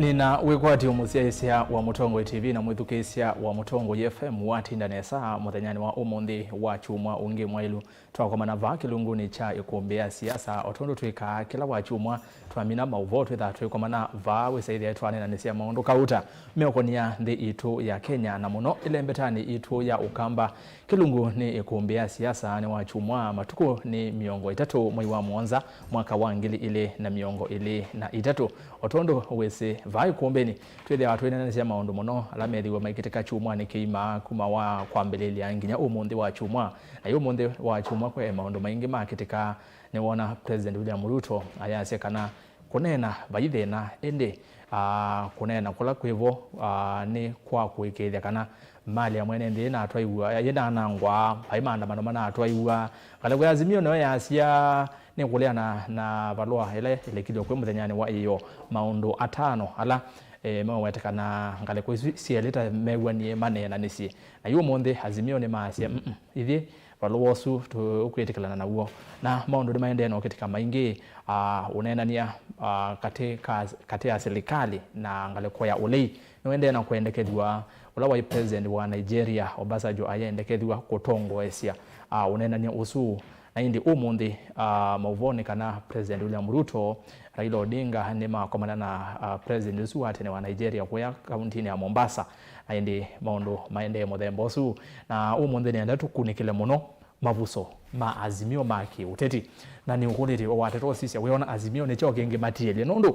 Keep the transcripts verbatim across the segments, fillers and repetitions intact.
Nĩna wĩkwatyo mũsyaĩĩsya wa Mũtongoi T V na mwĩthukĩĩsya wa Mũtongoi F M watinda nesa mũthenyanĩ wa ũmũnthĩ wa kyumwa ũngĩ mwaĩlu. Twakomana vaa kĩlungunĩ kya ĩkũmbĩ ya siasa, o tondũ twĩkaa kĩla wa kyumwa, twamina maũvoo twĩthaa twĩkomana vaa, wĩsaĩthya twaneenanĩsya maũndũ kauta meũkonia nthĩ itũ ya Kenya, na mũno ĩlembetanĩ itũ ya Ũkamba. Kĩlungu nĩ ĩkũmbĩ ya siasa nĩ wa kyumwa, matukũ nĩ mĩongo ĩtatũ mwei wa mũonza mwaka wa ngili ilĩ na mĩongo ĩlĩ na itatũ. O tondũ wĩsĩ, vaa ĩkũmbĩnĩ twĩthĩawa twĩneenanĩsya maũndũ mũno ala methĩiwe maikĩtĩka kyumwanĩ kĩima kuma wa kwambĩlĩlya nginya ũmũnthĩ wa kyumwa. Na yu ũmũnthĩ wa kyumwa kwĩ maũndũ maingĩ makĩtĩka. Nĩwona President William Ruto ayasya kana kũneena vai thĩna, ĩndĩ, ah, kũneena kũla kwĩ vo, ah, nĩ kwa kũĩkĩĩthya kana mali ya mwene nthĩ natwaiw'a, yĩnanangwa, vai maandamano manatwaiw'a. Ngalĩko ya Azimio nayo yasya nĩkũleana na valũa ĩla ĩlekilwe kwĩ mũthenyanĩ wa ĩyoo, maũndũ atano ala, eh, mewetekana ngalĩko isu syelĩ ta mew'anie maneenanĩsye. Na yu ũmũnthĩ Azimio nĩmaasya, "Mm-mm, ithyĩ valũa ũsu tũkwĩtĩkĩlana naw'o." Na maũndũ nĩmaendee na ũkĩtĩka maingĩ, ah, ũneenany'a, ah, katĩ ka, katĩ ya silikalĩ na ngalĩko ya ũlei nĩũendee na kũendekethw'a. Ũla waĩ president wa Nigeria, Obasanjo, ayendekethw'a kũtongoesya, ah, ũneenany'a ũsu. Na ĩndĩ ũmũnthĩ, ah, maũvoo nĩ kana President William Ruto, Raila Odinga nĩmakomana na, ah, president ũsu wa tene wa Nigeria kũya kauntinĩ ya Mombasa. Na ĩndĩ maũndũ maendee mũthemba ũsu. Na ũmũnthĩ nĩenda tũkunĩkĩle mũno mavuso ma Azimio ma kĩũteti. Na nĩũkũlĩtye wateta ũsisya, wĩona Azimio nĩ kyaũ kĩngĩ matielye? Nũndũ,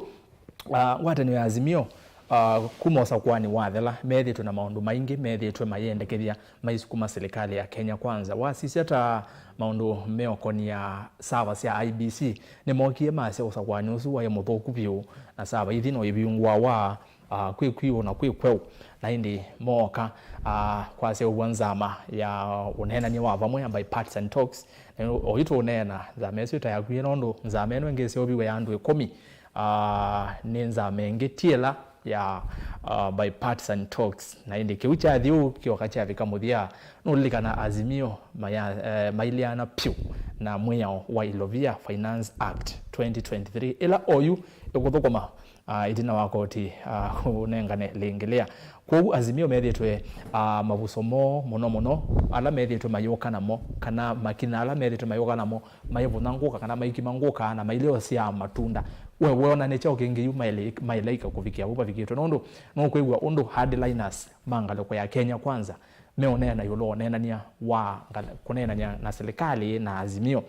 ah, ngwatanĩo ya Azimio, ah, kuma ũsakũanĩ wathela, methĩĩtwe na maũndũ maingĩ methĩĩtwe mayĩendekethya maisukuma silikalĩ ya Kenya Kwanza. Wasisya ta maũndũ meũkonia sava sya I E B C, nĩmookie masya ũsakũanĩ ũsu waĩ mũthũku vyũ, na sava ithi no ivingũawa, ah, kwĩ kwiũ na kwĩ kweũ. Na ĩndĩ mooka, ah, kwasya ũw'a nzama ya ũneenany'a wa vamwe ya bipartisan talks. Na yu oyu tũũneena, nzama ĩsu ĩtayakuie, nũndũ nzama ĩno ĩngĩ ĩseũviw'e ya andũ ĩkũmi, ah, nĩ nzama ĩngĩ ti ĩla ya, ah, bipartisan talks. Na ĩndĩ kĩu kyathi ũu kyoka kyavika mũthya. Nũlilikana Azimio maya, eh, maileana pyũ na mwĩao wa Ilovia Finance Act twenty twenty-three, ĩla oyu ĩkũthũkũma, ah, ĩtina wa koti, ah, ũnengane lĩngĩ lĩa. Kwoou Azimio methĩĩtwe, ah, mavuso moo mũno mũno ala methĩĩtwe mayũka namo, kana makinya ala methĩĩtwe mayũka namo, maivũnya ngũka kana maikima ngũka na maileo sya matunda. We weona nĩ kyaũ kĩngĩ yu maĩle-, maĩlaika kũvikĩa vau vavikĩtwe? Nũndũ nũkwĩw'a ũndũ hardliners ma ngalĩko ya Kenya Kwanza meũneena ĩũlũ wa ũneenany'a wa ngal-, kũneenany'a na silikalĩ na Azimio.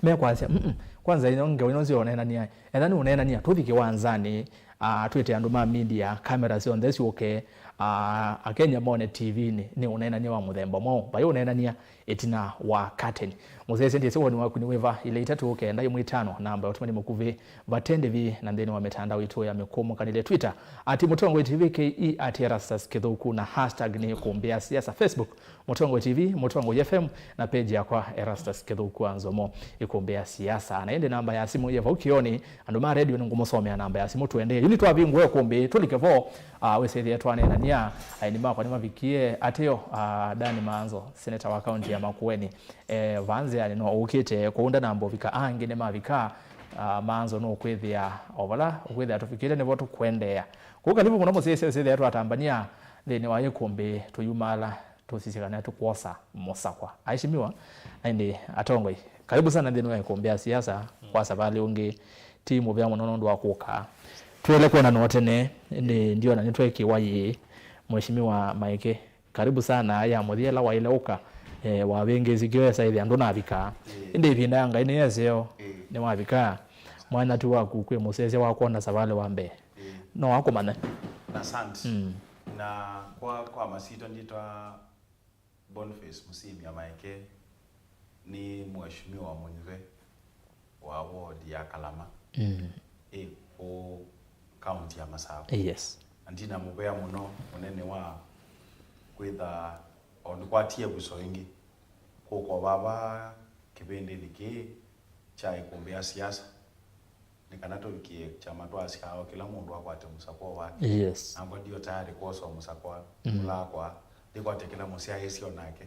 Mekwasya, "Mm-mm, kwanza ino ngewa ino syooneenania, etha nĩ ũneenania, tũthi kĩwanzanĩ, ah, twĩte andũ ma media, kamera syonthe syũke, ah, Akenya mone T V-nĩ, nĩ ũneenania wa mũthemba mwaũ, vai ũneenania ĩtina wa kateni." Mũsyaĩĩsya, ndyĩsĩ woni waku nĩ wĩva, ilĩ itatũ kenda ĩmwe itano, namba ya ũtũmani mũkuvĩ, vate ndĩvi, na nthĩnĩ wa mĩtandao itũ ya mĩkũmũkanĩlye, Twitter, at Mũtongoi T V K E, at Erastus Kĩthũku, na hashtag nĩ ĩkũmbĩ ya siasa, Facebook, Mũtongoi T V, Mũtongoi F M, na page yakwa Erastus Kĩthũku wa Nzomo, ĩkũmbĩ ya siasa. Na ĩndĩ namba ya simũ yĩ vau kĩonĩ, andũ ma redio nĩngũmũsomea namba ya simũ tũendee. Yu nĩtwavingũa ĩkũmbĩ, tũlike vo, ah, wĩsĩthĩe twaneenania, aeni makwa nĩmavikie, ateo, ah, Dan Maanzo, seneta wa kaunti ya Makueni, eh, vaa nzĩanĩ no ũkĩte, kũu ndanamba ũvika, angĩ nĩmavika, ah, Maanzo nũkwĩthĩa, o vala ũkwĩthĩa tũvikĩte nĩvo tũkwendeea. Kũu kalivu mũno mũsyaĩĩsya wĩsĩthĩe twatambania nthĩnĩ wa ĩkũmbĩ tũyumala tũsisye kana tũkwosa mũsakwa. Aheshimiwa, na ĩndĩ atongoi, karibu sana nthĩnĩ wa ĩkũmbĩ ya siasa kwa savalĩ ũngĩ. Ti mũvea mũno nũndũ wa kũka. Twaĩle kwonana o tene, ĩndĩ ndiona nĩtweekĩwa yĩĩ. Mheshimiwa Maeke, karibu sana. Ya mũthya ĩla waĩle ũka, eh, wavĩngĩĩsye kĩo esa ĩthĩa ndũnavika. Ĩĩ. Ĩndĩ ĩvinda ya Ngai nĩ yeseo, ĩĩ, nĩwavika. Mwanya tu waku kwĩ mũsyaĩĩsya wa kwona savalĩ wa mbee. Ĩĩ. No akũmanya. Asante. Mm. Na kwa, kwa masito nditwa Boniface Musimya Maeke, nĩ mheshimiwa mũnyuve wa ward ya Kalama, mm, ĩ kũũ kaunti ya Masakũ. Yes. Na ndina mũvea mũno mũnene wa kwĩtha o nĩkwatie vuso ĩngĩ kũka vava kĩvĩndĩnĩ kĩĩ kya ĩkũmbĩ ya siasa. Nĩ kana tũvikĩe kyama twasya o kĩla mũndũ akwate mũsakwa wake. Yes. Nakwa ndio tayari kwosa mũsakwa, mm, ũlakwa, ndikwate kĩla mũsyaĩĩsya onake,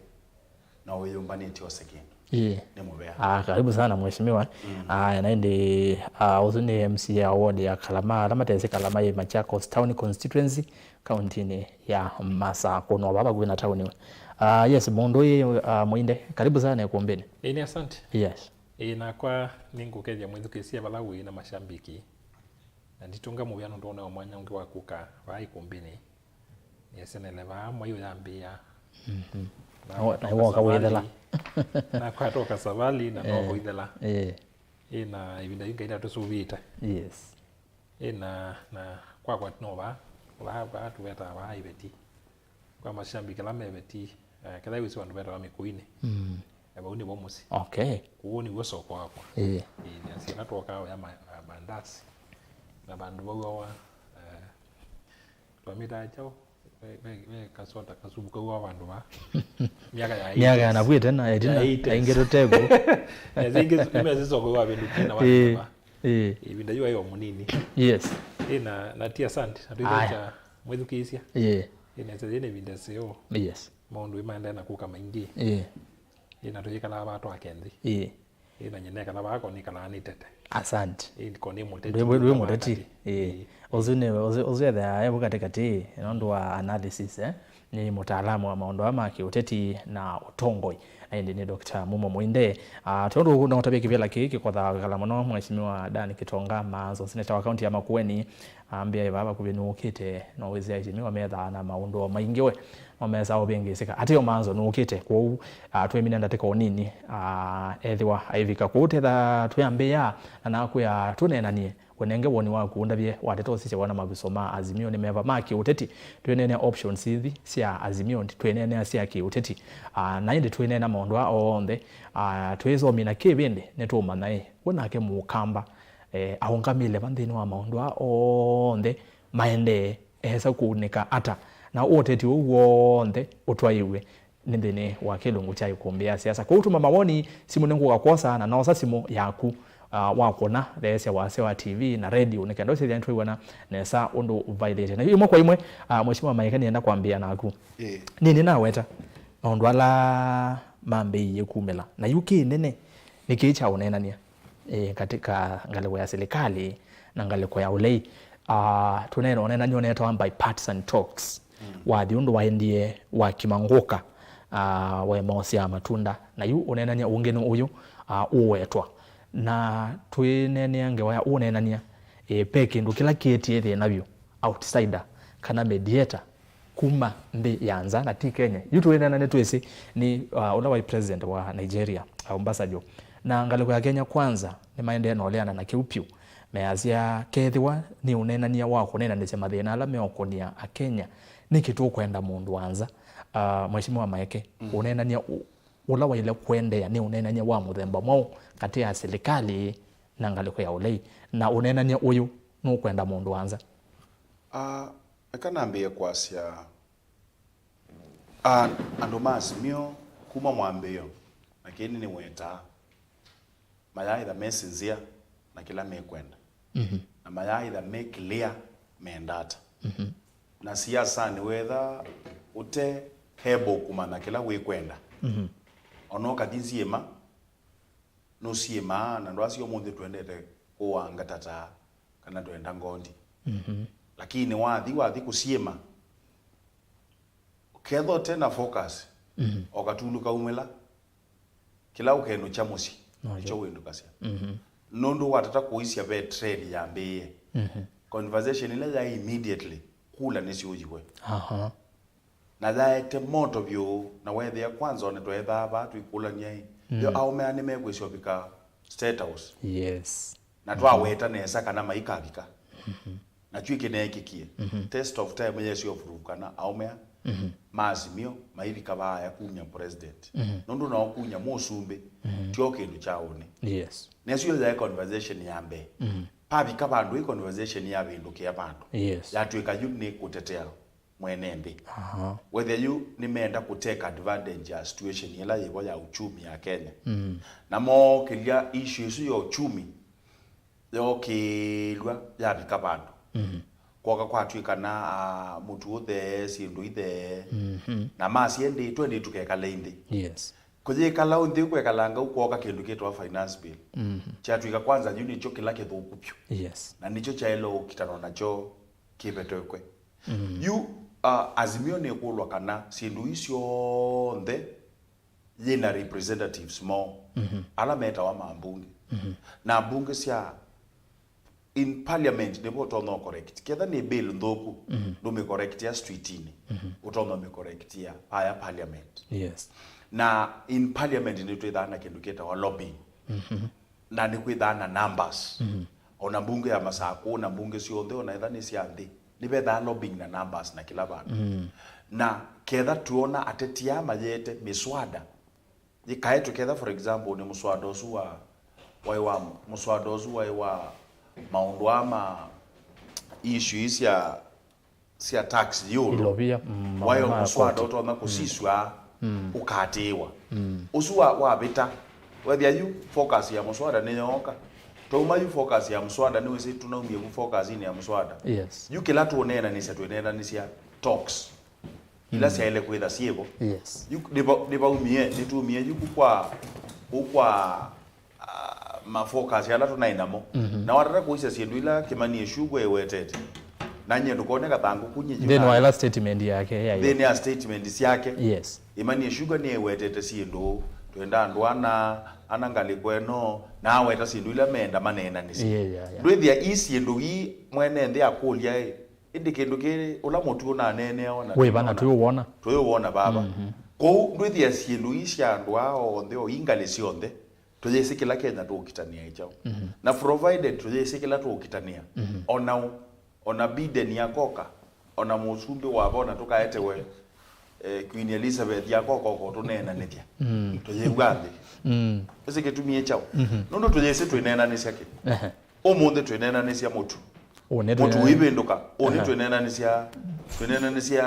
na ũyũmbanĩtye ose kĩndũ. Ĩĩ. Nĩ mũvea. Ah, karibu sana mheshimiwa. Mm. Aya, na ĩndĩ, ah, ũsu nĩ M C A wa ward ya Kalama, ala matesĩ Kalama yĩ Machakos Town Constituency, kauntinĩ ya Masakũ, no vava vakuvĩ na tauni we. Ah, yes, mũndũ ũyũ, ah, Mũinde, karibu sana ĩkumbĩnĩ. Ĩĩ, nĩ asante. Yes. Ĩĩ, nakwa nĩngũkethya mwĩthukĩĩsya vala wĩ na mashambiki. Na nditũnga mũvea nũndũ nĩwona mwanya ũngĩ wa kũka vaa ĩkumbĩnĩ. Nĩesenele vaa mwai ũyambĩĩa. Mhm. Na Na wo-, na woka wĩthela. Nakwata ũka savali na Eh, noka ĩthela. Eh. Ĩĩ, na ĩvinda yu Ngai ndatũsũvĩĩte. Yes. Ĩĩ, na, na kwakwa no vaa, vaa, vaa tũvetaa vaa Iveti. Kwa mashambiki ala me Iveti, eh, kethĩwa wĩsĩ vandũ vetawa Mĩkũinĩ. Mm. Eh, vau nĩvo mũsyĩ. Okay. Kũu nĩw'o soko wakwa. Ĩĩ. Ĩĩ, nĩasya ĩla twokaa ũya ma-, ma-, mandasi. Na vandũ vau awa, eh, twamĩtaa kyaũ? Ve, ve, ve kasota kasuvu kau wa vandũ va. Miaka ya Miaka ya eighties. Navu ĩtena, ĩtina, Ya eighties. Aingĩ tũtevo. Na zingĩ, ime zisoko wa vindu kina wa Ĩĩ, va. Ĩĩ. Ĩvinda yu ayo mũnini. Yes. Ĩĩ, na, na ti asante. Na Aya. Twĩtha mwĩthukĩĩsya. Ĩĩ. Ĩĩ, na sasa ĩĩ nĩ ĩvinda seo. Yes. Maũndũ ĩmaendae na kũka maingĩ. Ĩĩ. Ĩĩ, na tũyĩkalaa vaa twake nthĩ. Ĩĩ. Ĩĩ, na nyie nekala vaa ko nĩkalaa nĩtete. Asante. Ĩĩ, ko nĩ mũteti. Ndwĩ, ndwĩ mũteti. Ĩĩ. Ĩĩ. Ũsu nĩ, ũsu, ũsu ethĩawa e vu katĩkatĩ, nũndũ wa analysis, eh? Nĩ mũtaalamu wa maũndũ aa ma kĩũteti na ũtongoi. Na ĩndĩ nĩ Doctor Mumo Mũinde. Ah, tondũ ũkũnda ũtavya kĩvĩla kĩĩ kĩkothaa kwĩkala mũno, Mheshimiwa Dan Kitonga Maanzo, seneta wa kaunti ya Makueni, ambĩa ĩvaa vakuvĩ nũkĩte, no wĩsĩ aheshimiwa methaa na maũndũ o maingĩ we. Mamesa ũvĩngĩsĩka. Ateo Maanzo nũkĩte, kwoou, ah, twĩmine ndatĩka ũnini, ah, ethĩwa aivika. Kwoou tetha twĩambĩĩa, na nakwĩa tũneenanie, ũnenge woni waku, ũndavye wateta ũsisya wana maviso ma Azimio nĩ meva ma kĩũteti. Twĩneenea options ithi sya Azimio, twĩneenea sya kĩũteti. Ah, na ĩndĩ twĩneena maũndũ aa onthe, ah, twĩsomina kĩvĩndĩ, nĩtũũmanya ĩ, we nake mũkamba, eh, aũngamĩle va nthĩnĩ wa maũndũ aa onthe maendee, esa kũunĩka ata, na ũteti ũu w'onthe ũtwaĩwe nĩ nthĩnĩ wa kĩlungu kya ĩkũmbĩ ya siasa. Kwoou tũma mawoni, simũ nĩngũka kwosa, na noosa simũ yaku, ah, wakũna, theesya wasya wa T V na radio, nĩ kenda ũsĩthya nĩtwĩw'ana nesa ũndũ ũvaĩlĩte. Na yu ĩmwe kwa ĩmwe, ah, Mheshimiwa Maeke, nĩenda kwambĩĩa naku. Ĩĩ. Nĩnĩ naweta maũndũ ala mambĩĩie kumĩla. Na yu kĩnene nĩ kĩĩ kya ũneenany'a, eh, katika ngalĩko ya serikali na ngalĩko ya ũlei. Ah, tũneena ũneenany'a ũneetawa bipartisan talks. Mm. Wathi ũndũ waendie wa kimangũka, ah, waema ũsyaa matunda. Na yu ũneenany'a ũngĩ nĩ ũyũ, ah, ũwetwa. Na twĩneenea ngewa ya ũneenany'a, eh, ve kĩndũ kĩla kĩetie thĩna vyũ, outsider, kana mediator, kuma nthĩ ya nza, na ti Kenya. Yu twĩneena nĩtwĩsĩ nĩ, uh, ũla waĩ president wa Nigeria, uh, Obasanjo. Na ngalĩko ya Kenya Kwanza nĩmaendee na ũleana na kĩu vyũ. Measya, kethĩwa nĩ ũneenany'a wa kũneenanĩsya mathĩna ala meũkũnĩa Akenya, nĩkĩ tũkwenda mũndũ wa nza? Uh, Mheshimiwa Maeke, mm, ũneenany'a ũ-, ũla waĩle kũendeea nĩ ũneenany'a wa mũthemba mwaũ katĩ ya silikalĩ na ngalĩko ya ũlei? Na ũneenany'a ũyũ nũkwenda mũndũ wa nza? Ah, eka nambĩĩe kwasya, ah, andũ ma Azimio kuma mwambĩĩo, na kĩĩ nĩwetaa, mayaaĩtha me sincere na kĩla mekwenda. Mhm. Na mayaaĩtha me clear menda ata. Mhm. Na siasanĩ wetha ũte able kũmanya kĩla wĩkwenda, mhm, ona ũkathi nzyĩma, nũsyĩmaa, na andũ asu ũmũnthĩ twendete kũwanga tata kana twenda ngondi. Mhm. Lakini wathi, wathi kũsyĩma, ketha ũte na focus, mhm, o katulu kaumĩla, kĩla ũkenũkya mũsyĩ, no, nĩkyo wĩndũkasya. Mhm. Nũndũ watata kũisya ve trend yambĩĩe. Mhm. Conversation ĩla yaĩ immediately, kula nĩsyũyiwe. Aha. Na yaete moto vyũ, na weethĩa kwanza one tweethaa vaa twĩkũlany'a ĩ, mm, yo aũme aa nĩmekwĩsya ũvika State House? Yes. Na twaweta nesa kana maikavika. Mhm. Na kyu kĩneekĩkie. Mhm. Test of time yesyo prove kana aũme aa, mhm, ma Azimio maivika vaaya kumya president. Mhm. Nũndũ nao kunya mũsumbĩ, mhm, tyo kĩndũ kya ũnĩ. Yes. Nesyo yaĩ conversation ya mbee. Mhm. Pavika vandũ ĩ conversation yavĩndũkĩa vandũ. Yes. Yatw'ĩka yu nĩ kũtetea mwene nthĩ. Aha. Wethe yu nĩmeenda kũ take advantage ya situation ĩla yĩvo ya uchumi ya Kenya. Mm. Na mookĩlya issue ĩsu ya uchumi yookĩĩlw'a yavika vandũ. Mhm. Kwoka kwatw'ĩkana, ah, mũtu ũthee, syĩndũ ithee. Mhm. Na masye, "Ĩndĩ twendĩ tũkekale nthĩ." Yes. Kũyĩkala nthĩ, ũkwekalanga ũkwoka kĩndũ kĩtawa finance bill. Mhm. Kyatw'ĩka kwanza yu nĩkyo kĩla kĩthũku vyũ. Yes. Na nĩkyo kyaĩle ũkitanwa nakyo kĩvetwe. Mm. Yu, uh, Azimio nĩkũlwa kana syĩndũ ii syonthe yĩna representatives moo, mhm, ala metawa mambunge. Mhm. Na mbunge sya in parliament nĩvo ũtonya ũcorrect. Ketha nĩ bill nthũku, mhm, ndũmĩcorrectia streetinĩ. Mhm. Ũtonya ũmĩcorrectia aya parliament. Yes. Na in parliament nĩtwĩthaa na kĩndũ kĩtawa lobbying. Mhm. Na nĩkwĩthaa na numbers. Mhm. Ona mbunge ya Masakũ, na mbunge syonthe, ona etha nĩ sya nthĩ, nĩvethaa lobbying na numbers na kĩla vandũ. Mm. Na ketha twĩona ateti aa mayete mĩswada, ĩkaetwe ketha, for example, nĩ mũswada ũsu wa, waĩ wa, mũswada ũsu waĩ wa maũndũ aa ma issue ii sya sya tax yu. Ilovia, mm, waĩ maũndũ ma mũswada koti. Ũtonya kũsisw'a, mm, ũkatĩĩwa. Mm. Ũsu wa, wavĩta, wethĩa yu focus ya mũswada nĩyooka. Twauma yu focus ya mũswada, nĩwĩsĩ tũnaumie vu focus-inĩ ya mũswada. Yes. Yu kĩla tũneenanĩsya, twĩneenanĩsya talks ila, mm, syaĩle kwĩtha syĩvo. Yes. Yu nĩva-, nĩvaumie, nĩtumie yu kũu kwa, kũu kwa ah, mafocus ala tũnaĩ namo. Mhm. Na watata kũisya syĩndũ ila Kimani Ichung'wah ewetete. Na nyie ndũkone kathangũ kunye nthĩnĩ wa ila statement yake ya nthĩnĩ ya statement syake. Yes. Kimani Ichung'wah nĩewetete syĩndũ, twenda andũ ana, ana ngalĩko ĩno, na aweta syĩndũ ila meenda maneenanĩsye. Yeah, yeah, yeah. Ndwĩthĩa ii syĩndũ ii mwene nthĩ akũlya ĩ, ĩndĩ kĩndũ kĩ, ũla mũtu ũnaneeneawa na wĩva na tũiwona? Tũiwona vava. Mhm. Kwoou ndwĩthĩa syĩndũ ii sya andũ aa onthe, o ii ngalĩ syonthe, tũyĩsĩ kĩla Kenya tũũkitanĩa ĩ kyaũ. Mhm. Na provided tũyĩsĩ kĩla tũũkitanĩa, mhm, ona ũ, ona Biden akoka, ona mũsumbĩ wava ona tũkaetewe, eh, Queen Elizabeth akoka ũkotũneenanĩthya. Mm. Tũyĩw'a nthĩ. Mm. Ĩsĩ kĩtumi ĩ kyaũ? Mhm. Nũndũ tũyĩsĩ twĩneenanĩsya kĩ. Ehe. Ũmũnthĩ twĩneenanĩsya mũtu. Ũ nĩ mũtu twĩnena- ũivĩndũka. Ũ nĩ, aha, twĩneenanĩsya, twĩneenanĩsya,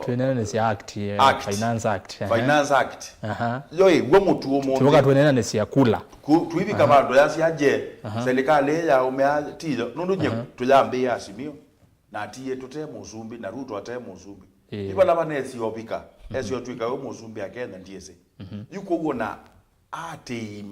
twĩneenanĩsya act, eh, act. Finance Act, aha. Finance Act. Aha. Yo ĩ, w'o mũtu ũmũnthĩ. Tũka twĩneenanĩsya kula. Ku-, tuivika, aha, vandũ yasya je, aha, serikali ĩ ya ũmea tiyo. Nũndũ nye, aha, tũyambĩĩa Azimio. Na atiie tũte mũsumbĩ, na Ruto ate mũsumbĩ. Ĩĩ. Yu vala vanesi ovika, mhm, esi otw'ĩka we mũsumbĩ a Kenya, ndiĩsĩ. Mhm. Yu kwoou ona aatĩĩi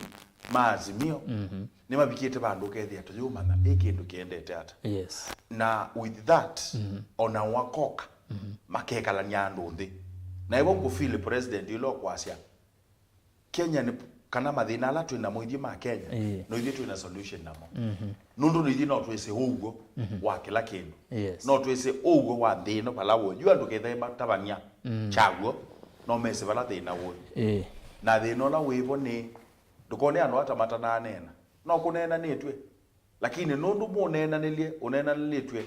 ma Azimio, mhm, nĩmavikĩte vandũ ũkethĩa tũyĩũmanya ĩ kĩndũ kĩendete ata. Yes. Na with that, mhm, ona wakoka, mhm, makekalany'a andũ nthĩ. Na ĩvo ngũfeel president ũla ũkwasya, Kenya nĩ, kana mathĩna ala twĩ namo ithyĩ ma Kenya, ĩĩ, no ithyĩ twĩ na solution namo. Mhm. Nũndũ no ithyĩ no twĩsĩ ũw'o, mhm, wa kĩla kĩndũ. Yes. No twĩsĩ ũw'o wa nthĩ ĩno vala ũĩ. Yu andũ ketha matavany'a, mm, kyaw'o, no mesĩ vala thĩna ũĩ. Ĩĩ. Na thĩna ũla wĩvo nĩ, ndũkone andũ ata matananeena. No kũneenanĩtw'e. Lakini nũndũ mũneenanĩlye, ũneenanĩlĩtw'e,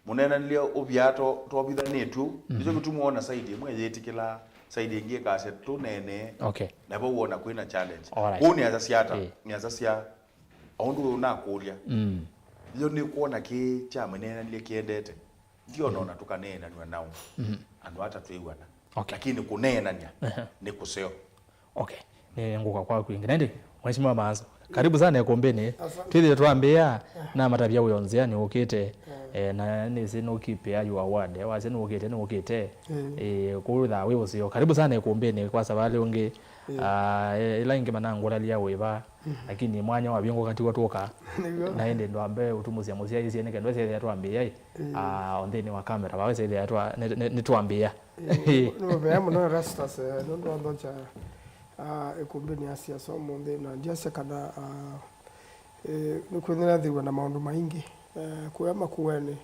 mũneenanĩlye ũvyaa to-, tovithanĩtw'e ũu, mhm, nĩkyo kĩtumi wona side ĩmwe yĩtĩkĩlaa, side ĩngĩ ĩkasya tũneenee. Okay. Na vau wona kwĩna challenge. Alright. Kwoou nĩasasya ata? Ĩĩ. Nĩasasya, o ũndũ ũyũ nakũlya. Mm. Yo nĩkwona kĩ kya mũneenanĩlye kĩendete. Ndiona, mhm, ona tũkaneenanw'a nao. Mhm. Andũ ata twĩw'ana. Okay. Lakini kũneenany'a, ehe, nĩ kũseo. Okay. Nĩ ngũka kwaku ĩngĩ. Na ĩndĩ, Mheshimiwa Maanzo, karibu sana ĩkũmbĩnĩ. Asante. Twĩthĩe twambĩĩa, ah, na matavya wĩ o nzĩa nĩũkĩte, ah, eh, na nĩsĩ nũkipĩa yu award. Wasya nĩũkĩte, nĩũkĩte. Mm. Eh, kũu thaa wĩ ũseo. Karibu sana ĩkũmbĩnĩ kwa savalĩ ũngĩ. Mm. Ah, eh, ĩla ĩngĩ manangũlalya wĩva. Mhm. Lakini mwanya wavingũka tiw'o tũka. Nĩw'o. Na ĩndĩ ndwambe ũtumũsya mũsyaĩĩsye nĩ kenda ũsethĩa twambĩĩa ĩ. Mm. Ah, o nthĩnĩ wa kamera, vawĩsethĩa twa-, nĩ, nĩ, nĩtwambĩĩa. Eh, nĩ mũvea mũno Erastus, eh, nũndũ wa nthokya, ah, ĩkũmbĩnĩ ya siasa ũmũnthĩ, na ndiasya kana, ah, eh, nĩkwĩthĩwa na maũndũ maingĩ, eh, kũya Makueni.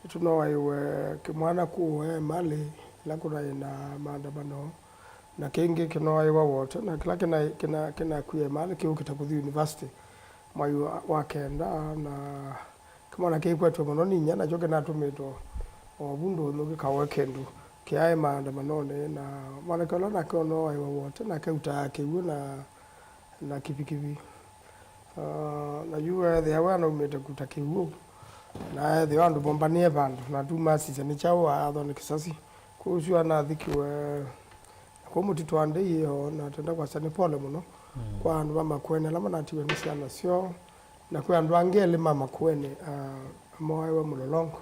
Nĩtũnoaiwe kĩmwana kũũ Emali, ĩla kũnaĩ na maandamano, na kĩngĩ kĩnoaiwa Wote, na kĩla kĩna-, kĩna-, kĩnakw'ie Emali kĩũkĩte kũthi university mwai wa, wa kenda, na kĩmwana kĩkwetwe mũno nĩ inyia, nakyo kĩnatũmĩtwe o vu ndũnyũ kĩkaoe kĩndũ kĩaĩ maandamanonĩ, na mwanake ũla nake ũnoaiwa Wote, nake ũtaa kĩw'ũ na, na kivikivi. Ah, na yu ethĩa we anaumĩte kũta kĩw'ũ, na ethĩwa andũ mombanĩe vandũ, na tumasisya nĩ kyaũ aathwa nĩ kĩsasi. Kwoou ũsu anathikiwe na kũu mũtitũ wa Ndei ĩyo, na twenda kwasya nĩ pole mũno, mm, kwa andũ ma Makueni ala manatiwe nĩ syana syoo, na kwĩ andũ angĩ elĩ ma Makueni, ah, moaĩwe mũlolongo.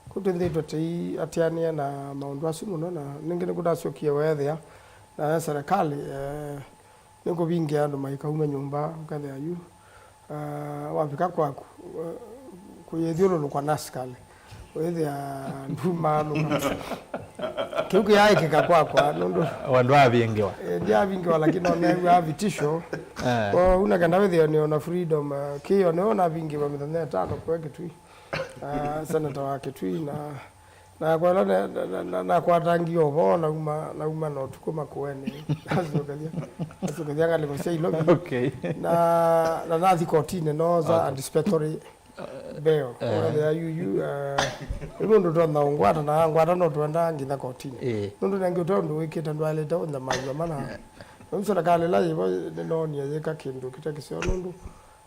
Kwoou twĩthĩĩtwe tũiatĩanĩa na maũndũ asu mũno, na nĩngĩ nĩkũnasyokie weethĩa na serikali, eh, Nĩkũvingĩa andũ maikauma nyũmba, ũkethĩa yu, ah, wavika kwaku, eh, kũyĩthyũlũlũkwa na asikalĩ, wĩthĩa ndumaalũka. Kĩu kĩyaĩkĩka kwakwa, nũndũ andũ avingĩwa. Eh, ndiavingĩwa, lakini oneew'a vitisho. Eh. Kwa ũu na kenda wĩthĩe nĩona freedom, eh, kĩyo nĩyo navingĩwa mĩthenya ĩtano kũe Kĩtui. Ah, seneta wa Kĩtui na Na kwela na, na, na, na, nakwatangie ũvoo, nauma, nauma na ũtukũ Makueni. Nasokethya, nasokethya ngalĩko sya Ilovi. Okay. Na, na nathi kotini, noosa, okay, anticipatory bail. Eh. Wethĩa yuyu, eh, yu mũndũ tonya ũngwata, na angwata no twenda nginya kotini. Eh. Nũndũ nengĩ ũte ũndũ wĩkĩte ndwaĩlĩte ũnyamaw'a mana. Rĩu serikali ĩla yĩvo nĩnoonie yĩka kĩndũ kĩte kĩseo nũndũ,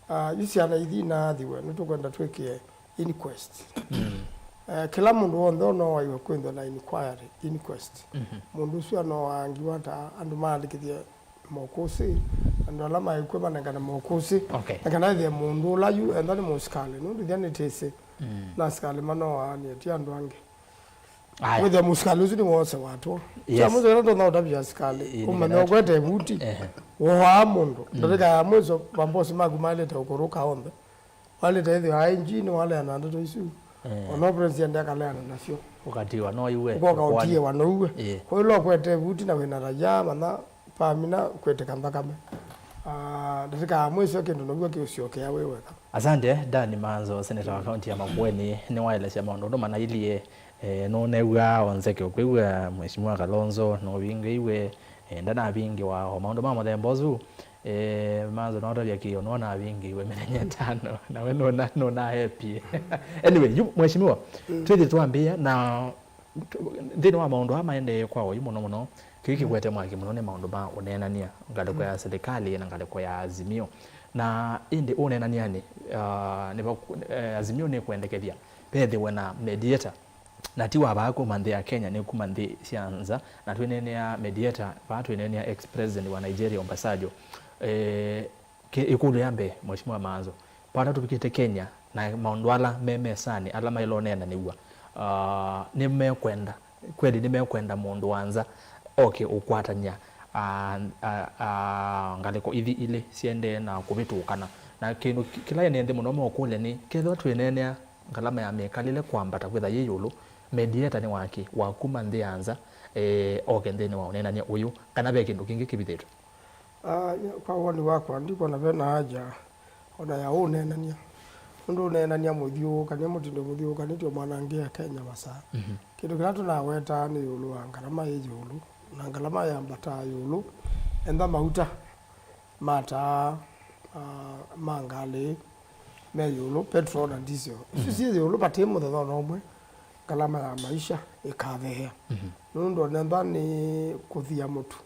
ah, yu syana ithi naathiwe, nĩtũkwenda twĩkĩe inquest. Mm. Eh, kĩla mũndũ w'onthe ũnowaiwe kwĩthwa na inquiry, inquest. Mhm. Mũndũ ũsu anoangiwa ta andũ maandĩkĩthye mokũsĩ, andũ ala maĩkw'a manengane mokũsĩ. Okay. Na kana ethĩe mũndũ ũla yu enda nĩ mũsikalĩ, nũndũ ithya nĩtĩsĩ, mm, na asikalĩ manoaanie, ti andũ angĩ. Aya. Wĩthĩa mũsikalĩ ũsu nĩwosewa atwo. Yes. Kya mũico kĩla tũna ũtavya asikalĩ, ĩĩ, ũmanya nĩkana ũkwete vuti, ehe, woaa mũndũ. Mm. Ndatĩka ya mũico mambosi maku maĩlĩte ũkũrũka onthe. Walĩte ĩthĩwa aĩ njini waleana ndeto isu. Eh. Ona president akaleana nasyo. Ũkatiwa no iwe. Ũkoka ũtiĩwa no iwe. Eh. Kwa ĩla ũkwete vuti na wĩna raia, mana pamina kwĩtĩka nthakame. Ah, ndatĩka ya mũico kĩndũ now'o kĩũsyokea wĩ weka. Asante, Dan Manzo, seneta wa kaunti ya Makueni, nĩwaelesya maũndũ ũndũ manailyĩ, eh, nũnew'aa onzeke ũkwĩw'a Mheshimiwa Kalonzo, nũvingĩiwe, eh, ndanavingĩwa, o maũndũ ma mũthemba ũsu. Eh, Manzo notavya kĩo, nona avingĩiwe mĩthenya ĩtano, nawe nona, nona happy. Anyway, yu, mheshimiwa, mm, twĩthĩ twambĩĩa na nthĩnĩ wa maũndũ aa maendee kwa oyu mũno mũno, kĩu kĩkwete mwaki mũno nĩ maũndũ ma ũneenany'a, ngalĩko ya, mm, serikali na ngalĩko ya Azimio. Na ĩndĩ ũneenany'anĩ, ah, nĩ va, eh, Azimio nĩkwendekethya vethĩwe na mediator. Na ti wa vaa kuma nthĩ ya Kenya, nĩ kuma nthĩ sya nza, na twĩneenea mediator, vaa twĩneenea ex-president wa Nigeria, Obasanjo. Eh, ke-, ĩkũlyo ya mbee, Mheshimiwa Maanzo, vata tũvikĩte Kenya, na maũndũ ala me mesanĩ, ala maĩle ũneenanĩw'a, ah, nĩmekwenda, kweli nĩmekwenda mũndũ wa nza oke ũkwatany'a, ah, ah, ah, ngalĩko ithi ilĩ syendee na kũvĩtũkana. Na kĩndũ ki-, kĩla ene nthĩ mũno mokũlya nĩ, kethĩwa twĩneenea ngalama ya mĩkalĩle kwambata kwĩtha yĩ ĩũlũ, mediator nĩ wakĩ wa kuma nthĩ ya nza, eh, oke nthĩnĩ wa ũneenany'a ũyũ, kana ve kĩndũ kĩngĩ kĩvithĩtwe? Ah, kwa woni wakwa, ndikwona ve na haja ona ya ũneenany'a. Nũndũ ũneenany'a mũthyũũkanĩe mũtindo mũthyũũkanĩtye mwanangĩa Kenya masaa. Mhm. Kĩndũ kĩla tũnawetaa nĩ ĩũlũ wa ngalama yĩ ĩũlũ, na ngalama yambataa ĩũlũ, enda mauta ma taa, ah, ma ngalĩ me ĩũlũ, petrol na diesel. Isu, mhm, syĩ ĩũlũ, vati mũthenya ona ũmwe ngalama ya maisha ĩkatheea. Mhm. Nũndũ onethwa nĩ kũthia mũtu,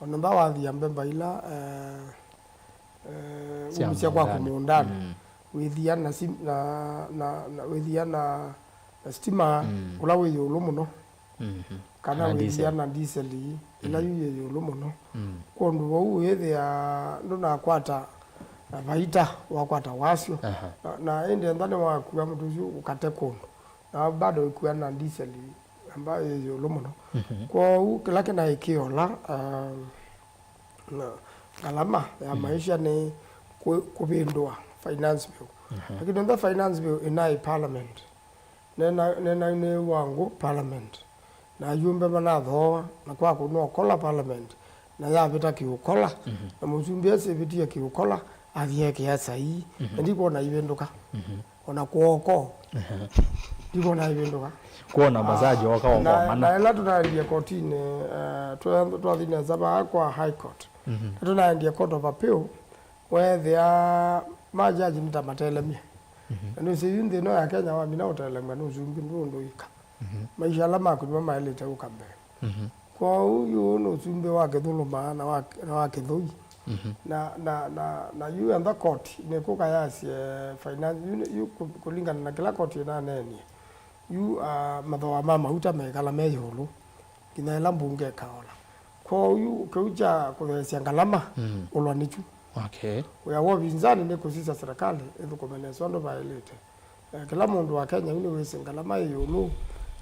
onethwa wathia mbemba ila, eh, eh, sya umisya kwaku mũũndanĩ. Mũũndanĩ. Mm. Wĩthia na sim-, na, na, na, wĩthia na, na stima, mm, ũla wĩ ĩũlũ mũno. Mhm. Kana, kana wĩthia diesel. Na ndiseli ĩla, mm, yu yĩ ĩũlũ mũno. Mm. Kwondũ vau wĩthĩa ndũnakwata na vaita, wakwata wasyo. Aha. Na, na ĩndĩ enda nĩwakua mũtu ũsu ũkate kũndũ. Na bado ĩkua na ndiseli amba yĩ ĩũlũ mũno. Mhm. Kwoou kĩla kĩnaĩ kĩola, ah, na ngalama ya, mm, maisha nĩ kũ-, kũvĩndũa finance bill. Mhm. Lakini enda finance bill ĩnaĩ parliament. Nena, nena nĩ wangũ parliament. Na ayumbe manathooa, na kwa kũnwa ũkola parliament, na yavĩta kĩũkola, mhm, na mũsumbĩ asĩvĩtie kĩũkola, athi ekĩa saii, mhm, na ndikwona ivĩndũka. Mhm. Ona kwoko. Mhm. Ndikwona ivĩndũka. Kwona masaji, ah, oka na, okwamana. Na ĩla tũnaendie kotinĩ, eh, twa-, twathi nesa vaa kwa High Court. Mhm. Na tũnaendie Court of Appeal, weethĩa majaji nĩ ta matelemye. Mhm. Na nĩwĩsĩ yu nthĩ ĩno ya Kenya wamina ũtelemw'a nĩ ũsumbĩ ndũ ũndũ wĩka. Mhm. Maisha ala maku nĩmo maĩlĩte ũka mbee. Mhm. Kwoou yu nĩ ũsumbĩ wa kĩthũlũma na wa, na wa kĩthũi. Mhm. Na, na, na, na yu enda koti nĩkũka yasye finance, yu, yu kũ-, kũlingana na kĩla koti ĩnaneenie. Yu, ah, mathooa ma mauta mekala me ĩũlũ, nginya ĩla mbunge ĩkaola. Kwoou yu kĩu kya kũtheesya ngalama, mm, ũlwa nĩkyu. Okay. Wĩa wa ũvinzani nĩ kũsisya serikali ĩthũkũme nesa ũndũ vaĩlĩte. Eh, kĩla mũndũ wa Kenya yu nĩwĩsĩ ngalama ĩ ĩũlũ,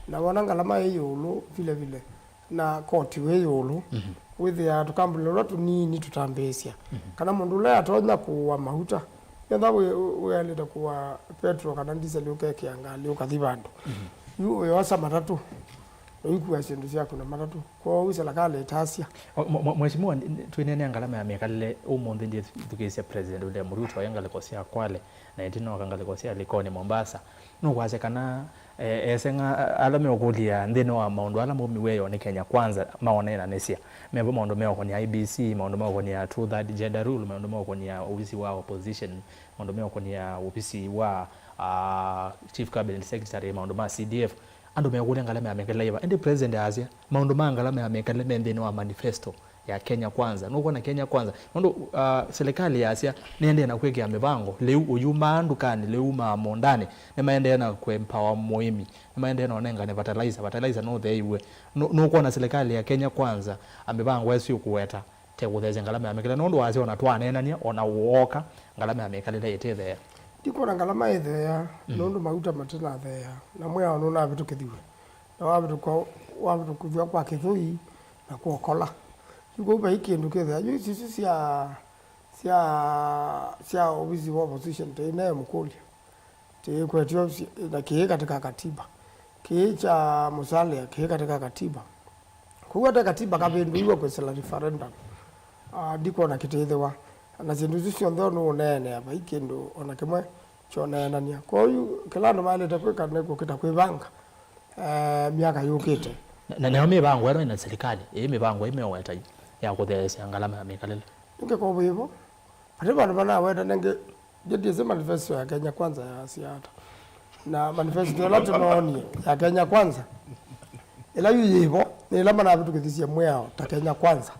na wona ngalama ĩ ĩũlũ vile vile, na koti wĩ ĩũlũ, mhm, Wĩthĩaa tũkambuni tũla tũnini tũtambĩĩsya kana mũndũ ũla atonya kũũa mauta, nĩgetha wĩ- wĩalĩte kũũa petro kana ndiseli ũkekĩa ngalĩ ũkathi vandũ, yu ũyosa matatũ, ũikua syĩndũ syaku na matatũ. Kwoou serikali ĩtasya. O, mwe- mwe- Mheshimiwa, n- n- twĩneenea ngalama ya mĩkalĩle ũmũnthĩ, ndithukĩĩsya President William Ruto e ngalĩko sya Kwale na ĩtina oka ngalĩko sya Likoni, Mombasa. Nũkwasya kana, eh, eseng'a ala meũkũlya nthĩnĩ wa maũndũ ala maumi wĩoo nĩ Kenya Kwanza maoneenanĩsya. Mevo maũndũ meũkũnia I E B C, maũndũ meũkũnia two third gender rule, maũndũ meũkũnia ovisi wa opposition, maũndũ meũkũnia ovisi wa, ah, chief cabinet secretary, maũndũ ma C D F. Andũ mekũlya ngalama ya mĩkalĩle yĩva? Ĩndĩ president asya maũndũ ma ngalama ya mĩkalĩle me nthĩnĩ wa manifesto ya Kenya Kwanza. Nũkwona Kenya Kwanza? Nũndũ, uh, serikali yasya nĩendee na kwĩkĩa mĩvango, lĩu ũyumaa ndukanĩ, lĩu maa mũũndanĩ, nĩmaendee na kũempower mũĩmi, nĩmaendee na ũnengane fertilizer, fertilizer nũtheeiwe. Nũ- nũkwona serikali ya Kenya Kwanza, a, mĩvango ĩsu ĩkũweta te kũtheesya ngalama ya mĩkalĩle? Nũndũ wasya ona twaneenany'a, ona wooka, ngalama ya mĩkalĩle ĩtĩtheea. Ndikwona ngalama ĩtheea, nũndũ mauta matinatheea, na mwĩao nũnavĩtũkĩthiw'e. Na wavĩtũka, wavĩtũkĩthw'a kwa kĩthũi na kwokola. Yu kũu vai kĩndũ kĩthea. Yu isu sya, sya, sya ovisi wa opposition tĩinae mũkũlya. Tĩikwetyo si- na kĩĩ katika katiba. Kĩĩ kya Musalia kĩĩ katika katiba. Kũu ate katiba kavĩndũiwe kwĩsĩla referendum. Ah, ndikwona kĩtĩthĩwa. Na syĩndũ isu syonthe nũũneenea vai kĩndũ ona kĩmwe kyoneenania. Kwoou kĩla andũ maĩlĩte kwĩka nĩ kũkĩta kwĩvanga, eh, myaka yũkĩte. Na, na nayo mĩvango ĩno ĩna serikali, ĩĩ mĩvango ĩmeweta yu ya kũtheesya ngalama ya mĩkalĩle. Nĩngĩ ko vĩvo. Vate vandũ vanaweta nĩngĩ, ndyĩsĩ manifesto ya Kenya Kwanza yasya ata. Na manifesto ĩla tũnoonie ya Kenya Kwanza, ĩla yu yĩvo, nĩ ĩla manavĩtũkĩthisye mwĩao ta Kenya Kwanza.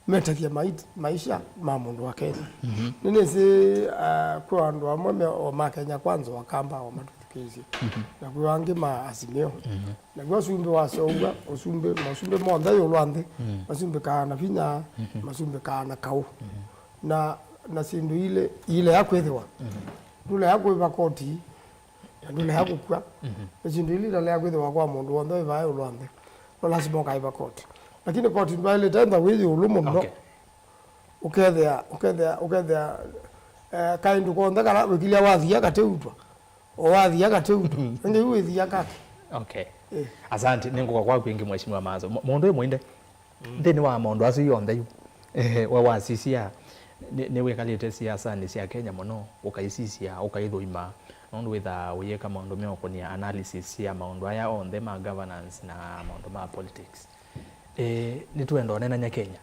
Metethya mai- maisha ma mũndũ wa Kenya. Nĩnĩsĩ, ah, kwĩ andũ amwe me o ma Kenya Kwanza wakamba o matũthukĩĩsye. Na kwĩ angĩ ma Azimio. Na kwĩ ũsumbĩ waseũvw'a, ũsumbĩ, masumbĩ monthe ĩũlũ wa nthĩ, masumbĩkaa na vinya, masumbĩkaa na kaũ. Na, na syĩndũ ilĩ, ilea kwĩthĩwa. Ndũlea kũĩva koti, na ndũlea kũkw'a. Nĩ syĩndũ ilĩ italea kwĩthĩwa kwa mũndũ w'onthe wĩ vaa ĩũlũ wa nthĩ. No lasima ũkaĩva koti. Lakini koti ndwaĩlĩte ntha wĩ ĩũlũ mũno. Okay. Ũkethĩa, ũkethĩa, ũkethĩa, eh, kaĩndũ konthe kala wĩkilya wathia kateutwa. O wathia kateutwa. Ĩndĩ yu wĩthia kake. Okay. Eh. Asante, nĩngũka kwaku ĩngĩ, Mheshimiwa Mazo. Mũ- mũndũ ĩ mũinde. Nthĩnĩ wa maũndũ asu yonthe yu, eh, we wasisya, nĩ- nĩwĩkalĩte siasanĩ sya Kenya mũno, ũkaisisya, ũkaithũima, nũndũ wĩthaa ũyĩka maũndũ meũkũnia analysis ya maũndũ aya onthe ma governance na maũndũ ma politics. Eh, nĩtũenda ũneenany'a Kenya.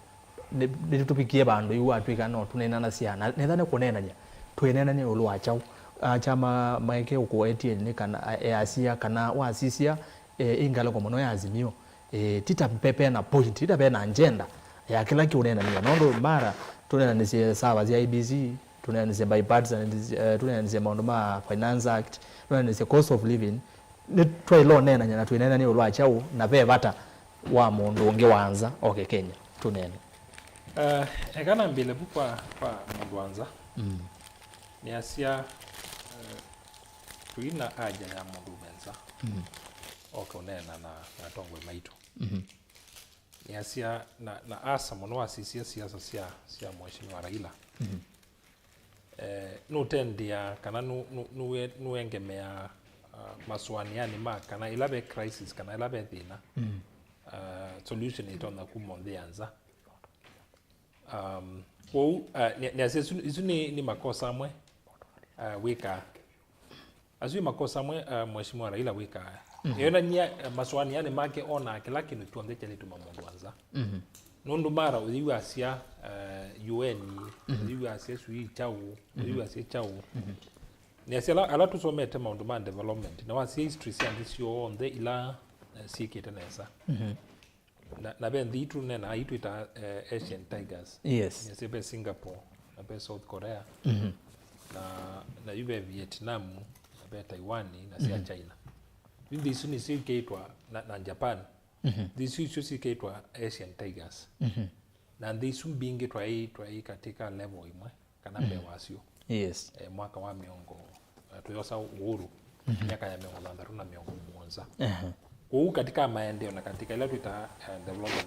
Nĩ- nĩtũvikie vandũ yu watw'ĩka no tũneenanasya, na netha nĩ kũneenany'a, twĩneenany'a ĩũlũ wa kyaũ? Ah, kyama maeke ũkũetie nĩ kana, ah, easya kana wasisya, eh, ĩ ngalĩko mũno ya Azimio. Eh, ti ta pe- pena point, ti ta pena agenda ya kĩla kĩũneenanĩwa. Nũndũ mara tũneenanĩsye server sya I E B C, tũneenanĩsye bipartisan, eh, tũneenanĩsye maũndũ ma Finance Act, tũneenanĩsye cost of living, nĩtwaĩle ũneenany'a na twĩneenany'a ĩũlũ wa kyaũ, na ve vata wa mũndũ ũngĩ wa nza oke Kenya tũneene. Eh, eka nambĩle vu kwa, kwa mũndũ wa nza. Nĩasya, eh, tũi na aja ya mũndũ ũme nza oke ũneena na, na atongoi maitũ. Nĩasya, na, na asa mũno wasisya siasa sya, sya Mheshimiwa Raila. Eh, nũtendea kana nũ- nũ- nũe- nũengemeaa, ah, masũanĩanĩ ma kana ĩla ve crisis kana ĩla ve thĩna, ah, solution ĩtonya kuma nthĩ ya nza. Um, kwoou, ah, nĩ- nĩasya isu, isu nĩ, nĩ makosa amwe, ah, wĩkaa. Asu nĩ makosa amwe, ah, Mheshimiwa Raila wĩkaa. Eonany'a, eh, masũanĩanĩ make onaa kĩla kĩndũ kyonthe kyaĩlĩtuma mũndũ wa nza. Nũndũ mara ũyĩw'asya, eh, U N, ũyĩw'asya sui kyaũ, ũyĩw'asya kyaũ. Nĩasya ala, ala tũsomete maũndũ ma development, na wasya history sya nthĩ syonthe ila, eh, syĩkĩte nesa. Na, na ve nthĩ itũ nena itwĩta, eh, Asian Tigers. Yes. Nĩsĩ ve Singapore, na ve South Korea, na, na yu ve Vietnam, na ve Taiwan, na sya China. Yu nthĩ isu nĩsyo ikaitwa na, na Japan. Nthĩ isu isyo sikaitwa Asian Tigers. Na nthĩ isu mbingĩ twaĩ, twaĩ katika level imwe. Kana mbee wasyo. Yes. Eh, mwaka wa mĩongo, eh, tũyosa ũhuru, myaka ya mĩongo thanthatũ na mĩongo mũonza. Ehe. Kũu katika maendeeo na katika ila twĩtaa, eh, development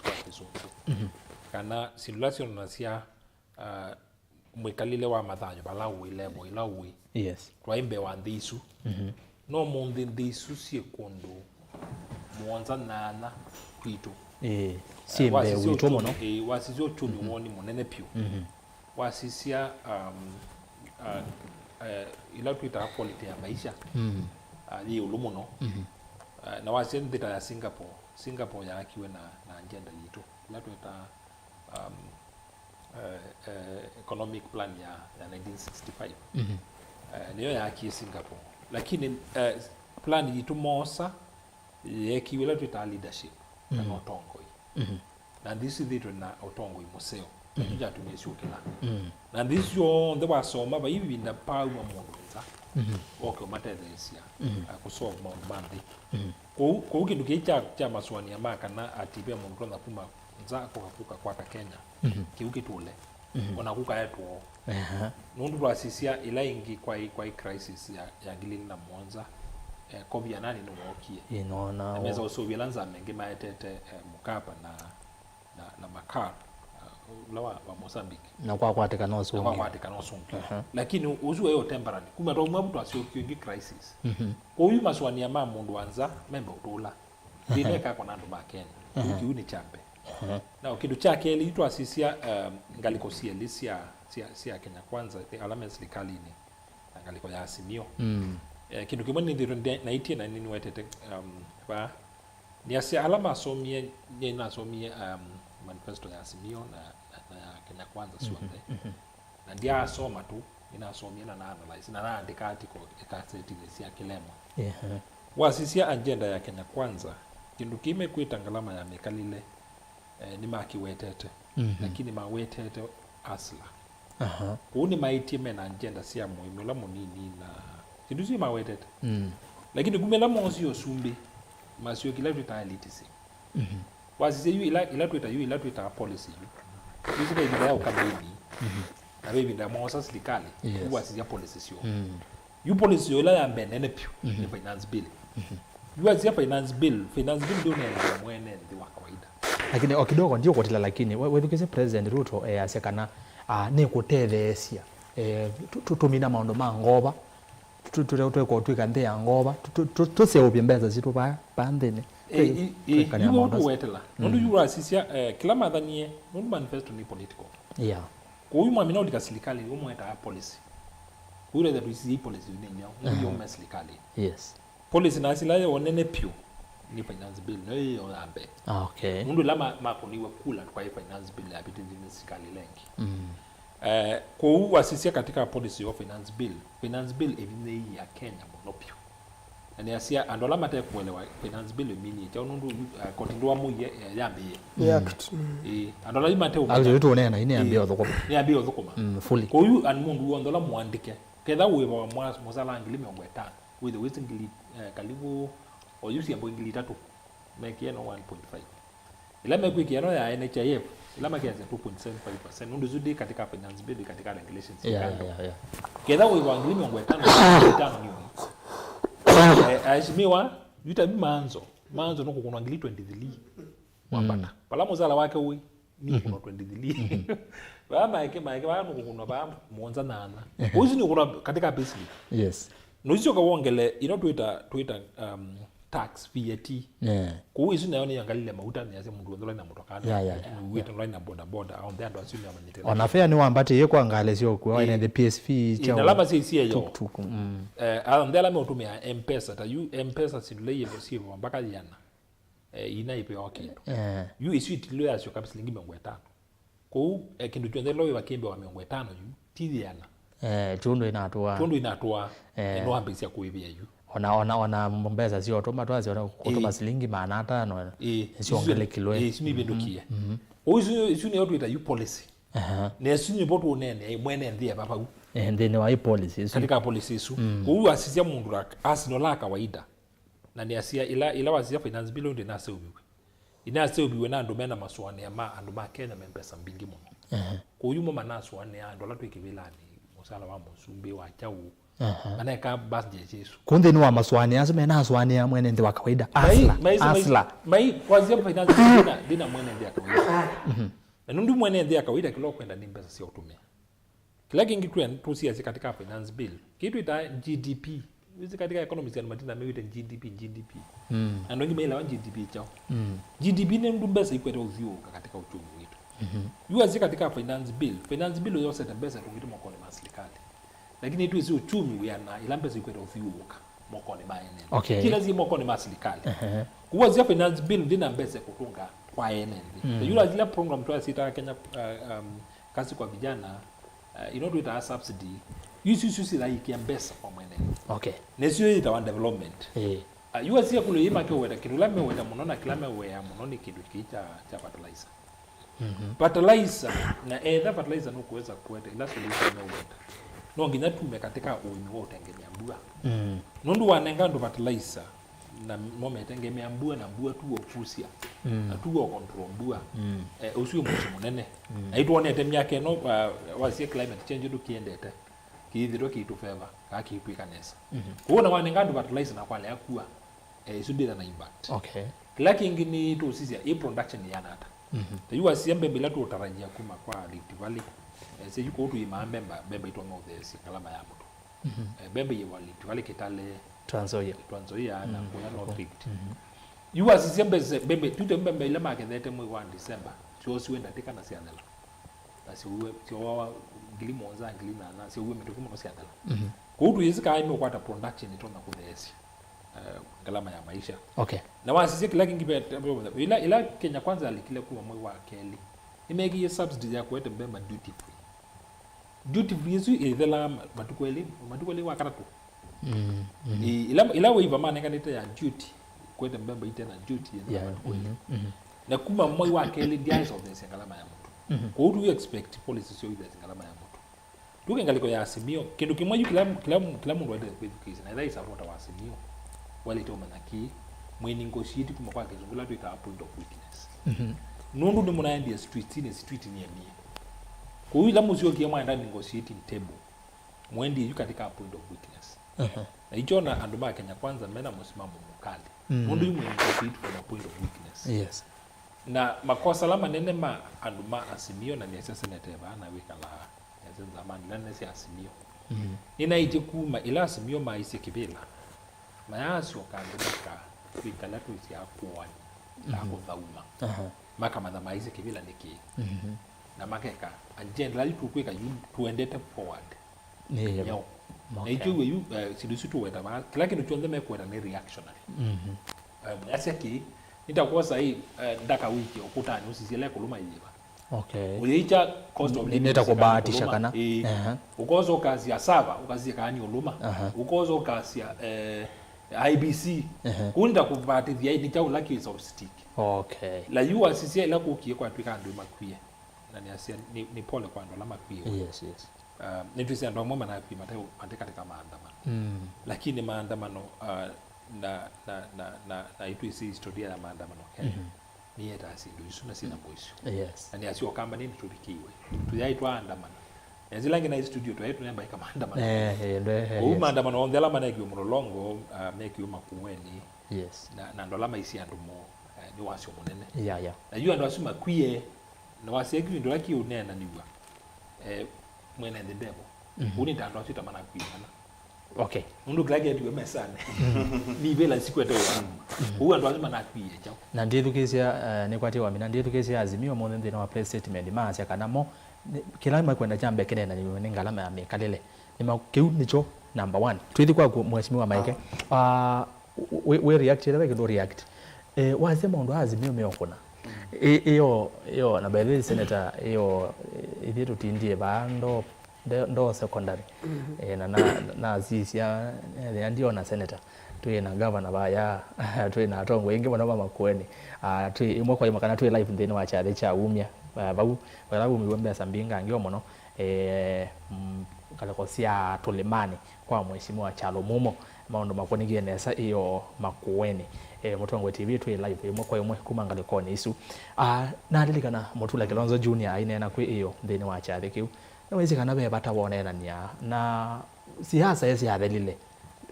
kwa kĩsũngũ. Mhm. Kana syĩndũ ila syonanasya, ah, mwĩkalĩle wa mathayũ vala ũĩ, level ĩla ũĩ. Yes. Twaĩ mbee wa nthĩ isu. Mhm. No ũmũnthĩ nthĩ isu syĩ kũndũ mũonza nyanya kwitũ. Ĩĩ, syĩ mbee witũ mũno. Ĩĩ, wasisya ũtumi woo nĩ mũnene vyũ. Mhm. Wasisya, um, uh, uh, ila twĩtaa quality ya maisha, mm, uh, yĩ ĩũlũ mũno. Mhm. Uh, na wasisya nthĩ ta ya Singapore, Singapore yaakiwe na, na agenda yitũ, ila twĩtaa, um, uh, uh, economic plan ya, ya nineteen sixty-five. Mhm. Uh, nĩyo yaakie Singapore. Lakini, uh, plan yitũ moosa yeekiwe ĩla twĩtaa leadership, kana, mm, ũtongoi. Mhm. Na nthĩ isu ithĩtwe na ũtongoi mũseo, na kyu kyatumie syũkĩla. Mm. Na nthĩ isu syonthe wasoma, vai ĩvinda paauma mũndũ nza, mhm, oke ũmatetheesya, mhm, a, kũsolve maũndũ ma nthĩ. Mhm. Kũu, kũu kĩndũ kĩĩ kya, kya masũanĩa ma kana ati ve mũndũ ũtonya kuma nza kũka, kũka kwata Kenya, mhm, kĩu kĩtũle. Mhm. Ona kũkaetwo. Aha. Nũndũ twasisya ĩla ĩngĩ kwaĩ, kwaĩ crisis ya, ya ngili ilĩ na mũonza, eh, Kofi Annan nĩwookie. Ĩĩ, nona. Na mesa ũsũvya ĩla nzama ĩngĩ maetete, eh, Mkapa na, na, na Machar, uh, ũla wa, wa Mozambique. Na kwakwatĩkana ũsũngĩo. Na kwakwatĩkana ũsũngĩo. Aha. Lakini ũsu waĩ o temporary. Kuma twauma vu twasyokie ĩngĩ crisis. Mhm. Kwoou yu masũanĩa ma mũndũ wa nza memba ũtũla. Thĩna ĩkakwa na andũ ma Kenya. Kĩu, aha, kĩu nĩ kya mbee. Aha. Na kĩndũ kya kelĩ, yu twasisya, um, ngalĩko syelĩ sya, sya, sya Kenya Kwanza, ala me silikalĩnĩ, na ngalĩko ya Azimio. Mm. Eh, kĩndũ kĩmwe nĩnthĩtwe ndi-, naĩtye na nĩnĩwetete, um, vaa. Nĩasya ala masomie, nĩnasomie, um, manifesto ya Azimio na, na, na ya Kenya Kwanza syonthe. Mhm, mhm. Na ndyaasoma tu, nĩnasomie na na analyze, na naandĩka article ĩkasetinĩ sya kĩlema. Ehe. Wasisya agenda ya Kenya Kwanza, kĩndũ kĩĩ mekwĩta ngalama ya mĩkalĩle, eh, nĩmakĩwetete, mhm, lakini mawetete hustler. Aha. Kũu nĩmaĩtye mena agenda sya mũĩmi ũla mũnini na syĩndũ isu mawetete. Mm. Lakini kuma ĩla moosie ũsumbĩ, masyokie ĩla twĩtaa elitism. Mhm. Wasisya yu ila, ila twĩta yu, ila twĩtaa policy yu. Yu sika ĩvinda ya ũkambĩni. Mhm. Na ve ĩvinda ya moosa silikalĩ. Yes. Yu wasisya policy syoo. Mm. Yu policy syoo ila ya mbee nene vyũ, mhm, nĩ finance bill. Mhm. Yu wasisya finance bill, finance bill ndio nene mwene nthĩ wa kawaida. Lakini o kidogo ndio kotila, lakini we-, wethukĩsye President Ruto, eh, asya kana, ah, nĩ kũtetheesya, eh, tu-, tu-, tũmina maũndũ ma ngova. Tu-, tu-, tũte-, tũte kũtw'ĩka nthĩ ya ngova, tu-, tu-, tu-, tũseũvye mbesa sitũ vaa, vaa nthĩnĩ. Ĩ, ĩ, ĩ, twĩkane na yu maũndũ asu. Wetela. Nũndũ, mm, yu wasisya, eh, kĩla mathanie, nũndũ manifesto nĩ political. Yeah. Kwoou yu mwamina ũlika silikalĩ, yu mwetaa policy. Kwoou letha tũisisye policy yu nĩ nyaũ, nũndũ, aha, yu me silikalĩ. Yes. Policy na sila yo nene vyũ nĩ finance bill, nayo yĩyo ya mbee. Ah, okay. Nũndũ ĩla ma-, makũniwe kula tũkaĩ finance bill ya vĩtĩthye nĩ silikalĩ ĩla ĩngĩ. Mm. Eh, kwoou wasisya katika policy ya finance bill, finance bill ĩvinyĩĩie Akenya mũno vyũ. Na nĩasya andũ ala mate kũelewa finance bill ĩminie kyaũ nũndũ, eh, koti ndũamũie, eh, yambĩĩe. Nĩ, mm, act. Mm. Ĩĩ, andũ ala yu mate ũmanya. Actually, tũneena, ĩĩ, nĩyambĩĩe ũthũkũma. Nĩyambĩĩe ũthũkũma. Mm, fully. Kwoou an-, mũndũ w'onthe ũla mũandĩke, ketha wĩva wa mwa-, mũsala ngili mĩongo ĩtano, wĩthĩwe wĩsĩ ngili, eh, kalivu, oyu syambo ngili itatũ, mekie no one point five. Ĩla mekwĩkĩa ĩno ya N H I F, ĩla makeasya two point seven five percent, nũndũ ĩsu ndĩ katika finance bill, ndĩ katika regulations, yeah, kando. Yeah, yeah, yeah. Ketha wĩva ngili mĩongo ĩtano, ĩtano nĩ ũĩ. Eh, aheshimiwa, yu ta yu Manzo, Manzo nũkũkũnwa ngili twenty-three mwambata. Mm. Vala mũsala wake ũĩ, nĩ, mhm, ũkũnwa twenty-three. Mhm. Vaa maeke, maeke, vaa nũkũkũnwa vaa mũonza nyanya. Ehe. Ũisu nĩ ũkũnwa katika payslip. Yes. Na ũisyoka wongele, ino twĩta, twĩta, um, tax, V A T. Yeah. Kũu ĩsu nayo nĩyangalile mauta, nĩasya mũndũ w'onthe ũla na mũtokaa, yeah, yeah, yeah, wĩte, yeah, ũla na boda boda, onthe andũ asu nĩamanyĩte. Ona fare nĩwambatĩie kwa ngalĩ sya ũkua, eh, ene the P S V, eh, chao. Na alama sya isia yo. Tuk tuk, mm. Eh, onthe ala meũtũmĩa M-Pesa, ta yu M-Pesa syĩndũ ila iĩvo syĩvo mpaka yĩana. Eh, ina ĩpewa kĩndũ. Eh. Yu ĩsu ĩtilwe yasyoka silingi mĩongo ĩtano. Kũu, eh, kĩndũ kyonthe ĩla wĩva kĩmbewa mĩongo ĩtano yu, ti yĩana. Eh, kyũndũ inatũa. Kyũndũ inatũa, eh, nĩwambĩĩsya kũĩvĩa yu. Ona, ona, ona mbesa syotũma twasya ona kũtũma, eh, silingi maana atano, eh, ĩsyongelekilwe. Eh, isu nivĩndũkie. Mhm, mhm. Ũu isu, isu nĩyo twĩta yu policy. Aha. Na isu nĩvo tũũneenea mwene nthĩ eva vau. Eh, nthĩnĩ wa ĩ policy isu. Katika policy isu. Mm. Kũu asisya mũndũ la, asino la kawaida. Na nĩasya, ĩla, ĩla wasisya finance bill ndĩnaseũviw'e. Ĩnaseũviw'e na andũ mena masũanĩa ma andũ ma Kenya me mbesa mbingĩ mũno. Ehe. Kwoou mo manasũanĩa andũ ala twĩ kĩvĩlanĩ, mũsala wa mũsumbĩ, wa kyaũ, Aha. Maneka budget isu. Kũu nthĩnĩ wa masũanĩa asu menasũanĩa mwene nthĩ wa kawaida. Mai, asla, mai, mai, asla. Mai, kwasya finance ndina, ndina mwene nthĩ ya kawaida. Mhm. Na nũndũ mwene nthĩ ya kawaida kĩla ũkwenda nĩ mbesa sya ũtũmĩa. Kĩla kĩngĩ twĩ tũsiasya katika finance bill, kĩĩ twĩtaa G D P. Wĩsĩ katika economy sya matina mewĩte G D P, G D P. Mm. Andũ aingĩ mailawa G D P kyaũ. Mm. G D P nĩ nũndũ mbesa ikwete ũthyũũka katika uchumi witũ. Mhm. Yu asya katika finance bill, finance bill yosete mbesa tũngĩte mokonĩ ma serikali. Lakini twĩsĩ uchumi wĩana ĩla mbesa ikwete ũthyũũka mokonĩ ma ene nthĩ. Okay. Kĩla syĩ mokonĩ ma serikali. Ehe. Kwoou asya finance bill ndina mbesa kũtũnga kwa ene nthĩ. Mm. Yu asya program twasita Kenya, uh, um, kazi kwa vijana, uh, ino twĩtaa subsidy. Yu isu, isu sithaĩkĩa mbesa kwa mwene nthĩ. Okay. Nĩsyo yĩtawa development. Eh. Uh, yu asya kũlũ yĩma kĩweta, kĩndũ kĩla meweta mũno na kĩla mewea mũno nĩ kĩndũ kĩĩ kya, kya fertilizer. Mhm. Fertilizer, na etha fertilizer nũkũweza kũete ila solution nũwenda. No nginya tume katika ũĩmi wa ũtengemea mbua. Mm. Nũndũ wanenga andũ fertilizer, na mo metengemea mbua, na mbua tu ũkusya, mm, na tu control mbua. Mm. Eh, ũsu wĩ mũsyĩ mũnene. Mm. Na itwonete myaka ĩno, uh, wasie climate change ndũkiendete. Kĩithĩtwe kĩitũ favor, kana kĩitwĩka nesa. Mhm. Kwoou na wanenga andũ fertilizer na kwalea kua, eh, isu ndĩtha na impact. Okay. Kĩla kĩngĩ nĩ tũsisya ĩ production yĩana ata. Mhm. Ta yu wasisya mbembe ila tũũtarajia kuma kwa Rift Valley, eh, sya yu kũu tũimaa mbemba, mbemba itonya ũtheesya ngalama ya mũtu. Mhm. Eh, mbembe yĩwa Rift Valley, Kitale, Trans Nzoia. Trans Nzoia na, mhm, kũya North Rift. Mhm. Yu wasisya mbese-, mbembe, tute mbembe ila makethete mwei wa December, syosiwe ndatĩka na syathela. Na syauwe, syoawa ngili mũonza, ngili nyanya, syauwe mĩtũkĩ mũno syathela. Mhm. Kwoou tũyĩsĩ kana nĩũkwata production ĩtonya kũtheesya, eh, ngalama ya maisha. Okay. Na wasisya kĩla kĩngĩ ve-, ila, ila Kenya Kwanza yalikile kuma mwei wa kelĩ, nĩmeekĩie subsidy ya kũete mbemba duty free. Duty free ĩsu ĩthelaa ma-, matukũ elĩ, matukũ elĩ wa katatũ. Mm, mhm. Ĩ, ila, ila waiver manenganĩte ya duty, kũete mbemba ite na duty ĩthelaa, yeah, matukũ elĩ. Mhm, mhm. Na kuma mwei wa kelĩ ndyaĩsotheesya ngalama ya mũtu. Mhm. Kwoou tu expect policy syo itheesya ngalama ya mũtu. Tuke ngalĩko ya Azimio, kĩndũ kĩmwe yu kĩla, kĩla, kĩla mũndũ waĩlĩte kwĩthukĩĩsya, na ĩla ĩsavota wa Azimio, waĩlĩte ũmanya kĩĩ, mwĩ negotiate kuma kwa kĩsũngũ ĩla twĩtaa point of weakness. Mhm. Nũndũ nĩmũnaendie street-inĩ, street nĩ emie. Kwoou ĩla mũsyokie mwaenda negotiating table, mũendie yu katika point of weakness. Mhm. Na icho na andũ ma Kenya Kwanza mena mũsimamo mũkali. Mm. Nũndũ yu mwĩ negotiate from a point of weakness. Yes. Na makosa ala manene ma andũ ma Azimio na nĩasya seneta vaa na wĩkalaa, nĩasya nzamani ila nene sya Azimio. Mhm. Nĩnaĩtye kuma ĩla Azimio maisye kĩvĩla, mayaasyoka nthĩ maka twĩkala twĩsyaa kũanĩ na, mhm, kũthauma. Aha. Makamanya maisye kĩvĩla nĩ kĩĩ. Mhm. Na makeka agenda ila tũkwĩka yu tũendete forward. Nĩ, nyaũ. Okay. Na itwĩw'e yu, eh, syĩndũ isu tũweta vaa, kĩla kĩndũ kyonthe mekwenda nĩ reactionary. Mhm. Eh, asya kĩĩ, nĩtakwosa ĩ, eh, ndaka wĩkye ũkũtanĩ ũsisye ĩla ĩkũlũma yĩva. Okay. Ũyĩkya cost of living nĩtakũbahatisha kana. Ĩĩ. Aha. Ũkosa ũkasya sava, ũkasya kana nĩ ũlũma. Aha. Ũkosa ũkasya, eh, I B C. Aha. Kũu nĩtakũbahatĩthya ĩ, nĩ kyaũ ĩla kĩ sophistic. Okay. La yu wasisya ĩla kũkie kwatwĩka andũ makwie. Na nĩasya nĩ, nĩ pole kwa andũ ala makwie. Yes, yes. Uh, nĩtwĩsĩ andũ amwe manakwie mate, mate katika maandamano. Mm. Lakini maandamano, uh, na, na, na, na, na itwĩsĩ historia ya maandamano Kenya. Mhm. Nĩyetaa syĩndũ isu na syĩna mũisyo. Yes. Na nĩasyoka amba nĩnĩ tũvikĩiwe. Tũyaĩ twaandamana. Na zila ngĩ na studio twaĩ tũnembaĩka maandamano. Eh, eh, ndo, eh, kwoou yes. Maandamano onthe ala manekiwe Mlolongo, uh, mekiwe Makueni. Yes. Na, na andũ ala maisye andũ moo, eh, nĩ wasyo mũnene. Yeah, yeah. Na yu andũ asu makwie, na wasya kĩvindu kĩla kĩũneenanĩw'a, eh, mwene nthĩ ndevo. Mhm. Ũu nĩ ta andũ asu ĩta manakwie kana. Okay. Nũndũ kĩla kĩetiwe mesanĩ. Mhm. Nĩ ivĩla sikwete ũamu. Mhm. Ũu andũ asu manakwie kyaũ. Na ndĩthukĩĩsya, eh, nĩkwatie wamina, ndĩthukĩĩsya Azimio ũmũnthĩ nthĩnĩ wa press statement maasya kana mo, nĩ, kĩla makwenda kya mbee kĩneenanĩw'e nĩ ngalama ya mĩkalĩle. Nĩ ma-, kĩu nĩkyo number one. Twĩthi kwaku, Mheshimiwa Maeke. Ah. Ah, wĩ, wĩ react, ĩla ve kĩndũ react. Eh, wasya maũndũ a Azimio meũkũna. Mm. Ĩ-, ĩyo, ĩyo, na by the way, Senator, ĩyo, eh, ithyĩ tũtindie vaa ndo, ndo, ndo secondary. Mhm. Eh, na, na, nasisya, eh, ndiona senator. Twĩ na governor vaya, twĩ na atongoi aingĩ mũno ma Makueni. Ah, twĩ ĩmwe kwa ĩmwe kana twĩ live nthĩnĩ wa kyathĩ kya umya. Ah, vau, vala vumiw'e mbesa mbingangĩwa mũno. Eh, mm, ngalĩko sya tũlĩmanĩ kwa Mheshimiwa Kyalo Mumo, maũndũ makũnĩkie nesa ĩyo Makueni. Eh, Mũtongoi T V twĩ live ĩmwe kwa ĩmwe kuma ngalĩkonĩ isu. Ah, nalilikana Mutula Kilonzo Junior aineena kwĩ ĩyo nthĩnĩ wa kyathĩ kĩu. Nĩwĩsĩ kana ve vata wa ũneenany'a na Siasa ĩsyathelile,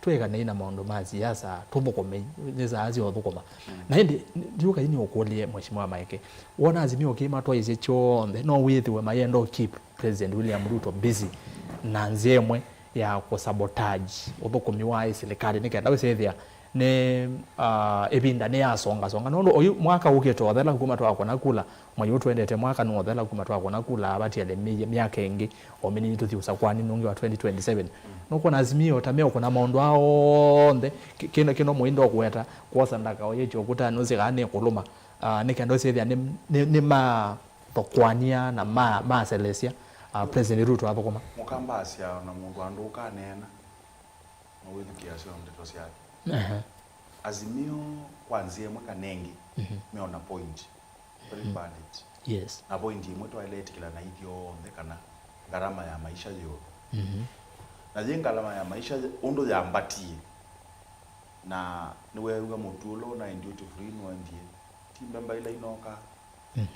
twĩkanei na maũndũ ma siasa, tũthũkũmei, nĩ saa sya ũthũkũma. Na ĩndĩ, ndiũka yu nĩũkũlĩe Mheshimiwa Maeke, wona Azimio kĩmatwaĩsye kyonthe, no wĩthĩwe mayenda ũ keep President William Ruto busy na nzĩa ĩmwe ya kũsabotage ũthũkũmi wa ĩ silikalĩ, nĩ kenda wĩsĩthĩa nĩ, ah, ĩvinda nĩyasongasonga. Nũndũ oyu mwaka ũkĩte ũthela kuma twakũna kula, mwei ũũ twendete mwaka nũũthela kuma twakũna kula, avatie alemie myaka ĩngĩ o mĩnini tũthi ũsakwani nũngĩ wa twenty twenty-seven. Nũkwona Azimio ta meũkũna maũndũ aa onthe, kĩ-, kĩno, kĩno mũindo kũweta, kwosa ndaka ũyĩtyo ũkũta nũsĩ kana nĩkũlũma, ah, nĩ kenda ũsĩthĩa nĩ, nĩ, nĩmathokoany'a na ma, maselesya, ah, President Ruto athũkũma. Mũkamba asya na mũndũ andũ ũkaneena, na wĩthukĩĩasya ndeto syake. Ehe. Azimio kwa nzĩa ĩmwe kana ĩngĩ, meona point. Very valid. Yes. Na point ĩmwe twaĩle ĩtĩkĩla na ithyonthe kana ngarama ya maisha yĩ ũndũ. Na yĩ ngarama ya maisha ũndũ yambatie, na nĩweew'a mũtu ũla ũnaĩ duty free nũendie, ti mbemba ila inoka,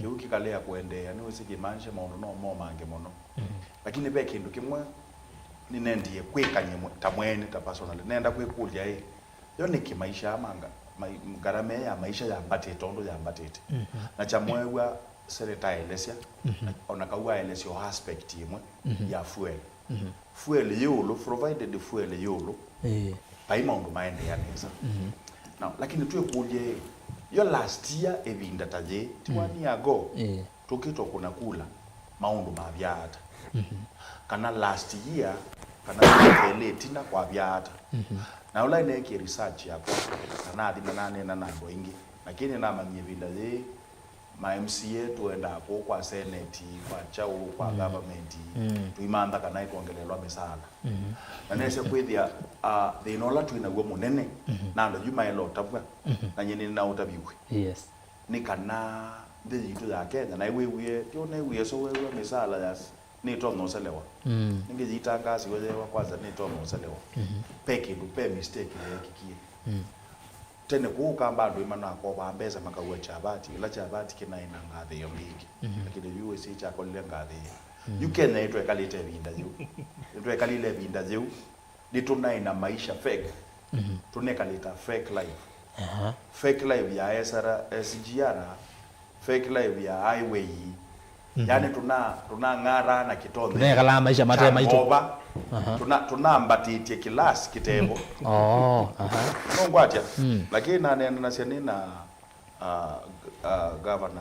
kĩu kĩkalea kũendeea, nĩwĩsĩ kĩmaanisha maũndũ no momange mũno. Lakini ve kĩndũ kĩmwe nĩnendie kwĩkany'a mwe-, ta mwene, ta personally. Nenda kwĩkũlya ĩ, yo nĩkĩ maisha aa ma nga-, mai-, ngarama ĩĩ ya maisha yambatĩte ũndũ yambatĩte? Na kya mweew'a Seneta aelesya, na ona kau aelesya o aspect ĩmwe ya fuel. Fuel yĩ ũlũ, provided fuel yĩ ũlũ, ĩĩ, vai maũndũ maendeea nesa. Na, lakini twĩkũlye, yo last year ĩvinda ta yĩĩ, ti one year ago, ĩĩ, tũkĩtwa kũna kula, maũndũ mavyaa ata? Kana last year, kana myaka ĩlĩ ĩtina kwavyaa ata? Na ũla neekie research yakwa, na nathi na naneena na andũ aingĩ, lakini namanyie ĩvinda yĩĩ, ma M C A tũendaa kũu kwa seneti, kwa kyaũ, kwa government, tũimantha kana ĩkwongelelwa mĩsaala. Na nese kwĩthĩa, ah, thĩna ũla twĩ naw'o mũnene, na andũ yu maela ũtavw'a, na nyie nĩnaũtaviw'e. Yes. Nĩ kana nthĩ yitũ ya Kenya, na wĩw'ie, ti ũneew'ie so weew'a mĩsaala ya s-, nĩtonya ũselewa. Nĩngĩ yĩitangaasiwe yeewa kwanza nĩtonya ũselewa. Ve kĩndũ, ve mistake yeekikie. Tene kũu Ũkamba andũ nĩmanakovaa mbesa makaua kyavati, ĩla kyavati kĩnaĩ na ngathĩĩo mbingĩ. Lakini yu wĩsĩ kyakolile ngathĩĩo. Yu Kenya nĩtwekalĩte ĩvinda yĩu. Nĩtwekalile ĩvinda yĩu. Nĩtũnaĩ na maisha fake. Tũnekalĩta fake life. Fake life ya S R, S G R, fake life ya highway. Yaani tũna, tũnang'araa na kĩtonye. Tũnekalaa maisha mate maitũ. Kya ngova. Tũna, tũnambatĩtye kĩlasi kĩtevo. Oh, aha. Nũngwatya? Lakini naneenanasya nĩ na, ah, g-, ah, gavana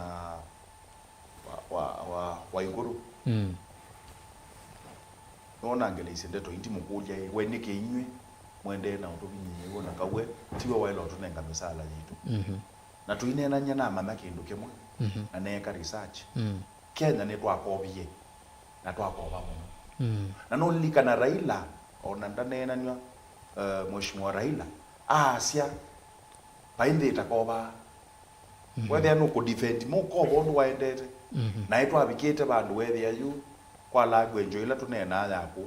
wa, wa, wa, wa Ikũlũ. Nĩwona ngeleisye ndeto ii ndimũkũlya ĩ, we nĩkĩ inyw'ĩ mwendee na ũtũvinyĩĩe w'o na kau we tiwe waĩle ũtũnenga mĩsaala yitũ? Na tũineenany'a namanya kĩndũ kĩmwe, na neeka research. Kenya nĩtwakovie, na twakova mũno. Na nũlilikana Raila, ona ndaneenanw'a, eh, Mheshimiwa Raila, aasya, vai nthĩ ĩtakovaa. Wethĩa nũkũdefend mũkova ũndũ waendete. Naĩ twavikĩte vandũ wethĩa yu kwa language ĩla tũneenaa yaku,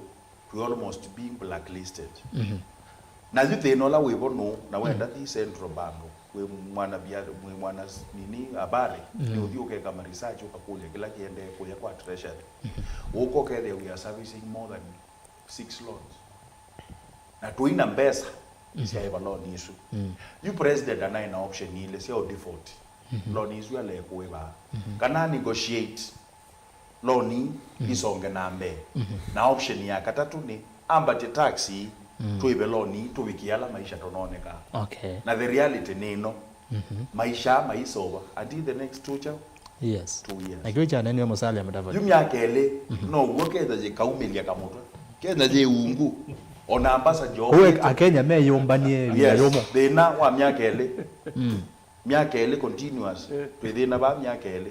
we almost being blacklisted. Na yu thĩna ũla wĩvo nũũ, na wenda thi Central Bank, wĩ mwana bia-, wĩ mwana s-, nini habari, nĩ ũthi ũkeka ma research ũkakũlya kĩla kĩendee kũya kwa treasury. Ũka ũkethĩa we are servicing more than six loans. Na tũi na mbesa sya ĩva loan isu. Yu president anaĩ na option ilĩ sya default. Loan isu alee kũĩva. Kana negotiate loan isonge na mbee. Na option ya katatũ nĩ ambatie tax, twĩve loan, tũvikie ala maisha tũnoneka. Okay. Na the reality nĩ ĩno. Maisha maisova until the next two chao. Yes. Two years. Na kĩu kyanenwe Musalia Mudavadi. Yu myaka ĩlĩ, no w'o Kenya yĩkaumĩlya kamũtwe. Kenya yĩ ungu. Ona ambassador kũu okĩte. Akenya meyũmbanie ĩvinda yũmwe. Yes, thĩna wa myaka ĩlĩ. Myaka ĩlĩ continuous. Twĩ thĩna va myaka ĩlĩ.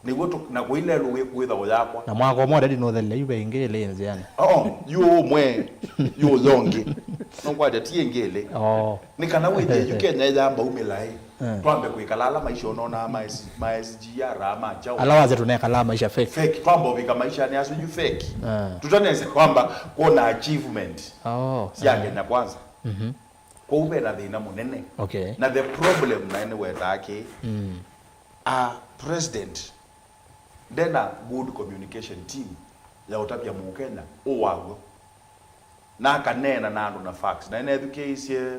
Nĩw'o tũ-, na kũi lelũ wĩkũĩtha ũyakwa. Na mwaka ũmwe already nũthelile, yu ve ĩngĩ ĩlĩ nzĩanĩ. Oo, yu ũmwe, yu ũyongi. Nũkwatya ti ĩngĩ ĩlĩ. Oo. Nĩ kana wĩthĩe yu Kenya yamba umĩla ĩ. Twambe kwĩkala ala maisha ũnonaa ma S-, ma S G R, ma chao. Ala wasya tũnekalaa maisha fake. Fake. Twamba ũvika maishanĩ asu yu fake. Tũtanese kwamba kuona achievement. Oo. Sya Kenya Kwanza. Kwoou ve na thĩna mũnene. Okay. Na the problem naĩ nĩwetaa kĩ, a president ndena good communication team ya ũtavya Mũkenya ũwaw'o. Na akaneena na andũ na facts. Na nĩnethukĩĩisye,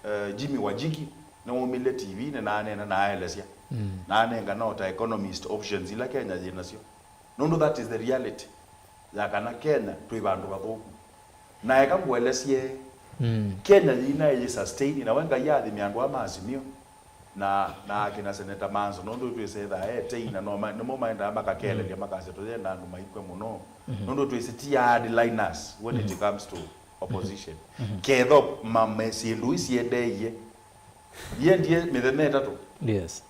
eh, Jimmy Wanjigi, nĩwaumile T V-inĩ na aneena na aelesya. Mm. Na anengana o ta economist options ila Kenya yĩ nasyo. Nũndũ that is the reality ya kana Kenya twĩ vandũ vathũku. Na eka ngũelesye, mm, Kenya yĩna yĩ sustain, na we Ngai athime andũ aa ma Azimio. Na, na akina Senator Manzo, nũndũ twĩsĩ ethaa e tei, na no ma-, nĩmo maendaa makakelelya, mm, makasya tũyenda andũ maikw'a mũno. Mhm. Nũndũ twĩsĩ ti hardliners when it, mhm, comes to opposition. Mhm. Ketho ma-, me syĩndũ ii siendeeie. Iendie mĩthenya ĩtatũ. Yes.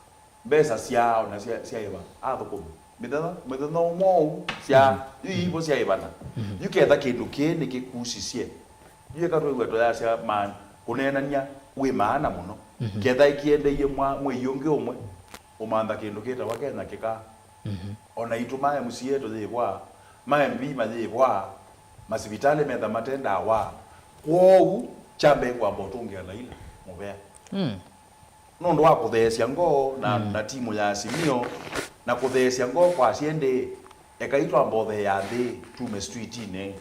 Mbesa syao na sya, syaĩva athũkũmi. Mĩthenya, mũthenya ũmwe ũu sya, mhm, yu ivo syaĩvana. Mhm. Yu ketha kĩndũ kĩĩ nĩkĩkusisye. Yu eka twĩw'a tũyasya, man, kũneenany'a wĩ maana mũno. Mhm. Ketha ĩkĩendeie mwa-, mwei ũngĩ ũmwe, ũmantha kĩndũ kĩtawa Kenya kĩka. Mhm. O naitũ ma M C A tũyĩvwa, ma M P mayĩvwa, masivitalĩ metha mate ndawa. Kwoou, kya mbee kwamba ũtũngĩa Raila mũvea. Mm. Nũndũ wa kũtheesya ngoo na, mm, na timu ya Azimio, na kũtheesya ngoo kwa syendĩ, ekai twambothee ya nthĩ, tume street-inĩ,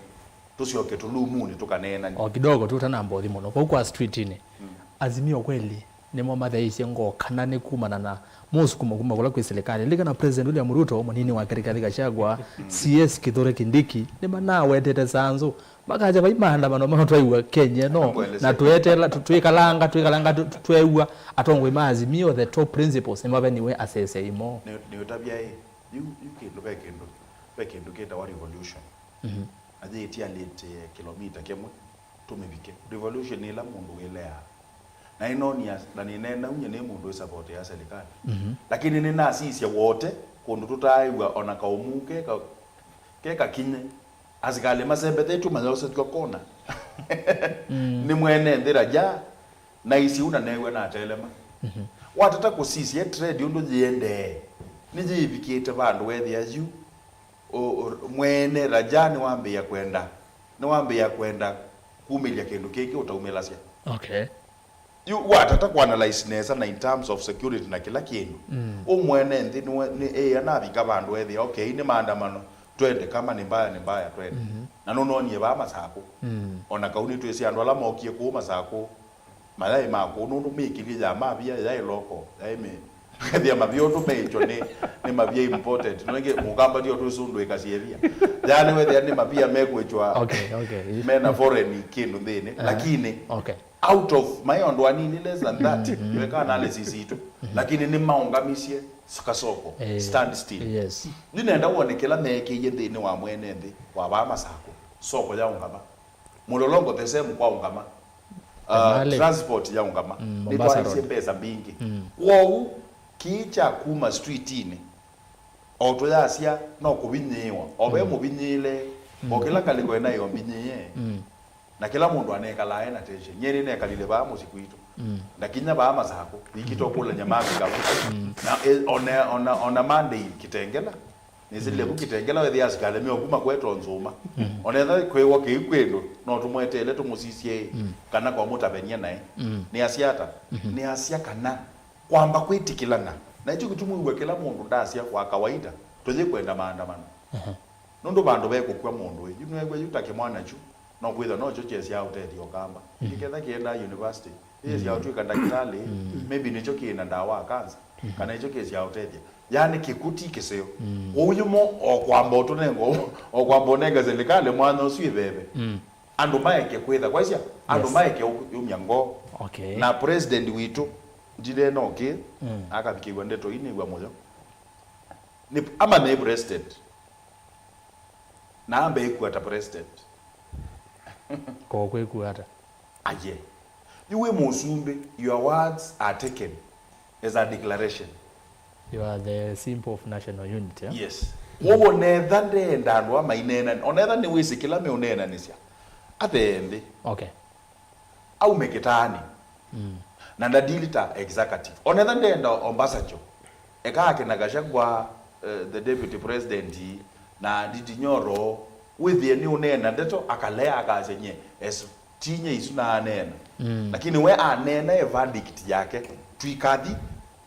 tũsyoke tũlumunĩ tũkaneenany'e. O kidogo tu, ũtanambothi mũno. Kũu kwa street-inĩ, mm, Azimio kweli nĩmo matheeisye ngoo kana nĩ kumana na mũsukumo kuma kũla kwĩ silikalĩ? Lilikana President William Ruto, mũnini wake Rigathi Gachagua, mm, C S Kithure Kindiki, nĩmanawetete sanzũ Makasya vai maandamano mano twaiw'a Kenya ĩno, na tweteela, tu-, twikalanga, twikalanga, tu-, tu-, tweew'a atongoi ma Azimio, the top principals, nĩmaveniwe asese imo. Nĩ, nĩũtavya ĩ, yu, yu kĩndũ, ve kĩndũ, ve kĩndũ kĩtawa revolution. Mhm. Na yĩtialĩte kilomita kĩmwe, tũmĩvike. Revolution nĩ ĩla mũndũ wĩleaa. Na ĩnonia, na nĩneenaunye nĩ mũndũ wĩ support ya serikali. Mhm. Lakini nĩnasisya wote, kũndũ tũtaaĩw'a ona kaũmuu ke ka-, ke kakinye. Asikalĩ masembetetw'e mayosetw'a kona. Mm. Nĩ mwene nthĩ Raja, na isiu na neew'a natelema. Mhm. Watata kũsisya trade ũndũ yĩendee, nĩyĩvikĩte vandũ wethĩa yu, o, o, mwene Raja nĩwambĩĩa kwenda, nĩwambĩĩa kwenda kumĩlya kĩndũ kĩngĩ ũtaumĩlasya. Okay. Yu watata kũanalyze nesa na in terms of security na kĩla kĩndũ. Mm. Ũ mwene nthĩ nĩwe, nĩ, ĩ, anavika vandũ ethĩa, okay, nĩ maandamano, twende, kama ni mbaya ni mbaya, twende. Mhm. Na nũnonie vaa Masakũ. Mm. Ona kau nĩtwĩsĩ andũ ala mokie kũu Masakũ, mayaĩ ma kũu, nũndũ mĩkĩlye ya mavia yaĩ local, yaĩ mĩ-, ethĩa mavia ũndũ meĩtyo nĩ, nĩ mavia important. No ĩngĩ, Mũkamba ndio twĩsũndũĩka syevia. Yaani wethĩa nĩ mavia mekwĩtwa, okay, okay, mena foreign kĩndũ nthĩnĩ, eh, lakini, okay. Out of my own one in less than that, mm-hmm, weka analysis itũ. Mm-hmm. Lakini nĩ maũngamisye kasoko, eh, stand still. Yes. Nĩnenda wone kĩla meekĩie nthĩnĩ wa mwene nthĩ wa vaa Masakũ. Soko yaũngama. Mũlolongo the same kwaũngama. Uh, transport yaũngama. Mm, Mombasa Road. Nĩtwaisye mbesa mbingĩ. Mm. Kwoou, kĩĩ kya kuma street-inĩ, o tũyasya no kũvinyĩĩwa. O ve, mm, mũvinyĩĩle, o, mm, kĩla ngalĩko ĩnaĩ o mbinyĩĩe. Mm. Na kĩla mũndũ anekalaa ena tension. Nyie nĩnekalile vaa mũsyĩ kwitũ. Mm. Ndakinya vaa Masakũ, vikĩte ũkũlany'a mavika vu. Mm. Na, e, ona, ona, ona Monday Kitengela, nĩsĩlile vu Kitengela, wethĩa asikalĩ meũkuma kwetwa Nzũma. Mm. Ona etha kwĩw'a kĩu kwĩndũ, no tũmweteele tũmũsisye, mm, kana kwamũtavenia naĩ. Mm. Nĩasya ata? Mm-hmm. Nĩasya kana kwamba kwĩtĩkĩlana. Na ĩkyo kĩtumi wĩw'a kĩla mũndũ ndasya kwa kawaida, tũyĩkwenda maandamano. Uh-huh. Nũndũ vandũ vekũkw'a mũndũ ĩ, yu nĩwew'a yu ta kĩmwana kyu, no kwĩthwa nokyo kyesyaa ũtethyo Ũkamba. Mm. Kĩketha kĩendaa university, yĩsyaa, mm, ũtw'ĩka ndakĩtalĩ, mm, maybe nĩkyo kĩĩ na ndawa wa kanza, mm, kana nĩkyo kĩsyaa ũtethya. Yaani kĩkw'ũ ti kĩseo. Mm. Ũu yumo o kwamba ũtũnenga, o kwamba ũnenga silikalĩ mwanya ũsu ĩveve. Mm. Andũ maeke kwĩtha, kwaisya, andũ, yes, maeke ũ-, yumya ngoo. Okay. Na president witũ, ndinena ũkĩ, mm, akavikĩw'a ndeto ii nĩw'a mũyo. Nĩ, ama nĩ president. Na ambe ĩkua ta president. Ko kwĩkua ata? Aye. Yu wĩ mũsumbĩ, your words are taken as a declaration. You are the symbol of national unity, eh? Yes. Mm. Kwoou onetha ndenda andũ aa maineenanĩ, onetha nĩwĩsĩ kĩla meũneenanĩsya, athee nthĩ. Okay. Aume kĩtaanĩ. Mm. Na ndadili ta executive. Onetha ndenda Obasanjo. Eka akina Gachagua, eh, the deputy president, na Ndindi Nyoro, wĩthĩe nĩ ũneena ndeto, akalea akasya nye, es, ti nye isu naaneena. Mm. Lakini we aneena e verdict yake, twikathi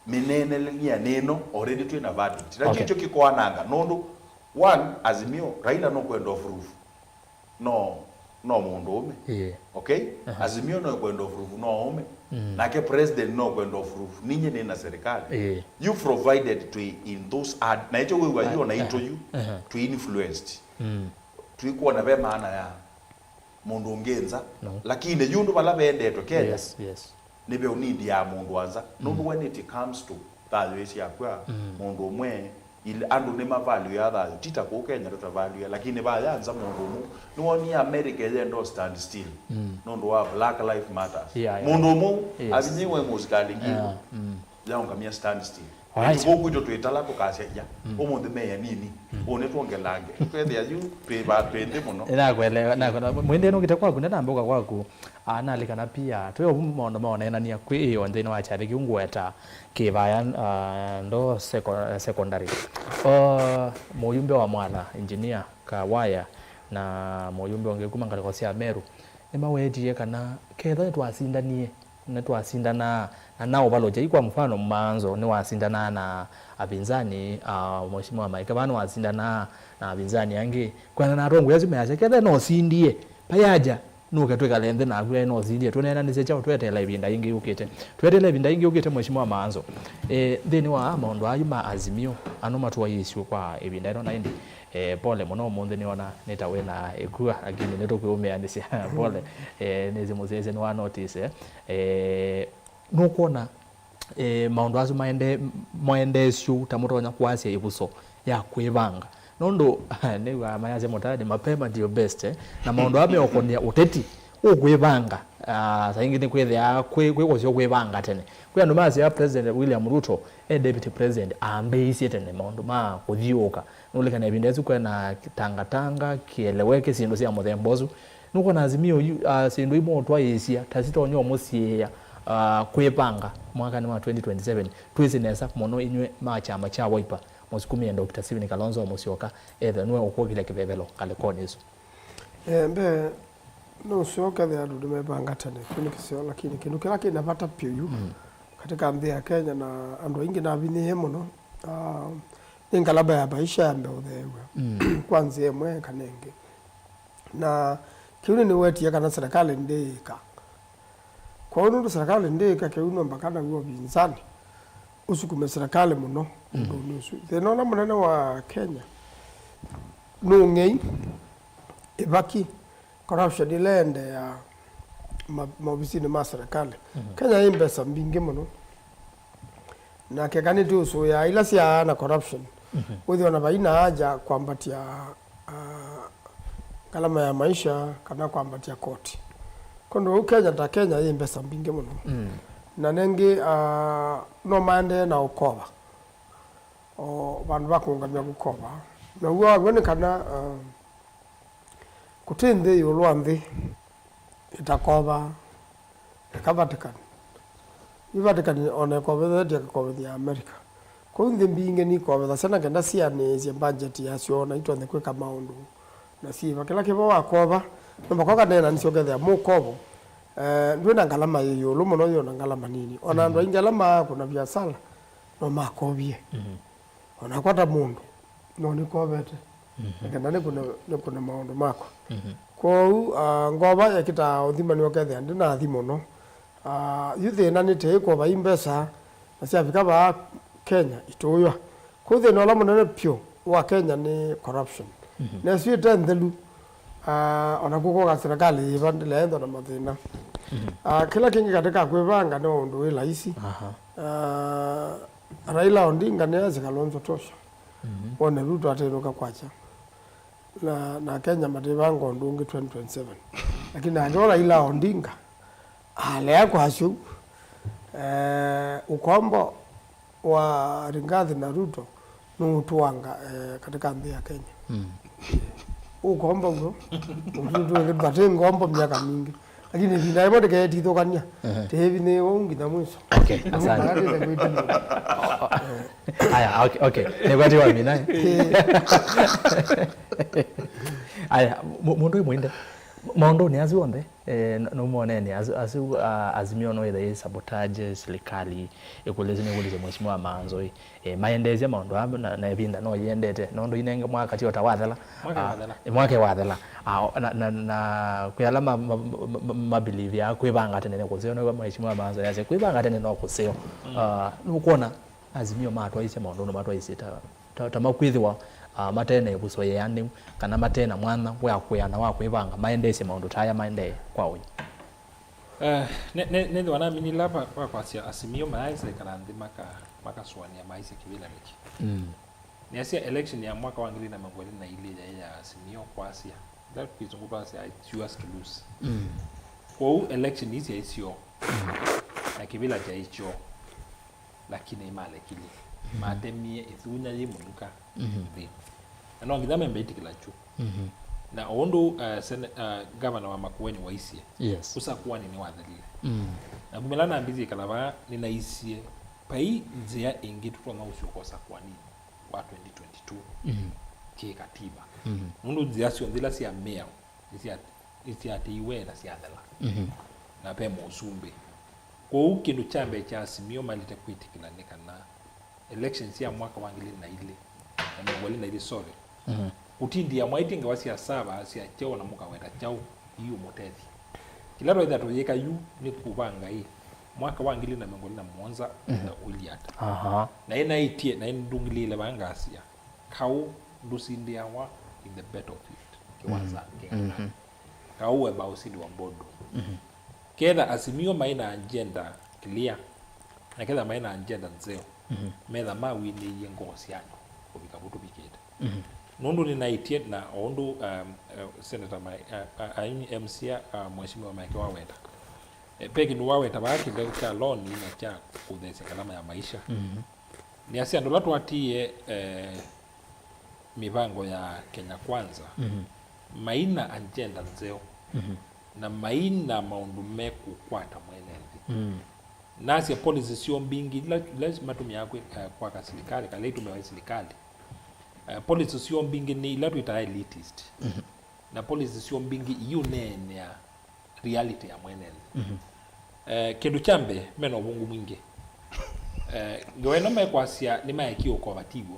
mĩneenelenia nĩno, already twĩ na verdict. Na, okay, kĩkyo kĩkoananga, nũndũ, one, Azimio, Raila nũkwenda off roof. No, no mũndũũme. Ĩĩ. Okay? Aha. Azimio no kwenda ũvuruvu no ũme. Mm. Nake president no kwenda ũvuruvu. Ninyi nĩ na serikali. Ĩĩ. You provided twĩ in those ad-, na ĩkyo wĩw'a yu ona ito yu, aha, twĩ influenced. Mm. Twĩkwona ve maana ya mũndũ ũngĩ nza. No. Lakini yu ndũ vala vendetwe Kenya. Yes, yes. Nĩve ũnindi ya mũndũ wa nza. Nũndũ, mm, when it comes to thayũ ĩsyakw'a, mm, mũndũ ũmwe, ile, andũ nĩmavalũĩa thayũ, ti ta kũu Kenya tũtavalũĩa, lakini vaya nza mũndũ ũmwe. Nĩwonie America yenda stand still, mm, nũndũ wa Black Life Matters. Yeah, yeah. Mũndũ ũmwe, yes, avinyĩwe mũsikali ngilu, yeah, mm, yaũngamia stand still. Alright. Ĩtukũ kwitũ twĩtala tũkasya, ya, mm, ũmũnthĩ meya nini, mm, ũũ nĩtwongelange. Twethĩa yu twĩ va-, twĩ nthĩ mũno. Nĩnakwelewa, nakwelewa. Mwĩndĩ nũkĩte kwaku, nĩnambũka kwaku. Ah, nalikana pia, twĩ ovu maũndũ ma ũneenania kwĩ ĩyo nthĩnĩ wa kyathĩ kĩu ngweta Kĩvaya, ah, Ndo Seco-, Secondary. Ah, mũyumbe wa Mwala, Engineer Kawaya, na mũyumbe ũngĩ kuma ngalĩko sya Meru, nĩmawetie kana ketha nĩtwasindanie, nĩtwasindanaa, na naũvalũkya. Kwa mfano, Maanzo nĩwasindanaa na avinzani, ah, Mheshimiwa Maeke vaa nĩwasindanaa na avinzani angĩ. Kwĩana na atongoi asu measya, ketha nosindie, payaja, nũke twĩkale nthĩ naku, ĩĩ, nosindie, tũneenanĩsye kyaũ, tweteela ĩvinda yĩngĩ yũkĩte. Tweteela ĩvinda yĩngĩ yũkĩte, Mheshimiwa Maanzo. Eh, nthĩnĩ wa maũndũ ayu ma Azimio, ano matũaĩĩsye kwa ĩvinda ĩno na ĩndĩ, eh, pole mũno, ũmũnthĩ nĩona nĩ ta wĩna ĩkua, lakini nĩtũkwĩũmĩanĩsya. Pole. Eh, nĩsĩ mũsyaĩĩsya nĩwa notice, eh. Eh, nũkwona, eh, maũndũ asu maende-, maendeesyo ta mũtonya kwasya ĩvuso ya kwĩvanga? Nũndũ nĩw'aa mayasya mũtaani, mapema ndio best, eh? Na maũndũ aa meũkonĩa ũteti ũkwĩvanga, ah, saa ingĩ nĩkwĩthĩaa kwĩ, kwĩ kũseo kwĩvanga tene. Kwĩ andũ masyaa President William Ruto e Deputy President ambĩĩisye tene maũndũ ma kũthiũũka. Nũlikana ĩvinda ĩsu kwena tangatanga, kĩeleweke, syĩndũ sya mũthemba ũsu. Nũkwona Azimio yu, ah, syĩndũ imwe ũtwaĩĩsya ta sitonya ũmũsiĩĩa, ah, kwĩvanga mwakanĩ wa twenty twenty-seven? Twĩsĩ nesa mũno inyw'ĩ ma kyama kya Wiper, mũsukumĩe Doctor Stephen Kalonzo Musyoka, ethĩwa nĩwe ũkũkĩlya kĩvevelo ngalĩkonĩ ĩsu. Eh, mbee, no ũseo kethĩa andũ nĩmevanga tene, kĩu nĩ kĩseo, lakini kĩndũ kĩla kĩna vata vyũ yu, mm, katika nthĩ ya Kenya, na andũ aingĩ navinyĩĩe mũno, ah, nĩ ngalama ya maisha yambe ũtheew'a, mm, kwa nzĩa ĩmwe kana ĩngĩ. Na kĩu nĩnĩwetie kana serikali ndĩĩka. Kwoou nũndũ serikali ndĩĩka kĩu, no mpaka naw'o ũvinzani ũsukume serikali mũno, mhm, ũndũnĩ ũsu. Thĩna ũla mũnene wa Kenya nĩ ũng'ei, ĩvaki, corruption ĩla ĩendeeaa ma-, maovisinĩ ma serikali. Mhm. Kenya yĩ mbesa mbingĩ mũno. Na keka nĩtũsũĩaa ila syaana corruption, mhm, wĩthĩwa na vai na haja kwambatya, ah, ngalama ya maisha kana kwambatya koti. Kwondũ ũu Kenya ta Kenya yĩ mbesa mbingĩ mũno. Mm. Na nengĩ, ah, no maendee na ũkova. O vandũ va kũũngamya kũkova. Na w'o waw'o nĩ kana, ah, kũtĩ nthĩ ĩũlũ wa nthĩ ĩtakova, eka Vatican. Yu Vatican o na ĩkovethetye ĩkakovethya America. Kwoou nthĩ mbingĩ nikovethasya na kenda sianĩĩsye mbanjeti yasyo na itonya kwĩka maũndũ na syĩva. Kĩla kĩvo wakova, no mũhaka ũkaneenanĩsya ũkethĩa mũkovo, eh, ndwĩ na ngalama yĩ ĩũlũ mũno, yĩ o na ngalama nini. O na andũ aingĩ ala maakũna viasala no makovie. Mhm. O nakwa ta mũndũ, no nĩkovete. Mhm. Nĩkenda nĩkũne, nĩkũne maũndũ makwa. Mhm. Kwoou, ah, ngova ĩkĩtaa ũthima nĩũkethĩa ndĩnathi mũno. Ah, yu thĩna nĩ tei kwova i mbesa, na syavika vaa Kenya itũywa. Kwoou thĩna ũla mũnene vyũ wa Kenya nĩ corruption. Mhm. Na ĩsu ĩte nthelu, ah, o na kũkoka serikali yĩva ndĩlaenthwa na mathĩna. Mhm. Ah, kĩla kĩngĩ katĩ ka kwĩvanga nĩ ũndũ wĩ laisi. Aha. Ah, Raila Odinga nĩasye Kalonzo tosha. Mhm. Wone Ruto atĩnũka kwakya. Na, na Kenya matĩvanga ũndũ ũngĩ twenty twenty-seven. Lakini nake o Raila Odinga alea kwasya ũu. Eh, ũkombo wa Rigathi na Ruto nũũtũanga, eh, katika nthĩ ya Kenya. Mm. Ũkombo w'o, tũtũtũkĩtwa tĩ ngombo myaka mingĩ. Lakini ĩvinda yĩmwe ndĩkeetithũkany'a. Ehe. Tĩĩvinĩĩwa ũu nginya mwiso. Okay, asante. Aya, okay, okay. Nĩkwatiwa mina, eh? Eh. Aya, mu-, mũndũ wĩ mwĩnde. Maũndũnĩ asu onthe, eh, n-, nũmonene asu, asu, ah, Azimio no ĩtha ĩ sabotage serikali, ĩkũlĩsye, nĩkũlĩsye Mheshimiwa Maanzo, eh, maendeesya maũndũ aa na, na ĩvinda no yĩendete, nũndũ inenge mwaka ti o ta wathela. Mwaka Ah, wathela. Mwaka wathela. Ah, o-, na, na, na kwĩ ala ma, ma, ma, ma, mabilivia kwĩvanga tene nĩ kũseo, nĩw'o Mheshimiwa Maanzo yasya kwĩvanga tene no kũseo. Ah, nũkwona Azimio matwaisye maũndũ nũmatwaisye ta, ta, ta makwĩthĩwa, ah, mate na ĩvuso yĩanĩu, kana mate na mwanya wa kwĩana wa kwĩvanga maendeesye maũndũ ta aya maendee kwa ũi. Eh, ne, ne, nĩthĩwa naminila va, va kwasya Azimio mayaĩsa ĩkala nthĩ maka, makasũanĩa maisye kĩvĩla nĩkĩ. Mm. Nĩasya election ya mwaka wa ngili na mĩongo ĩlĩ na ilĩ yaĩ ya Azimio kwasya. That kĩsũngũ twasya, "It's yours to lose." Mm. Kwoou election ii syaĩ syoo. Mm. Na kĩvĩla kyaĩ kyoo. Lakini nĩmalekilye. Mm. Matemie ĩthunya yĩ mũnuka Mhm. nthĩ. Na no nginya membe ĩtĩkĩla kyu. Mhm. Na o ũndũ, uh, sene-, uh, gavana wa Makueni waisye, Yes. ũsakuani nĩwathelile. Mm. Na kumĩla nambĩthie ĩkala vaa, nĩnaisye, vai nzĩa ĩngĩ tũtonya ũsyoka ũsakuani wa twenty twenty-two Mhm. kĩ katiba. Mhm. Nũndũ nzĩa syonthe ila sya mĩao nĩsya-, nĩsyatĩiwe na syathela. Mhm. Na ve mũsumbĩ. Kwoou kĩndũ kya mbee kya Azimio malĩte kwĩtĩkĩla nĩ kana elections sya mwaka wa ngili na ilĩ, na mĩongo ĩlĩ na ilĩ, sorry, Mhm. kũtindĩa mwaĩtye ngewa sya sava sya kyaũ na mũkaweta kyaũ iũmũtethya. Kĩla twaĩtha tũyĩka yu nĩ kũvanga ĩ mwaka wa ngili na mĩongo ĩlĩ na mũonza Mhm. na ũilyĩ ata. Aha. Na ĩnaĩtye, na ĩndũngĩlĩĩle vaa ngasya, kaũ ndũsindĩawa in the battlefield, kĩwanza Mhm. kĩng'ang'a. Mhm. Kaũ wemba ũsindi wa boardroom. Mhm. Ketha Azimio maĩ na agenda clear, na ketha maĩ na agenda nzeo, Mhm. metha mawinĩie ngoo sya andũ kũvika vu tũvikĩte. Mhm. Nũndũ nĩnaĩtye na o ũndũ, um, uh, Senator Mai-, uh, uh, I mean, M C A, uh, Mheshimiwa Maeke waweta. Eh, ve kĩndũ waweta vaa kĩndũ kya loan na kya kũtheesya ngalama ya maisha. Mhm. Nĩasya andũ ala twatiie, eh, mĩvango ya Kenya Kwanza, Mhm. maina agenda nzeo, Mhm. na maina maũndũ mekũkwata mwene nthĩ. Mm. Nasya policy syoo mbingĩ ila, ila matũmĩaa kwĩ-, eh, kwaka silikalĩ, kana ila itũmĩawa nĩ silikalĩ, eh, policy syoo mbingĩ nĩ ila twĩtaa elitist. Mhm. Na policy syoo mbingĩ iũneenea reality ya mwene nthĩ. Mhm. Eh, kĩndũ kya mbee, mena ũvũngũ mwingĩ. Eh, ngewa ĩno mekwasya nĩmaekie ũkova tiw'o.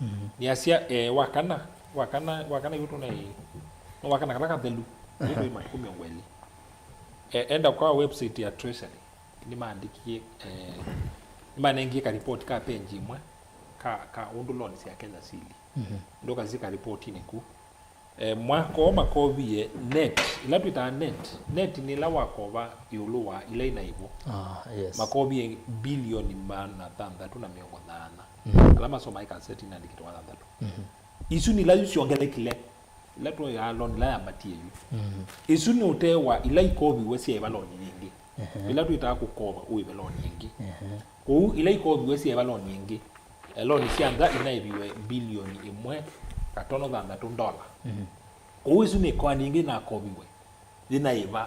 Mhm. Nĩasya, eh, wakana, wakana, wakana yu tũnai, no wakana kala kathelu, Aha. ĩndũ ima kũmĩongo ĩlĩ. Eh, enda kwa website ya Treasury, nĩmaandĩkie, eh, nĩmanengie ka report ka page ĩmwe, ka, ka ũndũ loan sya Kenya sili. Mhm. Ndũkasika report-inĩ ku. Eh, mwaka ũũ makovie net, ila twĩtaa net, net nĩ ila wakova ĩũlũ wa ila inaĩvo. Ah, yes. Makovie bilioni maana thanthatũ na mĩongo thana. Mhm. Ala masomaa ĩkaseti inaandĩkĩtwe wa thanthatũ. Mhm. Isu nĩ ila yu syongelekile, ila twoyaa loan ila yambatie yu. Mhm. Isu nĩ ũtee wa ila ikoviwe syaĩva loan yĩngĩ. Ehe. Ila twĩtaa kũkova ũĩve loan yĩngĩ. Ehe. Kwoou ila ikoviwe syaĩva loan yĩngĩ, eh, loan sya nza inaĩviwe bilioni ĩmwe katono thanthatũ ndola. Mhm. Kwoou ĩsu nĩ ĩkoani yĩngĩ yĩnakoviwe, yĩnaĩva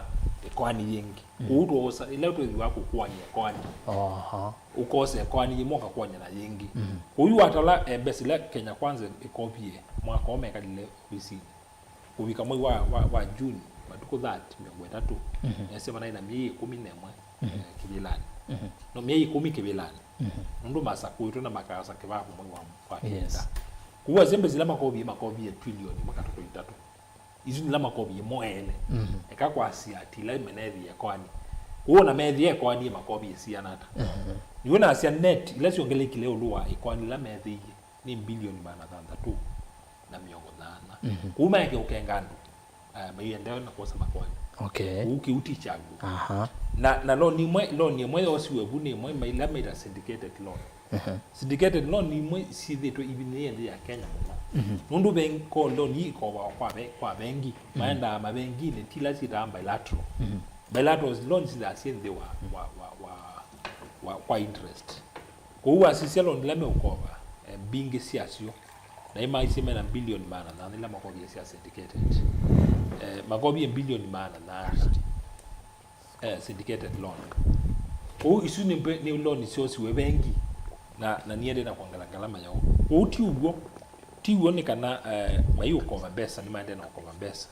ĩkoani yĩngĩ. Mhm. Kwoou twosa, ila twĩthĩwa kũkuany'a ĩkoani. Aha. Ũkosa ĩkoani yĩmwe ũkakuany'a na yĩngĩ. Mhm. Kwoou watala, eh, mbesa ila Kenya Kwanza ĩkovie mwaka ũũ mekalile ovisinĩ. Kũvika mwei wa, wa, wa June, matukũ thirty, mĩongo ĩtatũ, Mhm. nĩasya manaĩ na myei ĩkũmi na ĩmwe, Mhm. eh, kĩvĩlanĩ. Mhm. No, myei ĩkũmi kĩvĩlanĩ. Mhm. Nũndũ masakũĩtwe na makasa kĩvavu mwei wa, wa Yes. kenda. Kũu asya mbesa ila makovie, makovie trilioni ĩmwe katoto itatũ. Isu nĩla makovie mo ene. Mhm. Eka kwasya ati ila menethie ĩkoani. Kũu ona methie ĩkoani makovie siana ata. Mhm. Nĩw'o nasya net, ila syongelekile ĩũlũ wa ĩkoani ila methĩie. Nĩ mbilioni maana thanthatũ na mĩongo thana. Mhm. Kũu maeke ũkenga andũ, eh, maiendewe na kwosa makoani. Okay. Kũu kĩu ti kyaw'o. Aha. Na, na loan ĩmwe, loan ĩmwe yosiwe vu nĩ ĩmwe maila meta syndicated loan. Mhm. Syndicated loan imwe syĩthĩtwe ivinĩĩe nthĩ ya Kenya mũno. Mhm. Nũndũ vengi, ko loan ii ikovawa kwa ve-, kwa vengi. Mhm. Maendaa mavenginĩ, ti ila syĩtaa bilateral. Mhm. Bilateral loan syĩthaa syĩ nthĩ wa, wa, wa, wa, wa, kwa interest. Kwoou wasisya loan ila meũkova, eh, mbingĩ syasyo, na imaisye mena mbilioni maana thano ila makovie sya syndicated. Eh, makovie mbilioni maana thano, eh, syndicated loan. Kwoou isu nĩ mbe-, nĩ loan syosiwe vengi, na, na niendee na kwongela ngalama yaũ. Kwoou ti ũw'o, ti w'o nĩ kana, eh, maiũkova mbesa, nĩmaendee na ũkova mbesa.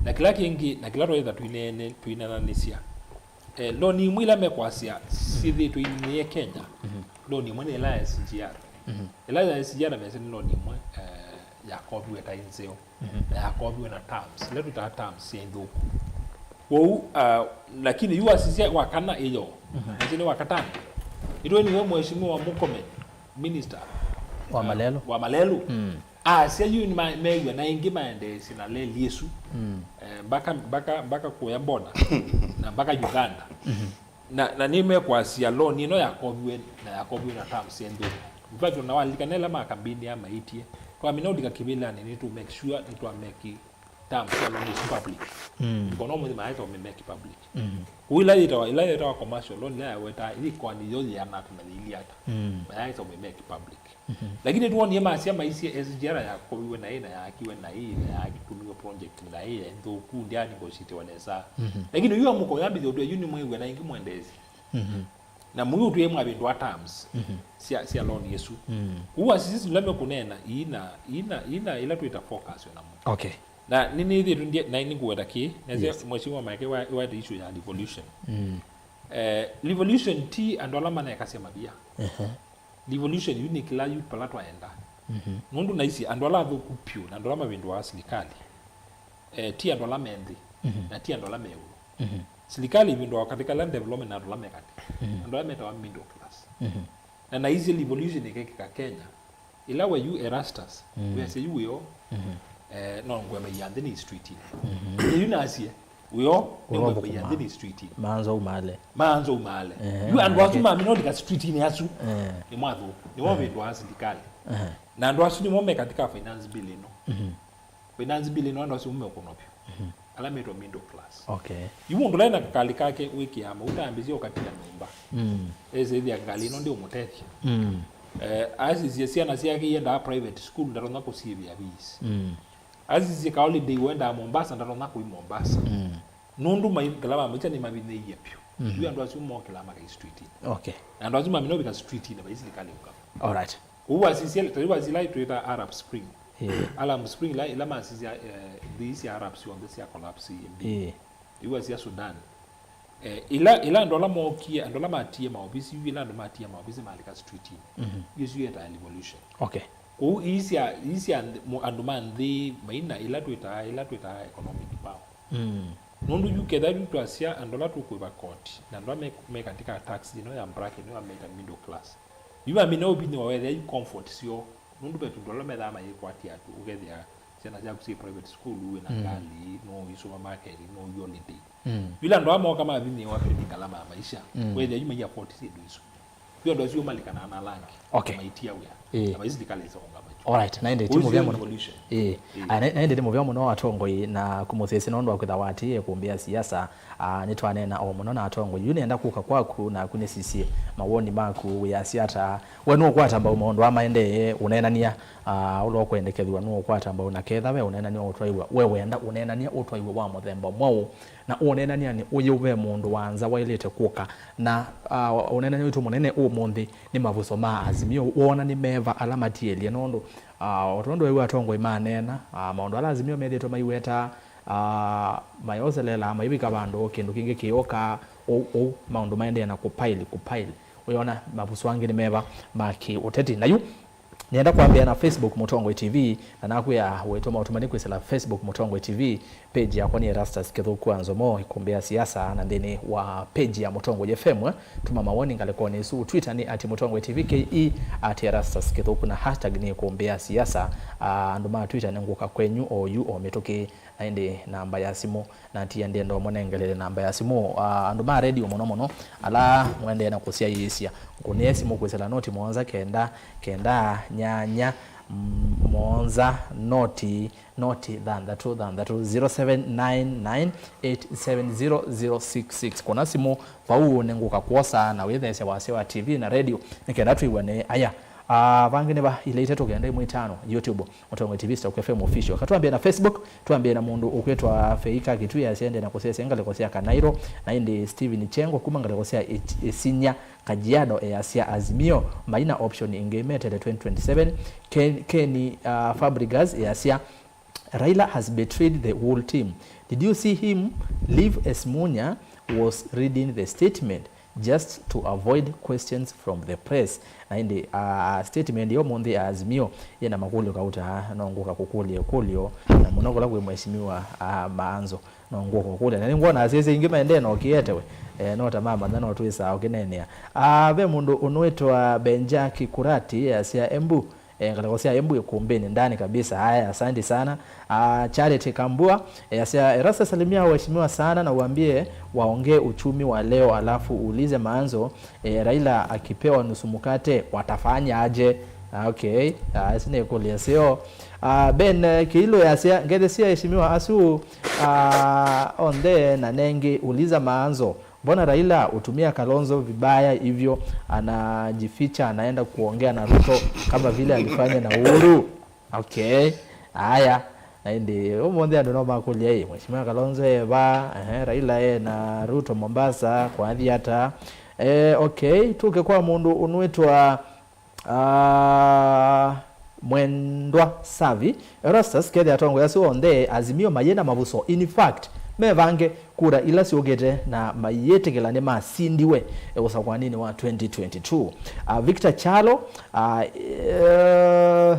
Na kĩla kĩngĩ, na kĩla twaĩtha tũineene-, tũineenanĩsya, eh, loan imwe ila mekwasya syĩthĩĩtwe ininĩe Kenya, loan imwe nĩ ĩla ya S G R. Ĩla ya S G R mesĩ nĩ loan imwe, eh, yakoviwe ta nzeo, na yakoviwe na terms, ila twĩtaa terms sya nthũku. Kwoou, ah, lakini yu wasisya wa kana ĩyo, mesĩ nĩ wa katano. Ĩtwe nĩwe Mheshimiwa Murkomen, minister, wa ah, Malelu. Wa Malelu. Asya yu nĩma-, meew'a na ĩngĩ maendeesye na leli ĩsu, eh, mpaka, mpaka, mpaka kũya border na mpaka Uganda. Na, na nĩmekwasya loan ĩno yakoviwe, na yakoviwe na terms sya nthũku. In fact, ona walilikana ĩla makambĩnĩa maĩtye, twamina ũlika kĩvĩlanĩ, nĩtũ make sure nĩtwa make terms sya loan ĩsu public. Because no mũthĩ maeta ũmĩ make public. Kũu ila yĩtawa, ila yĩtawa commercial loan, ila yawetaa, ĩyĩkoani yo yĩana ata na yĩilyĩ ata. Mayaeta ũmĩ make public. Lakini twonie masya maisye S G R yakoviwe na ĩ, na yaakiwe na ĩ, na yatũmiwe project na ĩ, nthũku, ndya negotiatiwa nesa. Lakini yu amũko yambithia ũtwĩa yu nĩmwĩw'a na ĩngĩ mwendeesye. Na mũyũtwĩe mwavĩndũa terms sya, sya loan ĩsu. Kũu asisi sila mekũneena, ii na, ii na, ii na ila twĩta focus o namo. Okay. Na nĩnĩthĩtwe ndye, na nĩngũweta kĩ, nesya Yes. Mheshimiwa Maeke wa, waete issue ya devolution. Eh, devolution ti andũ ala manekasya mavia. Devolution yu nĩ kĩla yu pala twaenda. Nũndũ naisye andũ ala athũku pyũ na andũ ala mavĩndũaa silikalĩ, eh, ti andũ ala me nthĩ, na ti andũ ala me ĩũlũ. Silikalĩ ĩvĩndũawa katĩ kala development na andũ ala me katĩ. Andũ ala metawa middle class. Na naisye devolution ĩkekĩka Kenya, ĩla we yu Erastus, wĩasya yu wĩoo, eh, no ngwemaia nthĩ nĩ street-inĩ. Yu nasye, wĩoo, nĩ ngwemaia nthĩ nĩ street-inĩ. Maanza umaale. Maanza umaale. Yu andũ asu mamina ũlika street-inĩ asu, nĩ mwathũku, nĩmo vĩndũaa silikalĩ. Na andũ asu nĩmo me katĩ ka finance bill ĩno. Finance bill ĩno andũ asu meũkũnwa vyũ. Ala metwa middle class. Okay. Yu mũndũ ũla ena kakalĩ kake wĩkĩaa mauta ambĩsya ũkatia nyũmba. Esĩthya ngalĩ ĩno ndĩũmũtethya. Eh, asisye syana syake iendaa private school, ndatonya kũsyĩvĩa fees. Asisye ka holiday wendaa Mombasa, ndatonya kũi Mombasa. Nũndũ mai-, ngalama maisha nĩmavinĩie vyũ. Yu andũ asu mokĩlaa makai street-inĩ. Okay. Na andũ asu mamina ũvika street-inĩ, vai silikalĩ ũka. All right. Kũu wasisya, ta yu wasila twĩta Arab Spring. Arab Spring, ila, ila masisya, eh, nthĩ sya Arab syonthe sya collapse ĩmbĩ. Yu wasisya Sudan. Eh, ila, ila andũ ala mookie, andũ ala matie maovisi, yu ila andũ matie maovisi malika street-inĩ. Yu ĩsu yĩtaa revolution. Okay. Kũu ii sya, ii sya nthĩ, mo-, andũ ma nthĩ maina ila twĩtaa, ila twĩtaa economic power. Nũndũ yu ketha yu twasya andũ ala tũkũĩva koti, na andũ ala me, me katĩ ka tax ĩno ya bracket, ĩno ya meta middle class. Yu mamina ũvinyĩwa wethĩa yu comfort syoo, nũndũ ve tũndũ ala methaa mayĩkwatya andũ, ũkethĩa syana syaku syĩ private school, wĩ na ngalĩ, no ũi supermarket, no ũi holiday. Yu ila andũ aa mooka mavinyĩwa vyũ nĩ ngalama ya maisha, wethĩa yu mai afford syĩndũ isu. Yu andũ asu malikanaa na ala angĩ, okay, maitia wĩa. Na maisi silikalĩ ĩsonga macho. Alright, naende ti mũvea mũno. Ĩĩ. Aya, na-, naende ti mũvea mũno atongoi na kũmũsĩsya nũndũ wa kwĩtha watie kũmbĩa siasa. Ah, nĩtwaneena o mũno na atongoi. Yu nĩenda kũka kwaku naku nĩsisye mawoni maku, wĩasya ata? We nũũkwata mbau maũndũ aa maendee ũneenania, ah, ũla ũkwendekethw'a nũũkwata mbau, na ketha ve ũneenania ũtwaiwe, we wenda ũneenania ũtwaiwe wa mũthemba mwaũ? Na ũneenania nĩ ũyũ, ve mũndũ wa nza waĩlĩte kũka? Na, ah, ũneenania witũ mũnene ũmũnthĩ nĩ mavuso ma Azimio. Woona nĩ meva ala matielye? Nũndũ, ah, o tondũ wĩw'a atongoi maneena, ah, maũndũ ala Azimio methĩĩtwe maiweta, ah, mayoselela, maivika vandũ, kĩndũ kĩngĩ kĩyoka, ũu, ũu, maũndũ maendee na kũpaili, kũpaili. Ũyona mavuso angĩ nĩ meva ma kĩ-ũteti. Na yu, nĩenda kwambĩa na Facebook Mũtongoi T V, na nakwĩa wĩtũma ũtũmani kwĩsĩla Facebook Mũtongoi T V, page yakwa nĩ Erastus Kĩthũku wa Nzomo, ĩkũmbĩ ya siasa, na nthĩnĩ wa page ya Mũtongoi F M, eh, tũma mawoni ngalĩkonĩ ĩsu. Twitter nĩ at Mũtongoi T V K E, at Erastus Kĩthũku, na hashtag nĩ ĩkũmbĩ ya siasa. Ah, andũ ma Twitter nĩngũka kwenyu o yu o mĩtũkĩ, na ĩndĩ namba ya simũ. Natia ndĩenda ũmũnengelele namba ya simũ. Ah, andũ ma redio mũno mũno, ala mũendee na kũsyaĩĩsya, ngũnĩe simũ kwĩsĩla noti mũonza kenda kenda nyanya, mm, mũonza noti noti thanthatũ thanthatũ, zero seven nine nine eight seven zero zero six six. Kũna simũ vau nĩngũka kwosa na wĩtheesya wasya wa T V na redio nĩ kenda twĩw'ane. Aya, ah, vangĩ nĩ va, ilĩ itatũ kenda ĩmwe itano, YouTube. Mũtongoi T V, Stock F M Official. Katwambie na Facebook, twambie na mũndũ ũkwĩtwa Feika Kĩtui, asya ende na kũsesya ngalĩko sya Kanairo, na ĩndĩ Steven Chengo kuma ngalĩko sya Ĩch-, Ĩsinya, Kajiado, easya Azimio maina option ĩngĩ metele twenty twenty-seven. Ken-, Kenny, uh, Fabregas easya Raila has betrayed the whole team. Did you see him leave as Munya was reading the statement just to avoid questions from the press? Na ĩndĩ, ah, statement ya ũmũnthĩ ya Azimio yĩna makũlyo kauta, no ngũka kũkũlya ĩkũlyo, na mũno kũla kwĩ mheshimiwa, ah, Maanzo. No ngũka kũkũlya. Na nĩngwona asyaĩsya aingĩ maendee na ũkĩete we. Eh, no ta mamanya no twĩsaa ũkĩneenea. Ah, ve mũndũ ũnũĩtwa Benja Kikurati, asya Embu, eh, ngalĩko sya Embu ĩkũmbĩnĩ ndani kabisa. Haya, asante sana. Ah, Charity Kambua, eh, asya, Erastus, salimia waheshimiwa sana na uambie waongee uchumi wa leo, alafu uulize Maanzo, eh, Raila akipewa nusu mkate watafanya aje? Ah, okay. Ah, ĩsu nĩ ĩkũlyo ĩseo. Ah, Ben, eh, Kĩilũ yasya, ngethesie aheshimiwa asu, ah, onthe na nengĩ uliza Maanzo. Mbona Raila hutumia Kalonzo vibaya hivyo, anajificha, anaenda kuongea na Ruto kama vile alifanya na Uhuru? Okay. Haya. Na ĩndĩ ũmũnthĩ andũ no makũlya, "Ĩ, Mheshimiwa Kalonzo e va? Ehe, Raila e na Ruto Mombasa, kwathi ata?" Eh, okay, tũke kwa mũndũ ũnũĩtwa Ah, Mwendwa Savi, Erastus, kethĩa atongoi asu onthe Azimio mayĩ na mavuso. In fact, mevange kura ila syũkĩte na mayĩtĩkĩla nĩmasindiwe, eh, ũsakwaninĩ wa twenty twenty-two. Ah, Victor Chalo, ah, eh,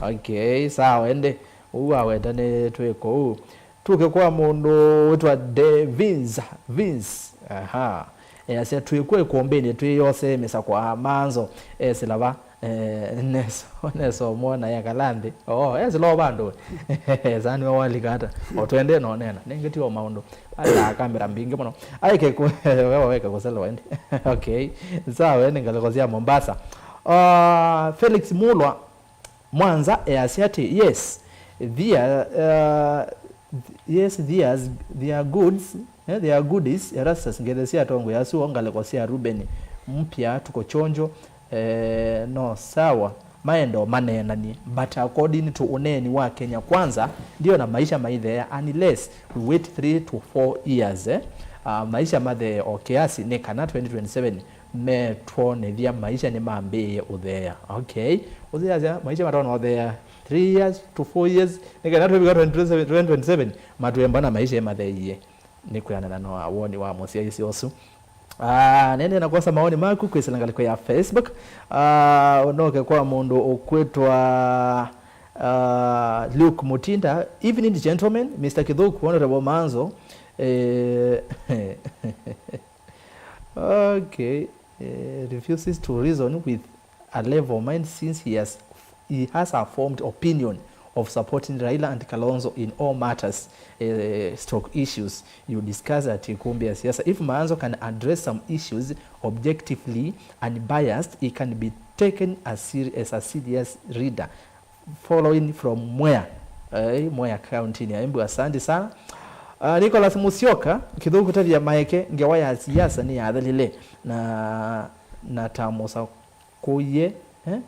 okay, sawa, ende. Ũu aweta nĩ twĩ kũu. Tũke kwa mũndũ wĩtwa De Vince. Vince. Aha. Easya, "Twĩkw'e ĩkũmbĩnĩ twĩyosee mĩsakwa." Maanzo esĩla va? Eh, neso, neso mwana yakala nthĩ. Oh, esĩla o vandũ. Esa nĩwe walika ata? O twende no nena. Nengeti o maũndũ. Ala kamera mbingĩ mũno. Aike ku-, wewe weke kũselewa ĩndĩ. Okay. Sawa, ĩndĩ ngalĩko sya Mombasa. Ah, Felix Mulwa, Mwanza easya atĩ, "Yes, they are, uh, yes, they are, they are goods, eh, they are goodies, Erastus, ngethe sya atongoi asu o ngalĩko sya Rubeni Mpya, tuko chonjo, eh, no sawa, maende o maneenanie, but according to ũneeni wa Kenya Kwanza, ndio na maisha maitheea unless we wait three to four years, eh, uh, maisha mathee o kiasi, nĩ kana twenty twenty-seven metwonethya maisha nĩmambĩĩe ũtheea." Okay. Ũsĩasya maisha matona ũtheea three years to four years, nĩ kana twĩvika twenty twenty-seven, twenty twenty-seven, matwĩe mbona maisha ĩmatheeie. Nĩ kwĩanana na woni wa mũsyaĩĩsya ũsu. Ah, nende na kwosa maoni maku kwĩsĩla ngalĩko ya Facebook. Ah, ũnoke kwa mũndũ ũkwĩtwa, ah, Luke Mutinda. Evening, gentlemen. Mister Kithuku, Honorable Manzo. Eh, Okay. Eh, refuses to reason with a level mind since he has, he has a formed opinion of supporting Raila and Kalonzo in all matters, eh, stroke issues you discuss at ikumbi ya siasa. If Maanzo can address some issues objectively, unbiased, he can be taken as, seri- as a serious reader. Following from Mwea. Eh, Mwea County ni Embu, asante sana. Ah, Nicholas Musyoka, Kithuku kũtavya Maeke, ngewa ya siasa nĩ yathelile na, na ta mũsakũie, eh?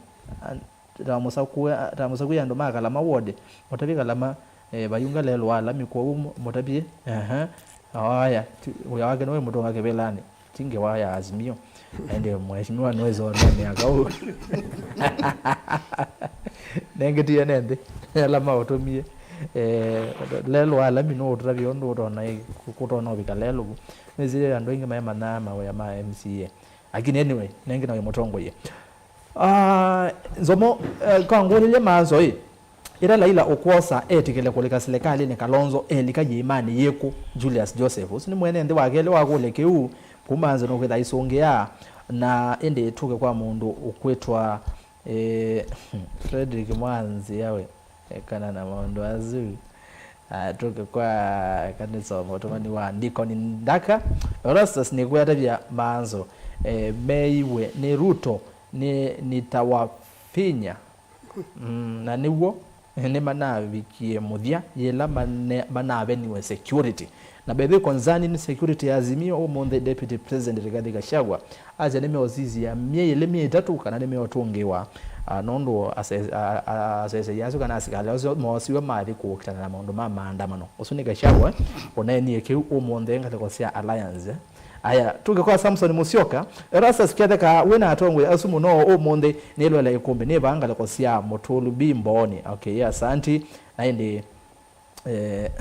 An- ta mũsakũe, ta mũsakũie andũ ma Kalama ward, mũtavye Kalama, eh, vayunga lelũ wa lami kwoou mũ- mũtavye, ehe. Aya, ti- wĩa wake nĩwe mũtũnga kĩvĩlanĩ. Ti ngewa ya Azimio. Ende mheshimiwa nĩwĩsonea mĩaka ũu. Nengetie ne nthĩ. Ala maũtũmie. Eh, lelũ wa lami nũũtũtavya ũndũ ũtona, kũtona ũvika lelũ vu. Nĩsĩ andũ aingĩ maĩmanyaa mawĩa ma M C A. Lakini anyway, nengĩ nawe mũtongoie. Ah, Nzomo, eh, kangũlĩlye Maanzo ĩ. Ĩla Laila ũkwosa etĩkĩle kũlika silikalĩnĩ, Kalonzo elika yĩĩmanĩ yĩkũ? Julius Joseph, ũsu nĩ mwene nthĩ wa kelĩ wakũlya kĩu kuma nzĩ nũkwĩtha aisũngĩa. Na ĩndĩ tũke kwa mũndũ ũkwĩtwa, eh, Frederick Mwanzia we, ekana na maũndũ asu. Ah, tũke kwa kanisa wa mũtũmani wa Deacon Ndaka. Erastus nĩkwatavya Maanzo, eh, meiwe nĩ Ruto, nĩ nitawafinya. Mm, na nĩw'o, nĩmanavikie mũthya yĩla mane- manaveniwe security. Na by the way, concerning security ya Azimio, ũmũnthĩ Deputy President Rigathi Gachagua asya nĩmeũsisya myei ĩlĩ myei ĩtatũ kana nĩmeũtũngĩwa, ah, nũndũ ase- a- a- asesei asu kana asikalĩ asu moosiwe mathi kũkitana na maũndũ ma maandamano. Ũsu nĩ Gachagua, eh, ũneenie kĩu ũmũnthĩ ngalĩko sya Alliance, eh. Aya, tũke kwa Samson Musyoka. Erastus Ketheka, wĩ na atongoi asu mũno ũmũnthĩ, nĩlwele ĩkũmbĩ, nĩ vaa ngalĩko sya Mũtũlu B Mbooni. Okay, asanti. Na ĩndĩ, eh,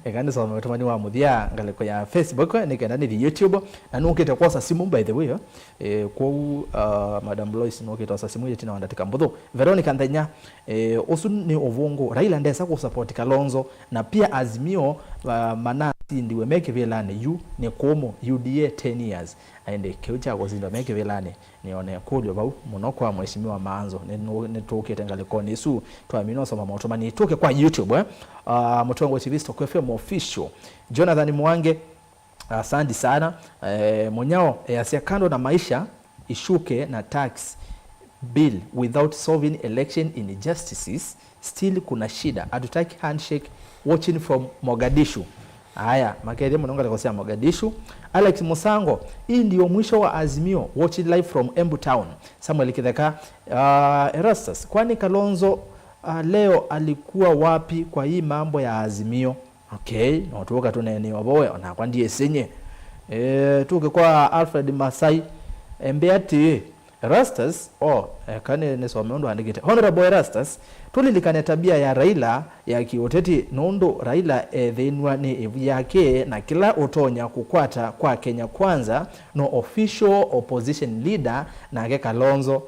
eka nĩsome ũtũmani wa mũthya ngalĩko ya Facebook, nĩ kenda nĩthi YouTube. Na nũkĩte kwosa simũ, by the way, eh, kwoou, uh, Madam Lois nũkĩte osa simũ ĩtina wa ndatĩka mbũthũ. Veronica Nthenya, eh, ũsu nĩ ũvũngũ. Raila ndesa kũsupport Kalonzo, na pia Azimio, uh, manasindiwe me kĩvĩlanĩ yu nĩ kũmũ, U D A ten years. Na ĩndĩ kĩu kya kũsindwa me kĩvĩlanĩ, nĩone kũlyo vau mũno kwa Mheshimiwa Maanzo. Nĩ-, nĩtũkĩte ngalĩkonĩ ĩsu, twamina ũsoma maũtũmani. Tũke kwa YouTube, eh? Uh, Mũtongoi T V, Stock F M Official. Jonathan Mwange, asante sana. Eh, Mũnyao, eh, asya kando na maisha ishuke na tax bill without solving election injustices, still kuna shida. Hatutaki handshake, watching from Mogadishu. Aya, makethie mũno ngalĩko sya Mogadishu. Alex Musango, hii ndio mwisho wa Azimio, watching live from Embu Town. Samuel Kitheka, uh, Erastus, kwani Kalonzo, uh, leo alikuwa wapi kwa hii mambo ya Azimio? Okay, no tũka tũneenewa vowe, onakwa ndiĩsĩ nye. Eh, tũke kwa Alfred Masai, embea atĩĩ, Erastus, oh, eka nĩ, nĩsome ũndũ andĩkĩte. Honorable Erastus, tũlilikane tabia ya Raila ya kĩũteti, nũndũ Raila ethĩnw'a nĩ ĩvu yake na kĩla ũtonya kũkwata kwa Kenya Kwanza, no official opposition leader, nake Kalonzo.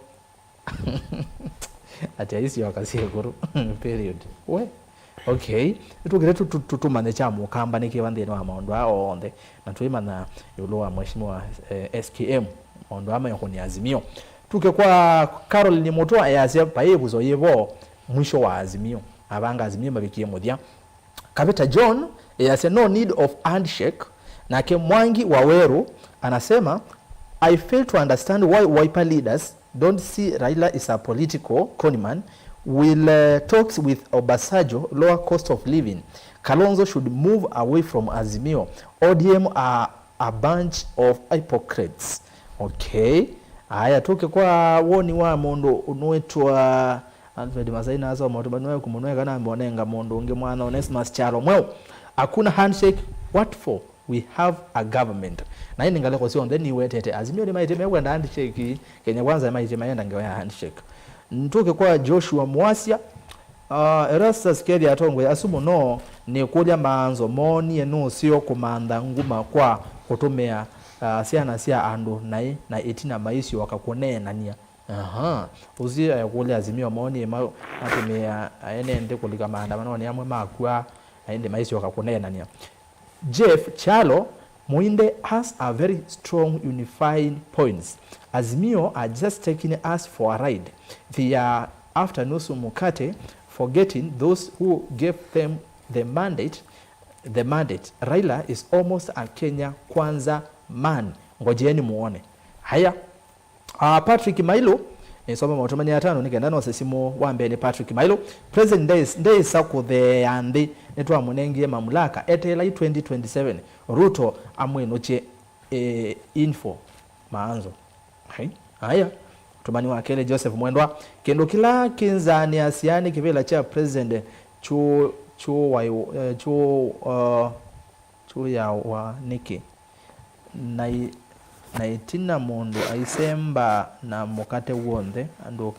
Ati aisyoka syĩkũrũ. Period. We. Okay. Nĩtũkĩte tũ-, tũ-, tũ-, tũmanye kya mũkamba nĩkĩva nthĩnĩ wa maũndũ aa onthe. Na tũimanya ĩũlũ wa Mheshimiwa, eh, S K M. Maũndũ aa mayũkũnĩa Azimio. Tuke kwa Caroline Mũtwa, easya, vai ĩvuso yĩvo mwisho wa Azimio. Avanga Azimio mavikie mũthya. Kavita John, easya, no need of handshake. Nake Mwangi Waweru anasema, I fail to understand why Wiper leaders don't see Raila is a political conman. Will, uh, talks with Obasanjo lower cost of living? Kalonzo should move away from Azimio. O D M are a bunch of hypocrites. Okay. Aya, tũke kwa woni wa mũndũ ũnwĩtwa Alfred Masai nasoma ũtũmani waku mũno, eka nambe ũnenga mũndũ ũngĩ mwana Onesmus Kyalo Mweũ. Hakuna handshake, what for? We have a government. Na ĩndĩ ngalĩko syonthe niwetete Azimio nĩmaĩtye mekwenda handshake, Kenya Kwanza maĩtye mayenda ngewa ya handshake. Ntuke kwa Joshua Mwasya, uh, Erastus Kethi atongoi asu mũno nĩkũlya maanzo moonie nũseo kũmantha nguma kwa kũtũmĩa, uh, syana sya andũ naĩ na ĩtina maisyoka kũneenany'a. Aha. Ũsu ekũlya Azimio moonie ma-, matũmĩa ene nthĩ kũlika maandamanonĩ amwe makw'a, na ĩndĩ maisyoka kũneenany'a. Jeff Kyalo, Muinde has a very strong unifying points. Azimio are just taking us for a ride. They are after nusu mkate, forgetting those who gave them the mandate, the mandate. Raila is almost a Kenya Kwanza man. Ngojeni muone. Haya. Ah, Patrick Mailu, nĩsome maũtũmani atano nĩ kenda nose simũ. Wa mbee nĩ Patrick Mailu. President ndaĩ-, ndaĩsa kũtheea nthĩ, nĩtwamũnengie mamulaka, eteelai twenty twenty-seven, Ruto amwĩnũkye, eh, info maanzo. Hai. Aya. Ũtũmani wa kelĩ, Joseph Mwendwa. Kĩndũ kĩla kĩnzaanĩasya nĩ kĩvĩla kya president kyu-, kyũwai-, eh, kyu-, uh, kyũyawa nĩkĩ? Na ĩ-, na ĩtina mũndũ aisemba na mũkate w'onthe, andũ,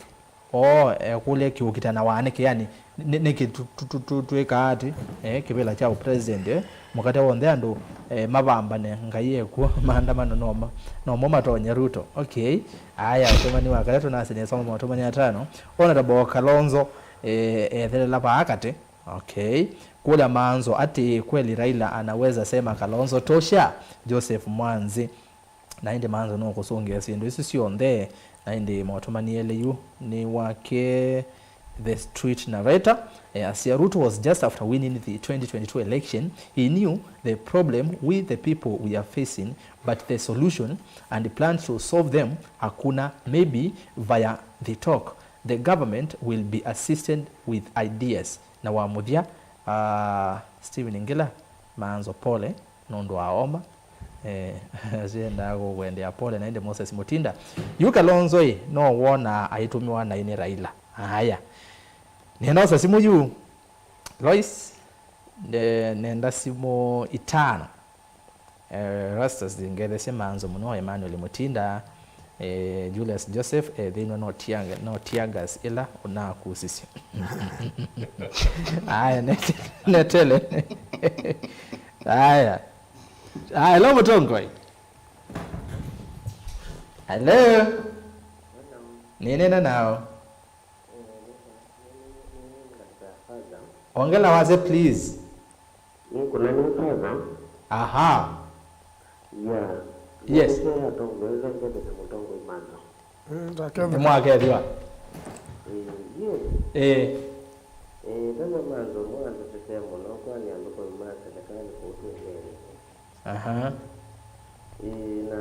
oo, ekũlya kĩũkitana wa nĩkĩ? Yani, nĩ-, nĩkĩ tu-, tu-, tu-, tu-, twĩkaa atĩ, eh, kĩvĩla kya ũpresident, eh, mũkate w'onthe andũ, eh, mavambane, Ngai ekw'o, maandamano no ma-, nomo matonye Ruto. Okay. Aya, ũtũmani wa katatũ nasi nĩsoma maũtũmani atano. Honorable Kalonzo, eh, ethelela vaa katĩ. Okay. Kũlya maanzo atĩ, kweli Raila anaweza sema Kalonzo tosha? Joseph Mwanzi. Na ĩndĩ maanzo nũkũsũngĩa syĩndũ isu syonthe. Na ĩndĩ maũtũmani elĩ yu nĩ wake The Street Narrator. Eh, asya, Ruto was just after winning the twenty twenty-two election. He knew the problem we the people we are facing, but the solution and plan to solve them hakuna, maybe via the talk. The government will be assisted with ideas. Na wa mũthya, ah, Stephen Ngila, maanzo pole nũndũ wa oma. Eh, siendaa kũkwendea pole, na ĩndĩ Moses Mutinda. Yu Kalonzo ĩ, no wona aitũmĩwa naĩ nĩ Raila. Aya. Nĩnosa simũ yu. Lois, ne-, nenda simũ itano. Eh, Rastas, ndingethesye manzo mũno, Emmanuel Mutinda, eh, Julius Joseph, eh, thĩnwa no tianga, no tear gas ĩla ũnakusisye. Aya, net-, netele. Aya. Aya, hello, Mũtongoi. Hello. Nĩnena nao. Ongela wasya, please. Nĩkũna nĩ Father. Aha. Yeah. Yes. Nĩkũna nĩ Father, ngwenda ngethesye Mũtongoi manzo. Mm, ndaketheka. Nĩmwakethĩwa. Eh, yes. Eh. Eh, vena manzo mwathesesea mũno kwa nĩ andũ kũu ma serikali kũu twendeni. Aha. Ĩĩ, na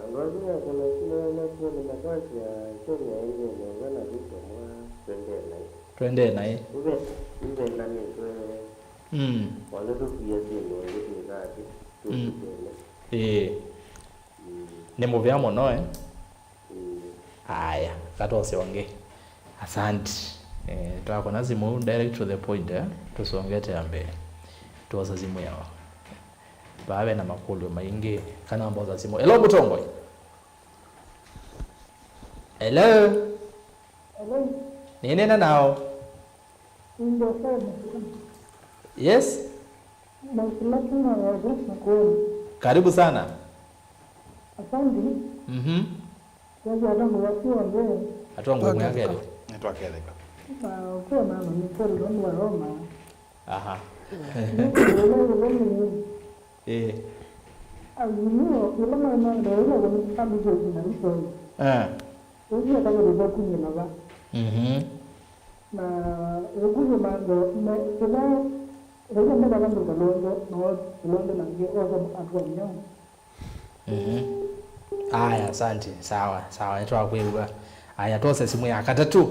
andũ asu mekũna sila nĩmakwona nĩmakwasya Kenya ĩndĩ nesa na Ruto mwa twendee naĩ. Twendee naĩ. Nĩve-, nĩvendanĩtwe. Mm. Wale tũkwia syĩndũ ĩngĩ twĩka atĩ, mm, tũsukene. Ĩĩ. Mm. Nĩ mũvea mũno, eh? Mm. Aya, katose ũngĩ. Asante. Eh, twakona simũ direct to the point, eh? Tũsongete mbee. Twosa simũ yao. Vaa ve na makũlyo maingĩ, kana mbosa simũ. Hello, Mũtongoi. Hello. Hello. Nĩnena nao. Ndio sana. Yes. Na kila tuna wazo na kuona. Karibu sana. Asante. Mhm. Yaani, hata mwakiwa leo. Atongwe mwakele. Nĩtwaketheka. Na kuona na mikono ndio Roma. Aha. Ĩĩ. Alimio, ĩla maemanga ĩla wonekana mĩthũku na mĩthũku. Eh. Ũcio atakũlĩva kumya na va. Mhm. Na ũkũlyo mando, me, ĩla, ĩla mekala mĩkalongo, no, kalongo na ngĩ, osa andũ anyao. Mhm. Aya, asante. Sawa, sawa, nĩtwakwĩw'a. Aya, twose simũ ya katatũ.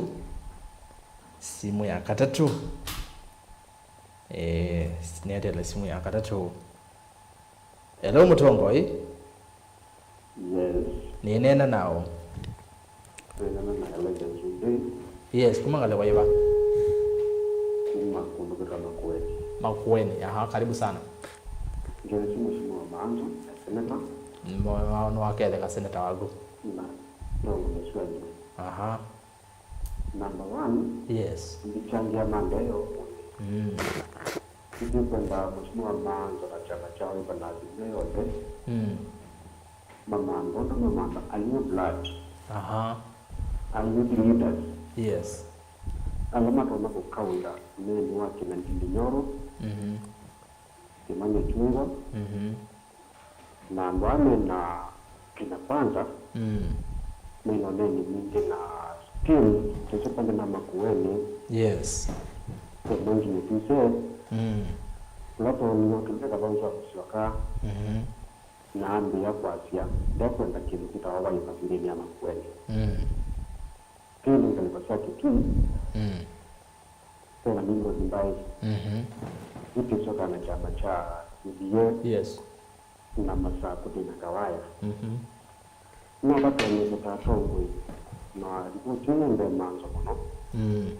Simũ ya katatũ. Eh, netele simũ ya katatũ. Hello, Mũtongoi. Yes. Nĩneena naũ? Nĩneena na Elijah Nzumbi. Yes, kuma ngalĩko yĩva? Kuma kũndũ kwĩtwa Makueni. Makueni, aha, karibu sana. Ngethi mũsimũ wa maanzo, seneta. Nĩwaketheka seneta waku. Na, no, mũswali. Aha. Number one, yes, ndichangia maendeleo. Mm. Ndikwenda mũsimũ wa maanzo na kyama kya Wiper na Azimio yonthe. Mm. Mamantha, ũndũ mamantha a new blood. Aha. A new leaders. Yes. Ala matonya kũkaũnda nthĩnĩ wa kĩna Ndindi Nyoro. Mhm. Kimani Ichung'wah. Mhm. Na andũ aa me na Kenya Kwanza, mm, me na ũneeni mwingĩ na still, especially na Makueni. Yes. Kwa mwangi nĩtwĩsĩ, mm, ũla twonie ũtũmĩka vau Job Syoka, mhm, na ambĩĩa kwasya, ndekwenda kĩndũ kĩtawa Wiper nthĩnĩ ya Makueni. Mm. Twĩ ngalĩko sya Kitui, mm, twĩ na Nimrod Mbai. Mhm. Ĩtĩsyoka na kyama kya U D A. Yes. Na Masaku twĩ na Kawaya. Mhm. No vatonyete ta atongoi, na ripoti ĩno ndemanzo mũno. Mm.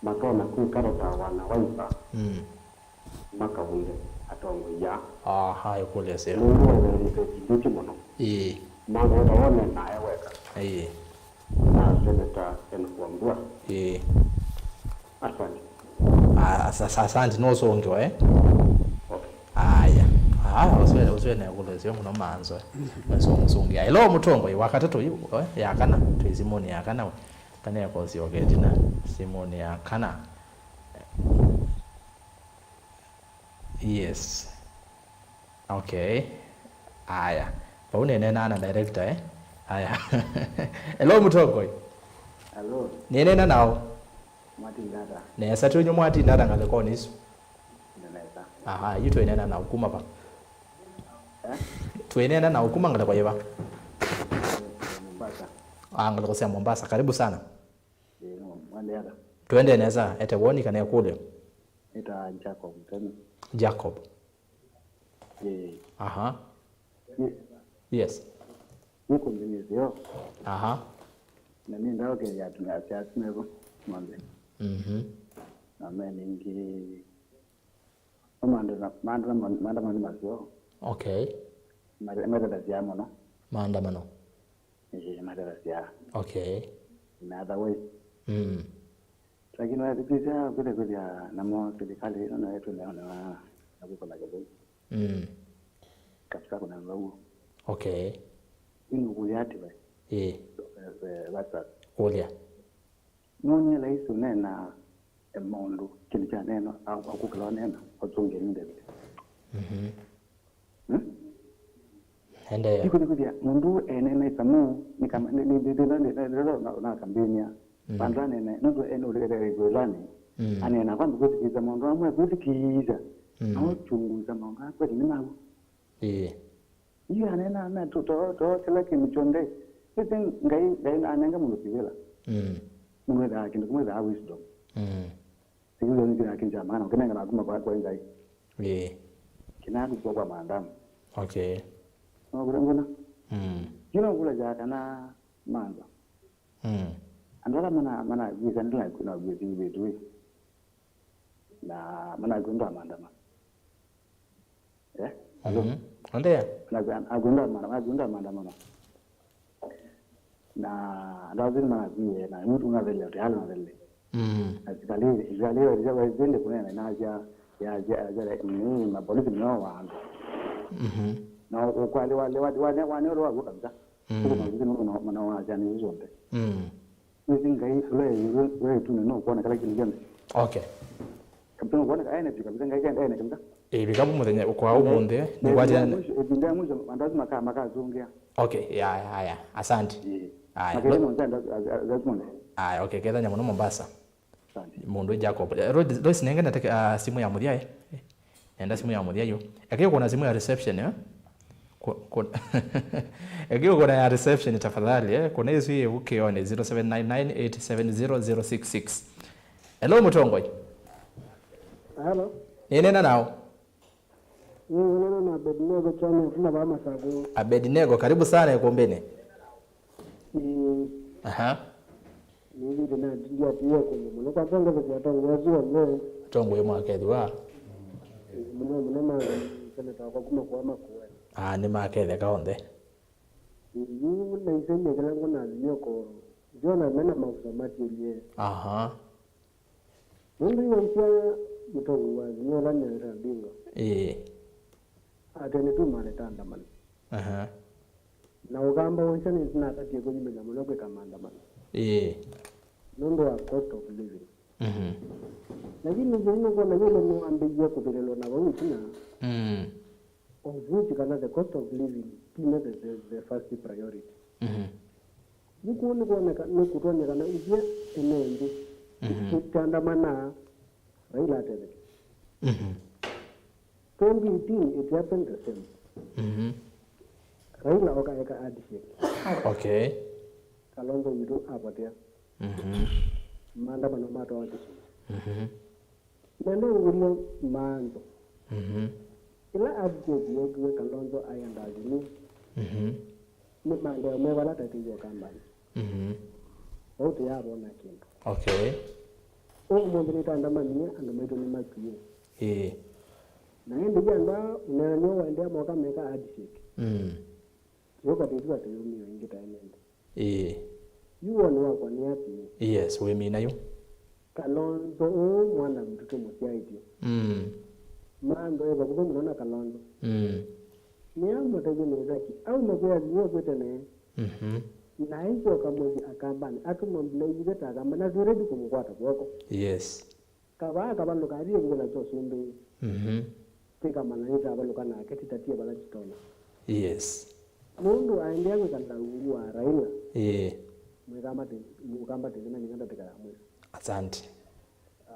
Matonya kwĩkala ta wana Wiper. Mm. Makaunde atongoi aa. Aha, ĩkũlyo ĩseo. Nũndũ weethĩĩtwe ĩvindĩtye mũno. Ĩĩ. Mavota wone nae weka. Ĩĩ. Na Senator Enock Wambua. Ĩĩ. Asante. Ah, asa-, asa-, asante, no ũsũngĩwa, eh? Okay. Aya. Aya, ũswe, ũswe na ĩkũlyo ĩseo mũno manzo. Nĩsũngĩa. Hello, Mũtongoi, wa katatũ yu, eh? Ya kana, twĩ simũnĩ ya kana. Kana ĩkosyoka ĩtina, simũnĩ ya kana. Yes. Okay. Aya. Vau nĩneenaa na director, eh? Aya. Hello, Mũtongoi. Hello. Nĩneena naũ? Mwatinda ata? Nesa, twĩnyu mwatinda ata ngalĩkonĩ isu? Nĩ nesa. Aha, yu twĩneena naũ kuma va? Eh? Twĩneena naũ kuma ngalĩko yĩva? Mombasa. Ah, ngalĩko sya Mombasa. Karibu sana. Ĩĩ, no, mwende ata? Twende nesa, ete woni kana ĩkũlyo? Nĩta Jacob Mutemi. Jacob. Ĩĩ. Aha. Nĩ- Yes. Nĩkũnzĩmĩsyo. Aha. Na nĩndaũkĩlya atumĩa asu mevo monthe. Mhm. Na me ningĩ maandamano, maandamano, maandamano masyo. Okay. Mate- matethasya mũno. Maandamano. Ĩĩ, matethasya. Okay. In other ways. Mm. Lakini wathikĩsya kwĩthe kwĩthĩa namo serikali ĩno nayo twĩneonewa na kwĩkola kĩthei. Mm. Kabisa kuna vau. Okay. Ĩno kũlya ati vai. Ĩĩ. Eh, eh, WhatsApp. Kũlya. Nũnĩ laisi ũneena e maũndũ kĩndũ kya neena, akũkĩla ũneena, ũtũngĩe nĩ David. Mhm. Hmm? Endeea. Ĩkũthikũthya mũndũ eneena ĩsamu, nĩkama- nĩ- nĩ- nĩ- nĩ- nĩ- nĩ- nĩ- na- na kambĩnia. Mm. Vandũ anene, nũndũ ene ũlĩkele ĩkũĩlanĩ, mm, aneena kwamba kwĩthikĩĩsya maũndũ amwe, kwĩthikĩĩsya. Mm. Na ũchunguza maũndũ aa kweli nĩ mau. Ĩĩ. Yu aneena na to- to- to kĩla kĩndũ kyonthe. Ĩsĩ Ngai, Ngai anenga mũndũ kĩvĩla. Mm. Mũndũ ethaa kĩndũ kĩmwe ethaa wisdom. Mm. Sikiliza nĩ kĩna kĩnja maana, ũkĩnengana kuma kwa, kwa Ngai. Ĩĩ. Kĩna kũkua kwa maandamano. Okay. No kule ngona. Mm. Kino kula ja kana manza. Mm. Andũ ala mana, mana gwĩka ndila kuna gwĩthi wĩtu ĩ. Na mana kwenda maandamano. Eh? Alo? Mhm. Endeea. Anakwenda maandamano, anakwenda maandamano. Na ndazi na zie na mtu unavele tayari unavele. Mm. Na sikali, sikali ya ya zende kuna na ya ya ya ni mapolisi ni wao wangu. Mhm. Na ukwale wale wale wale wale wao kabisa. Mm. Kuna mapolisi ni wana wana wa jana hizo zote. Mm. Nĩsĩ Ngai ũla wĩ ĩũlũ wa ĩtunĩ nũkwona kĩla kĩndũ kyonthe. Okay. Kapita nũkwona ka ene kabisa Ngai kenda ene kabisa. Ĩĩ, vikapu mũthenya kwa ũmũnthĩ, nĩkwatĩana. Ĩvinda ya mwisho, ĩvinda ya mwisho, andũ asu maka- makazũngĩa. Okay, ya, ya, ya. Asante. Ĩĩ. Aya, makĩlĩ no- mũnthĩ andũ asu- asu- asu mũnthĩ. Aya, okay, kethanya mũno Mombasa. Asante. Mũndũ Jacob. Eh, Rose, Rose, nengane teke- ah, simu ya mũthya, eh. Nenda simu ya mũthya yu. Eke ũkona simu ya reception, eh? Ku- ku- Eke ũkona ya reception tafadhali, eh? Kuna isu ĩ ũkĩone zero seven nine nine eight seven zero zero six six. Hello, mũtongoi. Hello. Nĩnena nao. Nĩnena na Abednego Chane kuma va Masaku. Abednego, karibu sana ikumbini. Ĩĩ. Aha. Nĩthĩte na ndiatiie kũndũ mũno. Kwa kwongethesya atongoi asu onthe. Atongoi mwakethĩwa. Ĩĩ, mũno mũno ma seneta wakwa kuma kwa Makueni. Ah, nĩmaketheka onthe. Ĩĩ, yu naisembia kĩla ngũnathimia ũkoro. Ndiona mena maũsa matielye. Aha. Nũndũ iwaisya mũtongoi wa Azimio ũla nĩ Raila Odinga. Ĩĩ. Atĩ nĩtuma nĩtandamana. Aha. Na Ũkamba ũisya nĩnatatie kũyumĩlya mũno kwĩka maandamano. Ĩĩ. Nũndũ wa cost of living. Mhm. Lakini nzĩu nũkwona yĩla nĩwambĩie kũthĩlĩlwa na vau ĩtina. Mm. Of which kana the cost of living ti nĩ the, the, the first priority. Mhm. Yu kũu nĩkwoneka, nĩkũtwony'a kana ithyĩ ene nthĩ, mhm, tũtandamana Raila atetheke. Mhm. Twenty eighteen, it happened the same. Mhm. Raila okaeka handshake. Okay. Kalonzo witũ apotea. Mhm. Maandamano matwawa Kisumu. Mhm. Na nĩngũlya maanzo. Mhm. Ĩla handshake yeekiwe Kalonzo aenda Azimio, mhm, nĩ maendeeo me vala tatĩiwe Ũkambanĩ? Mhm. Vau tũyavona kĩndũ. Okay. Ũmũnthĩ nĩtandamanie, andũ maitũ nĩmakwie. Ĩĩ. Na ĩndĩ yu andũ aa ũneena nĩo waendea moka meka handshake. Mm. Yũka tĩtu atĩ yũmĩo ĩngĩ ta ene nthĩ. Ĩĩ. Yu woni wakwa nĩ atĩĩ. Yes, wĩmina yu. Kalonzo ũũ mwana witũ tũmũsyaĩtye. Mm. Mantho e vakuvĩ mũno na Kalonzo. Mm. Nĩamũtavye Mĩthaki aume kwĩ Azimio kwĩ tene. Mhm. Na aisyoka mũsyĩ Akambanĩ, atũmwe mbula ivithe ta Akamba, na twĩ ready kũmũkwata kw'oko. Yes. Kavaa kavalũka athi ĩngũla sya ũsumbĩ. Mhm. Tĩkamanya nĩtavalũka nake tĩtatie vala tĩtonya. Yes. Nũndũ aendea kwĩkala ungu wa Raila. Ĩĩ. Mwĩkamba tĩ- Mũkamba tĩthina nginya ndatĩka ya mwisho. Asante.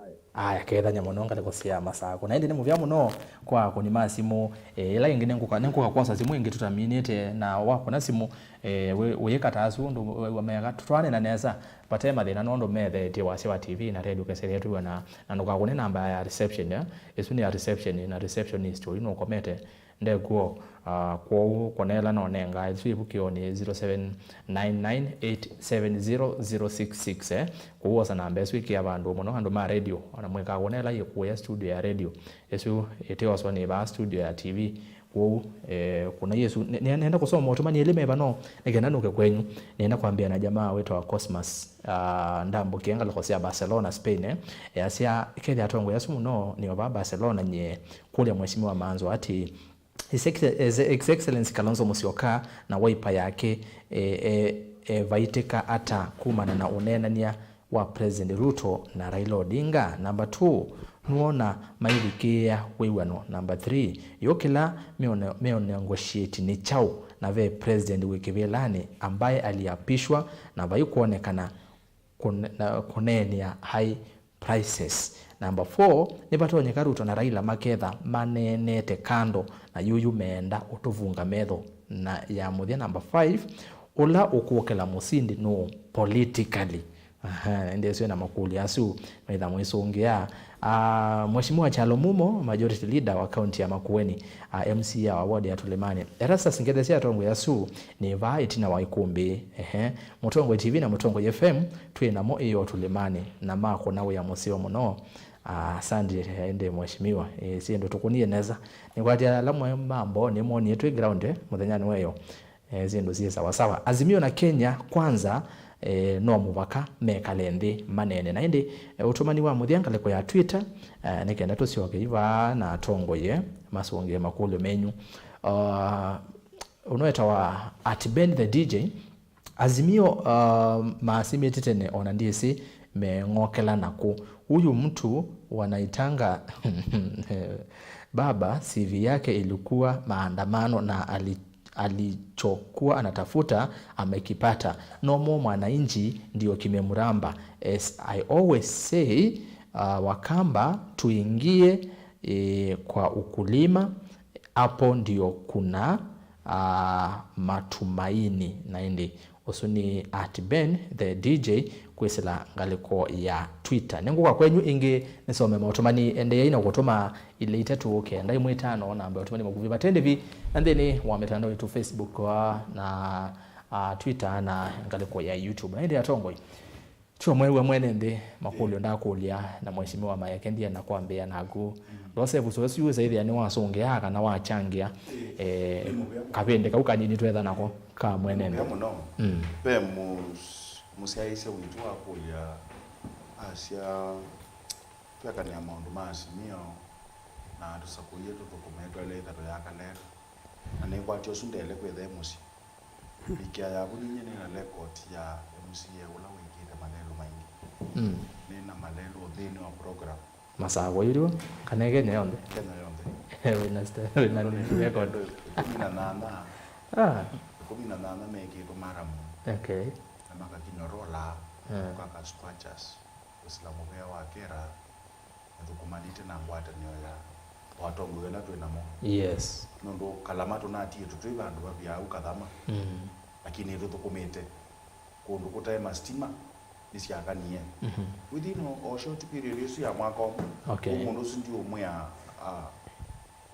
Aya. Aya, kethanya mũno ngalĩko sya Masakũ. Na ĩndĩ nĩ mũvea mũno kwa akũni ma simũ. Eh, ĩla ĩngĩ nĩngũka, nĩngũka kwosa simũ ĩngĩ tũtaminĩte, na wakũna simũ, eh, wĩ- wĩĩka ta asu ũndũ wĩw'a meka. Tũtwaane na nesa. Vate mathĩna nũndũ metheetye wasya wa T V na redio kesethĩa twĩw'ana, na ndũkakũne namba ya reception, eh? Ĩsu nĩ ya reception, na receptionist ũyu nũkomete ndekuo, ah, kwoou kũneela nonenga ĩsu ĩvukĩonĩ zero seven nine nine eight seven zero zero six six, eh? Kwoou osa namba ĩsu ĩkĩa vandũ mũno, andũ ma redio, ona mwĩkaa kũneela yĩkũya studio ya redio, ĩsu ĩtĩoswa nĩ vaa studio ya T V, Kwoou, eh, kuna Yesu, ne-, ne-, nenda kũsoma maũtũmani elĩ me vano, nĩ kenda nũke kwenyu. Nenda kwambĩa na jamaa wĩtawa Cosmas, ah, ndambũkie ngalĩko sya Barcelona, Spain, eh. Easya, kethĩa atongoi asu mũno nĩ o vaa Barcelona, nyie kũlya Mheshimiwa Manzo atĩ, His Exce-, His Excellency Kalonzo Musyoka na Wiper yake, eh, eh, eh, vaitĩka ata kumana na ũneenany'a wa President Ruto na Raila Odinga? Number two, nũona maivikĩĩa wĩw'ano? Number three, yũkĩla meone-, meonegotiate nĩ kyaũ na ve president wĩ kĩvĩlanĩ ambaye aliapishwa na vaikwonekana kũne-, na kũneenea high prices? Number four, nĩvatonyeka Ruto na Raila maketha maneenete kando na yuyu meenda ũtũvunga metho? Na ya mũthya, number five, ũla ũkũkĩla mũsindi nũũ politically? Aha, ĩndĩ asu na makũlyo asu, maitha mwĩsũngĩa. Ah, Mheshimiwa Kyalo Mumo, Majority Leader wa kaunti ya Makueni, ah, M C A wa ward ya Tulimani. Erastus Ngethesya, atongoi asu nĩ vaa ĩtina wa ĩkũmbĩ. Ehe, Mũtongoi T V na Mũtongoi F M twĩ namo ĩyo Tulimani, na makũna wĩa mũseo mũno. Ah, asante, ĩndĩ Mheshimiwa. Eh, syĩndũ tũkũnie nesa. Nĩkwatya ala mwe mambo nĩmonie twĩ ground, eh, mũthenyanĩ wa ĩyo. Eh, syĩndũ syĩ sawa sawa. Azimio na Kenya Kwanza, eh, no mũvaka mekale nthĩ maneene. Na ĩndĩ, eh, ũtũmani wa mũthya ngalĩko ya Twitter, eh, nĩ kenda tũsyoke ivaa na atongoi masũngĩe makũlyo menyu. Ah, ũno etawa at Ben the D J. Azimio, ah, maasimĩte tene, ona ndyĩsĩ meng'okela nakũ. Huyu mtu wanaitanga baba, C V yake ilikuwa maandamano na ali-, alichokuwa anatafuta amekipata. No more mwananchi ndio kimemramba. As I always say, ah, Wakamba tuingie, eh, kwa ukulima, hapo ndio kuna, ah, matumaini. Na ĩndĩ ũsu nĩ at Ben the D J kwĩsĩla ngalĩko ya Twitter. Nĩngũka kwenyu ĩngĩ nĩsome maũtũmani. Endeeai na kũtũma ilĩ itatũ kenda ĩmwe ĩtano namba ya ũtũmani makuvĩ vate ndĩvi na nthĩnĩ wa mĩtandao itũ, Facebook, ah, na, ah, Twitter na ngalĩko ya YouTube. Na ĩndĩ atongoi, tyo mwew'a mwene nthĩ makũlyo ndakũlya na Mheshimiwa Mayeke, ndienda kwambĩa naku. Joseph Suesu ũsaĩthĩa nĩwasũngĩaa kana wachangĩa, eh, kavĩndĩ kau kanini twetha nako ka mwene nthĩ. Mũno. Mm. Ve mũs-, mũsyaĩĩsya witũ wakũlya, asya, twekanĩa maũndũ ma Azimio na tũsakũie tũthũkũme twaĩle ĩthatũ ya kalera. Na nĩkwatya ũsu ndele kwĩtha e mũsyĩ. Ikia yaku ninyie nĩna record ya M C A ũla wĩkĩte malelũ maingĩ. Mm. Nĩna malelũ nthĩnĩ wa program. Masakũilw'e kana Kenya yonthe? Kenya yonthe. Wĩna sta-, wĩna record. Ĩkũmi na nana. Ah. Ĩkũmi na nana mekĩtwe Maramu. Okay. Na makakinya Rola, mm, maka Squatters, kwĩsĩla mũvea wa Kera. Nĩthũkũmanĩte na ngwatanĩo ya, wa atongoi ala twĩ namo. Yes. Nũndũ Kalama tũnatie tũtwĩ vandũ vavia au Kathama. Mm. Lakini nĩtũthũkũmĩte kũndũ kũtaĩ masitima, nĩsyakanie. Mhm. Within o, o short period ĩsu ya mwaka ũmwe, okay, ũmũndũ ũsu ndiũmwĩa, ah,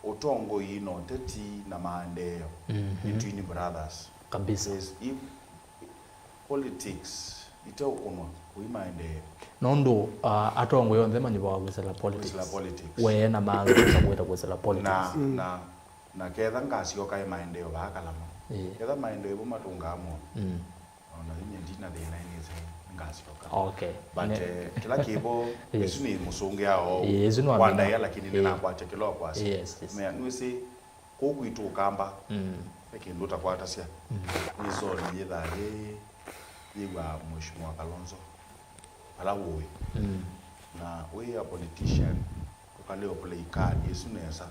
ũtongoi na ũteti na maendeeo, mhm, nĩ twin brothers. Kabisa. Because if politics iteũkũnwa kũi maendeeo. Nũndũ, ah, atongoi onthe manyuvawa kwĩsĩla politics. Kwĩsĩla politics. Wee na maanza kwĩta kwĩsĩla politics. Na, mm, na, na ketha ngasyoka e maendeeo vaa Kalama. Ĩĩ. Ketha maendeeo vo matũngaa mũno. Mm. Ona inye ndina thĩna nĩsĩ ngasyoka. Okay. But, ne- eh, kĩla kĩvo, yes, ĩsu nĩ mũsũngĩa o, ĩĩ, ĩsu nĩ wa kwa ndaĩa, lakini, ĩĩ, nĩnakwatya kĩla ũkwasya. Yes, yes. Mea, nĩwĩsĩ, kũu kwitũ Ũkamba, mm, ve kĩndũ ũtakwatasya. Mm. Nĩ zone yĩthaa yĩ, yĩw'a Mheshimiwa Kalonzo, ala ũĩ. Mm. Na wĩ a politician, ũkalea ũplay card ĩsu nesa,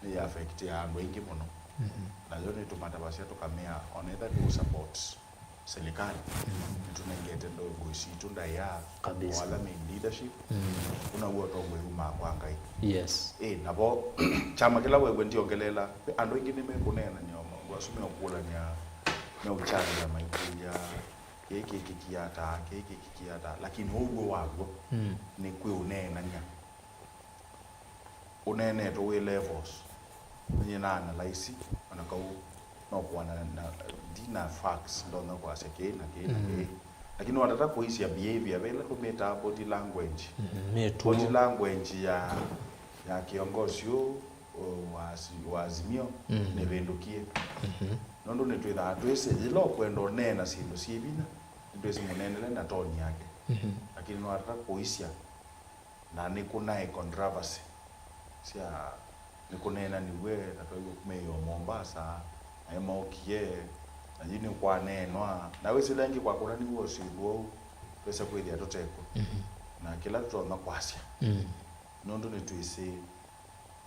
nĩ affectia andũ aingĩ mũno. Mm-hmm. Na yo nĩtũmatavasya tũkamea, onetha tũ support serikali. Mm. Nĩtũnengete ndongo sitũ ndaĩa, kabisa, o ala main leadership. Mm. Ũna w'o ũtongoi umaa kwa Ngai. Yes. Ĩ, navo, kyama kĩla wew'e ndiongelela, ve andũ aingĩ nĩmekũneenany'a o maũndũ asu, meũkũlany'a, meũkyangĩa maikũlya, kĩĩ kĩkĩkie ata, kĩĩ kĩkĩkie ata, lakini ũw'o waw'o, mm, nĩ kwĩ ũneenany'a. Ũneenetwe wĩ levels. Ninyie na analyze, ona kau no kũana na, ndina facts, ndonya kwasya kĩĩ na kĩĩ na, mm, kĩĩ. Lakini watata kũisya behavior, ve ĩla tũmĩtaa body language. Mm, mĩtuo. Body language ya, ya kĩongosi ũũ, wa Azi-, wa Azimio, mm, nĩvĩndũkie. Mhm. Nũndũ nĩtwĩthaa twĩsĩ, yĩla ũkwenda ũneena syĩndũ syĩ vinya, nĩtwĩsĩ mũneenele na toni yake. Mhm. Lakini no atata kũisya, na nĩkũnaĩ controversy sya nĩkũneenaniw'e, na twaĩw'a kumĩĩo Mombasa, naĩ mookie, na yu nĩkwaneenwa. Na wĩsĩ ĩla ĩngĩ kwakũnaniw'e ũsyũndũ ũu, twĩsa kwĩthĩa tũtekw'o. Mhm. Na kĩla tũtonya kwasya, mm, nũndũ nĩtwĩsĩ,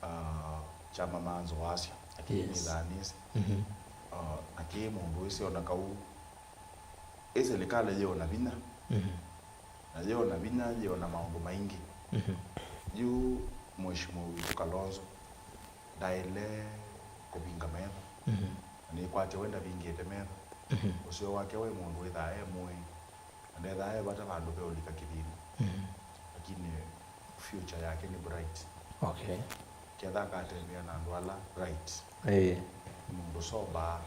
ah, kyama manzo wasya, lakini, yes, nĩthaa nĩsĩ. Mhm. Ah, na kĩĩ mũndũ wĩsĩ ona kau ĩ silikalĩ yĩona vinya. Mhm. Na yĩona vinya, yĩona maũndũ maingĩ. Mhm. Yu Mheshimiwa witũ Kalonzo ndaĩle kũvinga metho. Mhm. Na nĩkwatya we ndavingĩte metho. Mhm. Ũseo wake we mũndũ wĩthaa e mũĩ. Na ndethaa e vata vandũ ve ũlika kĩthĩnĩ. Mhm. Lakini future yake nĩ bright. Okay. Ketha akatembea na andũ ala right. Ĩĩ. Nĩ mũndũ sober,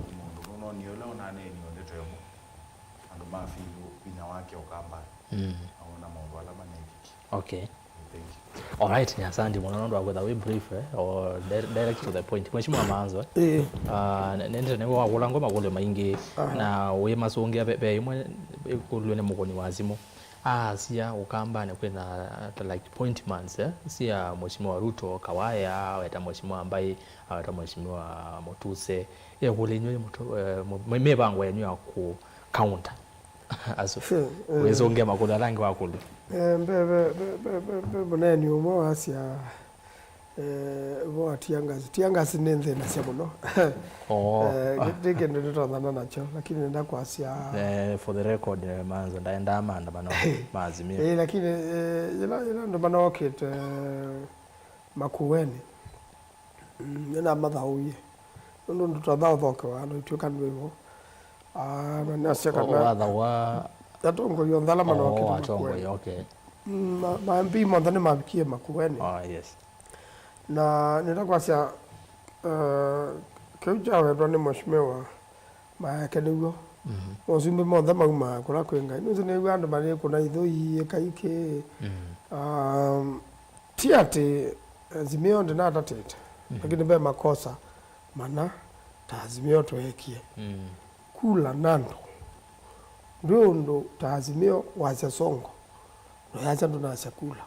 nĩ mũndũ nũnonie ũla ũnaneenie ndeto ĩmwe. Andũ ma feel vinya wake ũkamba. Mm. Maona maũndũ ala manekĩkie. Okay. Thank you. Alright, nĩ asante mũno nũndũ wa kwĩtha wĩ brief, eh, or di-, direct to the point. Mheshimiwa Maanzo, eh? Ĩĩ. Ah, ne-, nendete nĩwe wakũla ngoma kũlyo maingĩ, aha, na wĩ masũngĩa ve, ve imwe ĩkũlw'e nĩ mũkũni wa simũ. Aasya Ũkambanĩ kwĩna, uh, like, appointments, eh, sya Mheshimiwa Ruto, Kawaya, aweta Mheshimiwa Mbai, aweta Mheshimiwa Mutuse. Ekũlya inyw'ĩ mũtu-, eh, mũ-, mĩ-, mĩvango yenyu ya kũ counter asu. Sure, eh. Wĩsũngĩa makũlyo ala angĩ wakũlya. Eh, mbe, mbe, mbe mũneeni ũmwe wasya, eh, ũvoo wa tear gas. Tear gas nĩ nthĩnasya mũno. Oh. Eh, kĩ-, kĩ kĩndũ nĩtonyana nakyo, lakini nenda kwasya. Eh, for the record, eh, Maanzo, ndaendaa maandamano ma Azimio. Eh, lakini, eh, yĩla, yĩla andũ manookĩte, eh, Makueni, mm, nĩnamathaũie. Nũndũ ndũtonya ũthokewa, na ituĩka ndwĩvo. Ah, na nĩasya kana. O, wathaũa atongoi onthe ala manookĩte, oh, atongoi Makueni. Okay. Mm, ma, ma M P monthe nĩmavikie Makueni. Ah, yes. Na nĩtakwasya, uh, kĩu kyawetwa nĩ Mheshimiwa Maeke nĩw'o. Mhm. Mosumbĩ monthe maumaa kũla kwĩ Ngai. Nũsĩ nĩw'a andũ malĩkũna ithũi, ĩka iki. Mhm. Um, ti atĩ Azimio ndĩnatatĩte, mhm, lakini ve makosa mana ta Azimio tweekie. Mm. Kula na andũ. Ndwĩ ũndũ ta Azimio wasya Sonko, ndũyasya ndũnasya kula.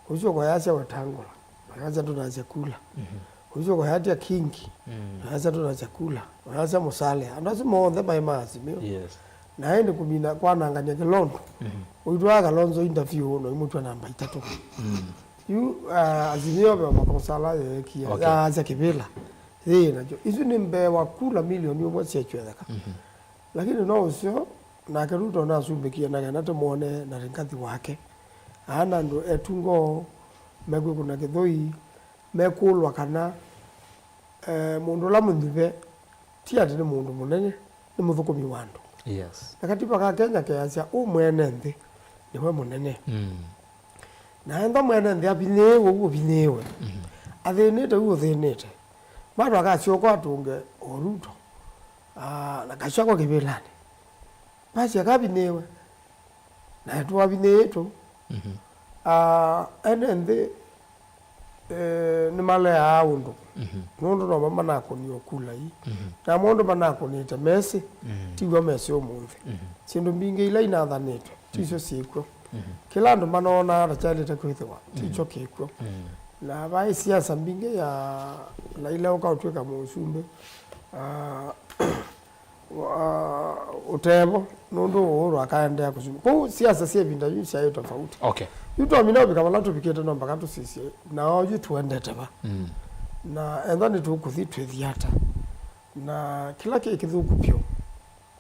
Ũisyũka ũyasya Wetangula, ndũyasya ndũnasya kula. Mhm. Ũisyũka ũyasya Kingi, mm, ndũyasya ndũnasya kula. Ũyasya Musalia. Andũ asu monthe maĩ ma Azimio. Yes. Na ĩndĩ kũmina kwanangany'a kĩlondu. Mhm. Ũitwaa Kalonzo interview na ũimũtw'a namba itatũ. Mm. Yu, ah, Azimio ve makosa ala yeekie, okay, yaasya kĩvĩla. Yĩ nakyo. Isu nĩ mbee wa kula milioni ũmwe syekyetheka. Mhm. Lakini no ũseo, nake Ruto nasumbĩkie na kana tũmwone na Rigathi wake. Ana andũ etu ngoo, mekwĩkũna kĩthũi, mekũlwa kana, eh, mũndũ ũla mũnyuve, ti atĩ nĩ mũndũ mũnene, nĩ mũthũkũmi wa andũ. Yes. Na katiba ka Kenya keasya, ũ mwene nthĩ nĩwe mũnene. Mm. Na enda mwene nthĩ avinyĩĩwe, ũu ũvinyĩĩwe. Mhm. Athĩnĩte, ũu ũthĩnĩte. Matũ akasyoka atũnge o Ruto. Ah, na kasya kwa kĩvĩlanĩ. Basi akavinyĩĩwe. Na twavinyĩĩtũ. Mhm. Ah, ene nthĩ, eh, nĩmaleaa ũndũ. Mhm. Nũndũ no manakũnie kula ii. Mhm. Na mũndũ manakũnĩte mesĩ, mhm, tiw'o mesĩ ũmũnthĩ. Mhm. Syĩndũ mbingĩ ila inathanĩtwe, tisyo syĩkw'o. Mhm. Kĩla andũ manonaa ta kyaĩlĩte kwĩthĩwa, tikyo kĩkw'o. Mhm. Na vaĩ siasa mbingĩ ya Laila ũka ũtw'ĩka mũsumbĩ, ah, wa, ũtevo, nũndũ Uhuru akaendeea kũsumbĩ. Kwoou siasa sya ĩvinda yu syaĩ tofauti. Okay. Yu twamina ũvika vala tũvikĩte no mpaka tũsisye, na oyu tũendete va. Mm. Na ethwa nĩtũkũthi twĩthi ata. Na kĩla kĩ kĩthũku vyũ.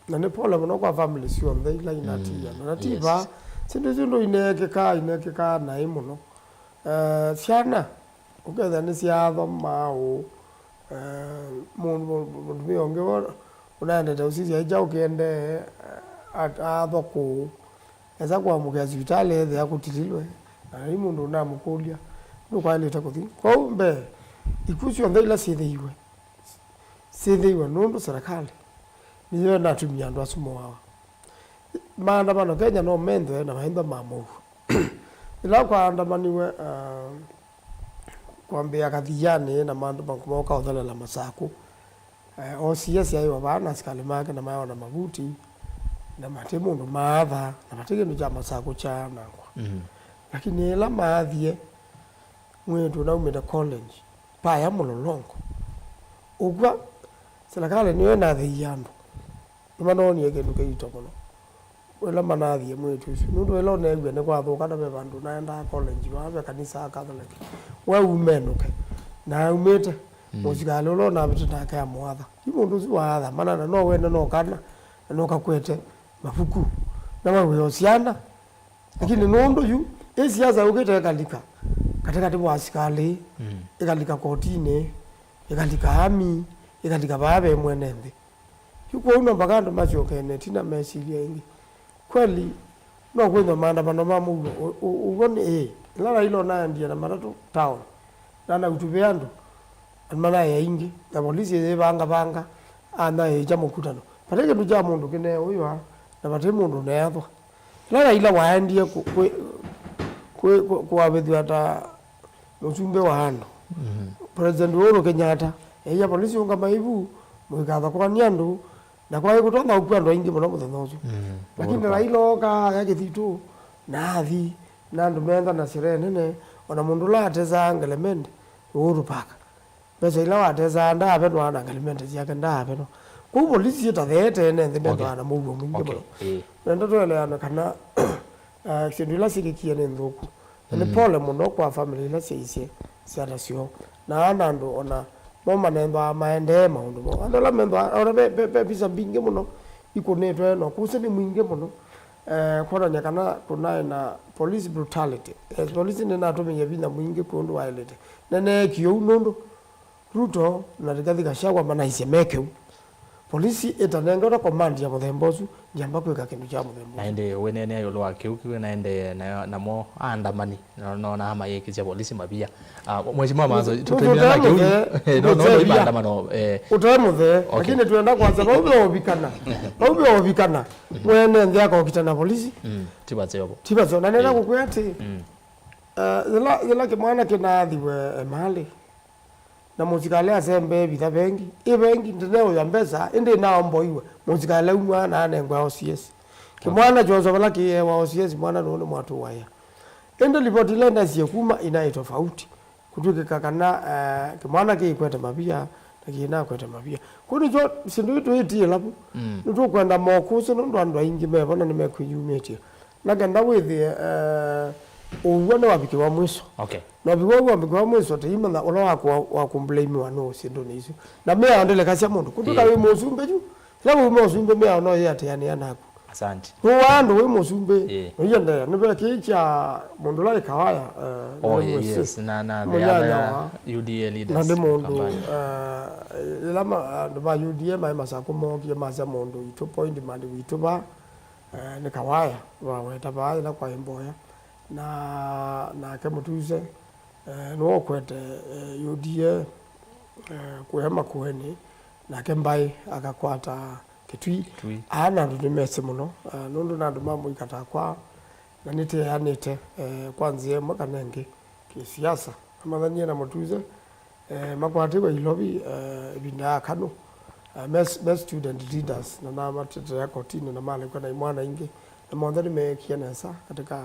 Na nĩ pole mũno kwa family syonthe ila inatiia. Mm, na ti, yes, vaa. Syĩndũ isu ndũ inekĩkaa, inekĩkaa naĩ mũno. Eh, syana, ũkethĩa nĩsyaathoma ũũ, eh, mũndũ, mũtumĩa ũngĩ wo, ũnaendete ũsisya ĩkya ũkĩendee, eh, at-, aathwa kũũ. Esa kũamũkĩa sivitalĩ ethĩa kũtililwe, na yu mũndũ ũnamũkũlya, nũkwaĩlĩte kũthi. Kwoou mbee, ikw'ũ syonthe ila syĩthĩiwe, syĩthĩiwe nũndũ serikali nĩyo ĩnatumie andũ asu moawa. Maandamano Kenya no menthwe na maendwa ma mũuo. Ĩla kwaandamaniwe, ah, wambĩĩa Kathianĩ na mandũ maku moka ũthelela Masakũ. Eh, osie syaĩwa vaa na asikalĩ make na mayawa na mavuti, na mati mũndũ maatha, na mati kĩndũ kya Masakũ kyaanangwa. Mm. Lakini ĩla maathie, mwĩĩtu naumĩte college, paya mũlolongo. Ũkw'a, silikalĩ nĩyo ĩnathĩie andũ. Nĩmanoonie kĩndũ kĩito mũno. Ĩla manathie mwĩĩtu ũsu. Nũndũ ĩla ũneew'a nĩkwathũka na ve vandũ naendaa college, vaa ve kanisa wa Catholic. We umenũke. Na aumĩte. Mm. Mũsikalĩ ũla ũnavĩte nake amũatha. Yu mũndũ ũsu waatha, mana na no wene no kana, na no kakwete mavuku. Na we wĩ o syana. Lakini nũndũ yu, ĩ siasa yũkĩte ĩkalika katĩkatĩ wa asikalĩ, mm, ĩkalika kotinĩ, ĩkalika army, ĩkalika vaa ve mwene nthĩ. Yu kwoou no mpaka andũ masyokene ĩtina mesilya ĩngĩ. Kweli, no kwĩthwa maandamano ma mũuo ũ-, ũ-, ũw'o nĩ ĩĩ. Ĩla Raila ũnaendie na matatũ town, na anautuvĩa andũ, andũ manaĩ aingĩ, na volisi yĩvangavanga, anaĩkya mũkutano. Vate kĩndũ kya mũndũ kĩneũĩwa, na vate mũndũ ũneathwa. Ĩla Raila waendie kũ-, kwĩ-, kwĩ-, kũ-, kũavĩthw'a ta mũsumbĩ wa andũ, mhm, President Uhuru Kenyatta eia polisi, ũngamai vu, mũikathakwany'e andũ, na kwaĩ kũtonya ũkw'a andũ aingĩ mũno mũthenya ũsu. Mhm. Lakini Uhuru Park. Raila ooka aya kĩthitũ, na athi, na andũ meenda na sherehe nene, o na mũndũ ũla atesaa Ngelemende, Uhuru Park. Mbesa ila watesaa ndaavenwa na ngalimenti syake ndaavenwa. Kwoou volisi ĩtatheete ene nthĩ, okay, methwaa na mũuo mwingĩ, okay, mũno. Ĩĩ. Nenda tũeleane kana, eh, syĩndũ ila syĩkĩkie nĩ nthũku. Na nĩ, mm, pole mũno kwa family ila syaisye syana syoo. Na ana andũ ona mo manenthwaa maendee maũndũ moo. Andũ ala menthwaa, ona ve, ve, ve visa mbingĩ mũno ikũnĩtwe, na ũkũsĩ nĩ mwingĩ mũno. Eh, kwonany'a kana kũnaĩ na police brutality. Eh, polisi nĩnatũmĩie vinya mwingĩ kwĩ ũndũ waĩlĩte. Na neekie ũu nũndũ Ruto na Rigathi Gachagua manaisye meke ũu. Polisi ĩtanengetwe command ya mũthemba ũsu, ndiamba kwĩka kĩndũ kya mũthemba ũsu. Na ĩndĩ wĩneenea ĩũlũ wa kĩu kĩu naendee nayo, namo aandamani, no, no, na mayĩkĩsya polisi mavia. Ah, Mheshimiwa Maso, tũtemea na kĩu. Mũthee, eh, no, no, no, mũthee, iba andamano, eh. Ũtae mũthee, okay, lakini twenda kwanza, vau ve ũvikana. Vau ve ũvikana. Mwene nthĩ akokita na polisi. Mm, ti vaseo vo. Ti vaseo. Na nenda, eh, kũkwĩa atĩ, mm, eh, yĩla, yĩla kĩmwana kĩnaathiwe emalĩ, na mũsikalĩ asembee vitha vengi. Ĩ vengi ndĩneũya mbesa, ĩndĩ naomboiwe. Mũsikalĩ aumwa na anengwa O C S. Kĩmwana kyoswa vala kĩewa O C S, mwana nũũ nĩ mwatũ waĩa. Ĩndĩ livoti ila nasie kuma inaĩ tofauti. Kũtw'ĩkĩka kana, eh, kĩmwana kĩikwete mavia, na kĩinakwete mavia. Kũu nĩkyo syĩndũ ii twĩtie lavu. Mm. Nĩtũkwenda mokũsĩ nũndũ andũ aingĩ mevo na nĩmekwĩyumĩtye. Na kenda wĩthĩe, eh, ũw'o nĩwavikĩwa mwiso. Okay. Na ũvika ũu wavikĩwa mwiso, tĩimanya ũla wakũ-, wakũmblaimiwa nũũ syĩndũnĩ isu. Na mĩao ndĩlekasya mũndũ. Kũtuĩka, ĩĩ, wĩ mũsumbĩ yu, ĩla wauma ũsumbĩ mĩao no yĩatĩanĩa naku. Asante. Nũwaa andũ wĩ mũsumbĩ, ĩĩ, nũiendeea. Nĩvekĩĩkya mũndũ ũla ĩkawaya, eh, oh, yes, na, na the other U D A leaders. Na nĩ mũndũ, eh, ĩla ma-, andũ ma U D A maĩ Masakũ mookie masya mũndũ witũ, point man witũ vaa, eh, nĩ Kawaya, waweta vaa ĩla kwaĩ mboya. Na, nake Mũtuse, eh, nĩwe ũkwete, eh, U D A, eh, kũya Makueni, nake Mbaĩ akakwata Kĩtui. Kĩtui. Aa nĩ andũ nĩmesĩ mũno, eh, nũndũ nĩ andũ ma mũika takwa, na nĩtĩeanĩte, eh, kwa nzĩa ĩmwe kana ĩngĩ kĩsiasa. Amanyie na Mũtuse, eh, makwatĩwe Ilovi, eh, ĩvinda ya Kanu. Eh, me, me student leaders, na namatetea kotinĩ na malekwa na imwana ingĩ, na monthe nĩmeekie nesa katika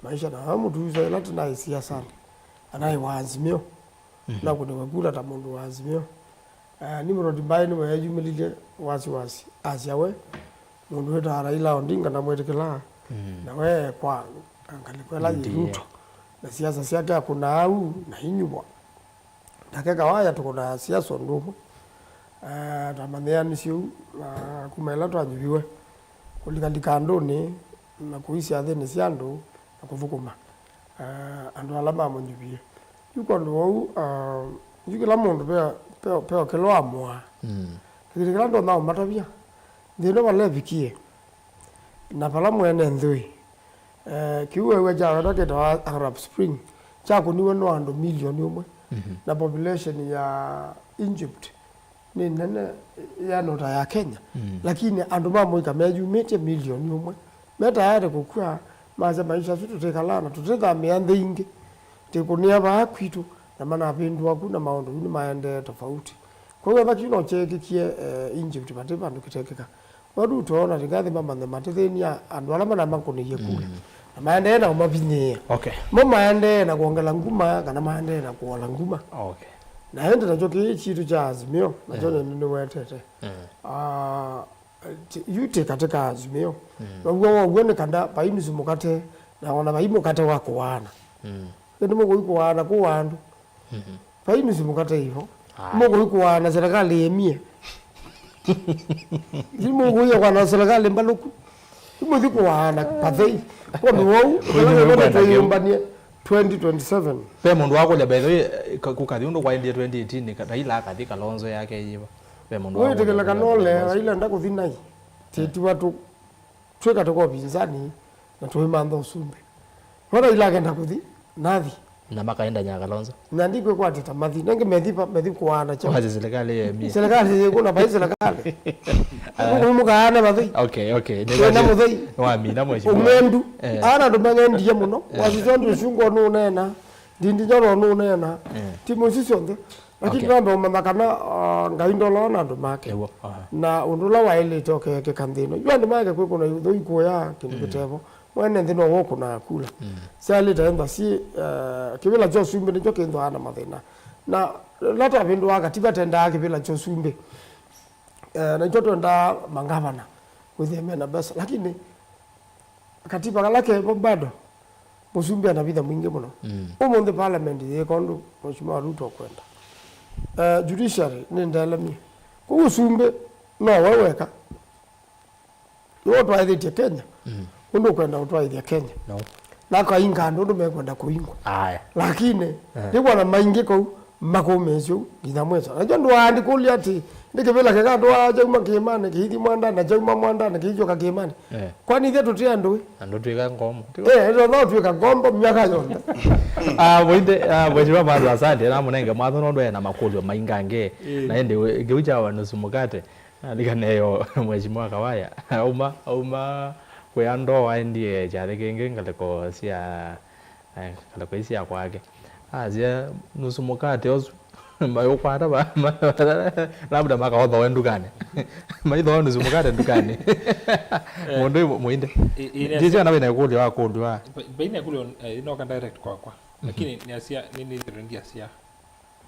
maisha. Na vaa Mũtuse ĩla tũnaĩ siasanĩ, anaĩ wa Azimio, mhm, nakũnĩwe kula ta mũndũ wa Azimio. Eh, Nimrod Mbaĩ nĩwe eyumĩlilye wasiwasi, asya we, mũndũ wĩtaa Raila Odinga ndamwĩtĩkĩlaa, mm, na we kwa ngalĩko ĩla yĩ Ruto. Na siasa syake akũnaa au na inyuvwa. Nake Kawaya tũkũnaa siasa ũndũ ũmwe. Eh, twamanyĩanisye ũu, na kuma ĩla twanyuviwe, kũlikalika andũnĩ na kũisya nthĩnĩ sya andũ na kũthũkũma, eh, andũ ala mamũnyuvie. Yu kwondũ wa ũu, ah, yu kĩla mũndũ ve, ve, ve o kĩla wamũaa. Mm. Lakini kĩla ndonya ũmatavya, nthĩ ĩno vala ĩvikie, na vala mwene nthĩ ũĩ, eh, kĩu weew'a kyaweta kĩtawa Arab Spring, kyakũniwe no andũ milioni ũmwe, mhm, na population ya Egypt nĩ nene ya nota ya Kenya, mm, lakini andũ ma mũika meyumĩtye milioni ũmwe me tayarĩ kũkw'a, masya maisha asu tũtĩkalaa na tũtĩthamĩa nthĩ ingĩ, tĩkũnĩa vaa kwitũ, Na manavĩndũa ku na maũndũ yu nĩmaendee tofauti. Kwoou ethwa kyu no kyeekĩkie, eh, Egypt, vate vandũ kĩteekĩka. Vau twoona Rigathi mamanthe matĩthĩnia andũ ala manamakũnĩie kula. Mm. Na maendee na ũmavinyĩĩa. Okay. Mo maendee na kwongela nguma kana maendee na kũola nguma. Okay. Na ĩndĩ nakyo kĩĩ kyitu kya Azimio, nakyo, mm, nĩ-, nĩwetete. Mm. Ah, ti-, yu ti katika Azimio. Mm. Waw'o waw'o nĩ kana vai nusu mũkate, na ona vai mũkate wa kũaana. Mm. Ĩndĩ mũkũi kũaana kũu andũ. Mhm. Vai nusu mũkate ivo. Aye. Mũkũi kũaana serikali ĩmie. Yu mũkũi kũaana serikali mbalũku. Yu mũthi kũaana pathei. Kwondũ wou, kũi nĩ mũkũenda kĩu. Twĩyũmbanie twenty twenty-seven. Ve mũndũ wakũlya, by the way, eh, ka-, kũkathi ũndũ kwaendie twenty eighteen, ka-, Raila akathi, Kalonzo yake yĩva? Ve mũndũ wĩtĩkĩla kana ole, Raila ndakũthi nai. Tĩtiwa tũ-, twĩka tũka ũpinzani, na tũimantha ũsumbĩ. No Raila akenda kũthi, nathi. Na makaenda nya Kalonzo. Na ndikwĩkwatĩta mathi, nenge methi pa-, methi kũaana kyaũ. Wathi serikali ya M E. Serikali yĩkũ na vai serikali. Mũkaana mathei. Okay, okay. Twĩna mũthei. Wamina mheshimiwa. Ũng'endu. Eh. Ana andũ mang'endie mũno. Eh. Wasisya ũndũ ũsu ngo nũneena. Ndindi nyoro nũneena. Eh. Timu ici syonthe. Lakini, okay, twambe ũmanya kana, ah, Ngai ndolaa na andũ make. Ewo, aha. Na ũndũ ũla waĩlĩte ũkeekĩka nthĩ ĩno. Yu andũ make kwĩkũna ũthoi kũya kĩndũ, mm, kĩtevo. Mwene nthĩ no wokũnaa kula. Mm. Syalĩte enda si, eh, kĩvĩla kya ũsumbĩ nĩkyo kĩnthwaa na mathĩna. Na la tavĩndũa katiba tendaa kĩvĩla kya ũsumbĩ. Eh, na nĩkyo twendaa mangavana kwĩthĩa mena mbesa. Lakini katiba kala kevo bado, mũsumbĩ ana vitha mwingĩ mũno. Mm. Ũmũnthĩ parliament yĩka ũndũ Mheshimiwa Ruto ũkwenda. Eh, judiciary nĩ ndelemie. Kwoou ũsumbĩ no we weka. Nĩwe ũtwaĩthĩtye Kenya. Mm. Ũndũ ũkwenda ũtwaĩthya Kenya. No. Na akainga andũ ũndũ mekwenda kũingwa. Aya. Lakini, eh, nĩkwona maingĩ kau makũmĩĩsya ũu nginya mwĩso. Nakyo ndũaandĩkũlya atĩ, nĩ kĩvĩla kĩkatwaa kyauma kĩĩmanĩ, kĩithi mwandanĩ, na kyauma mwandanĩ, kĩithyoka kĩĩmanĩ. Eh. Kwani ithyĩ tũtĩ andũ ĩ? Andũ twĩka ngombo. Eh, no, no twĩka ngombo myaka yonthe. Ah, Mũinde, ah, Mheshimiwa Mathũ, asante, na mũnenge mwatho nũndũ ena makũlyo maingangĩ. Eh. Na ĩndĩ we-, kĩu kya wa nusu mũkate. Nalikanĩe yo Mheshimiwa Kawaya. Auma, auma kwĩa ndoo aendie kyathĩ kĩngĩ ngalĩko sya, eh, ngalĩko ii sya kwake. Asya nusu mũkate ũsu mayũkwata ma-, ma-, labda makaothoe ndukanĩ. Maithoa nusu mũkate ndukanĩ. Eh. Mũndũ ũyũ Mũinde. I-, i-, Ndĩsya na wĩna ĩkũlyo wa kũlwa. Mba-, mbaina ĩkũlyo, eh, ĩnoka direct kwakwa. Mhm. Lakini nĩasya, nĩ, nĩ, nĩnĩthĩrĩndĩ asya.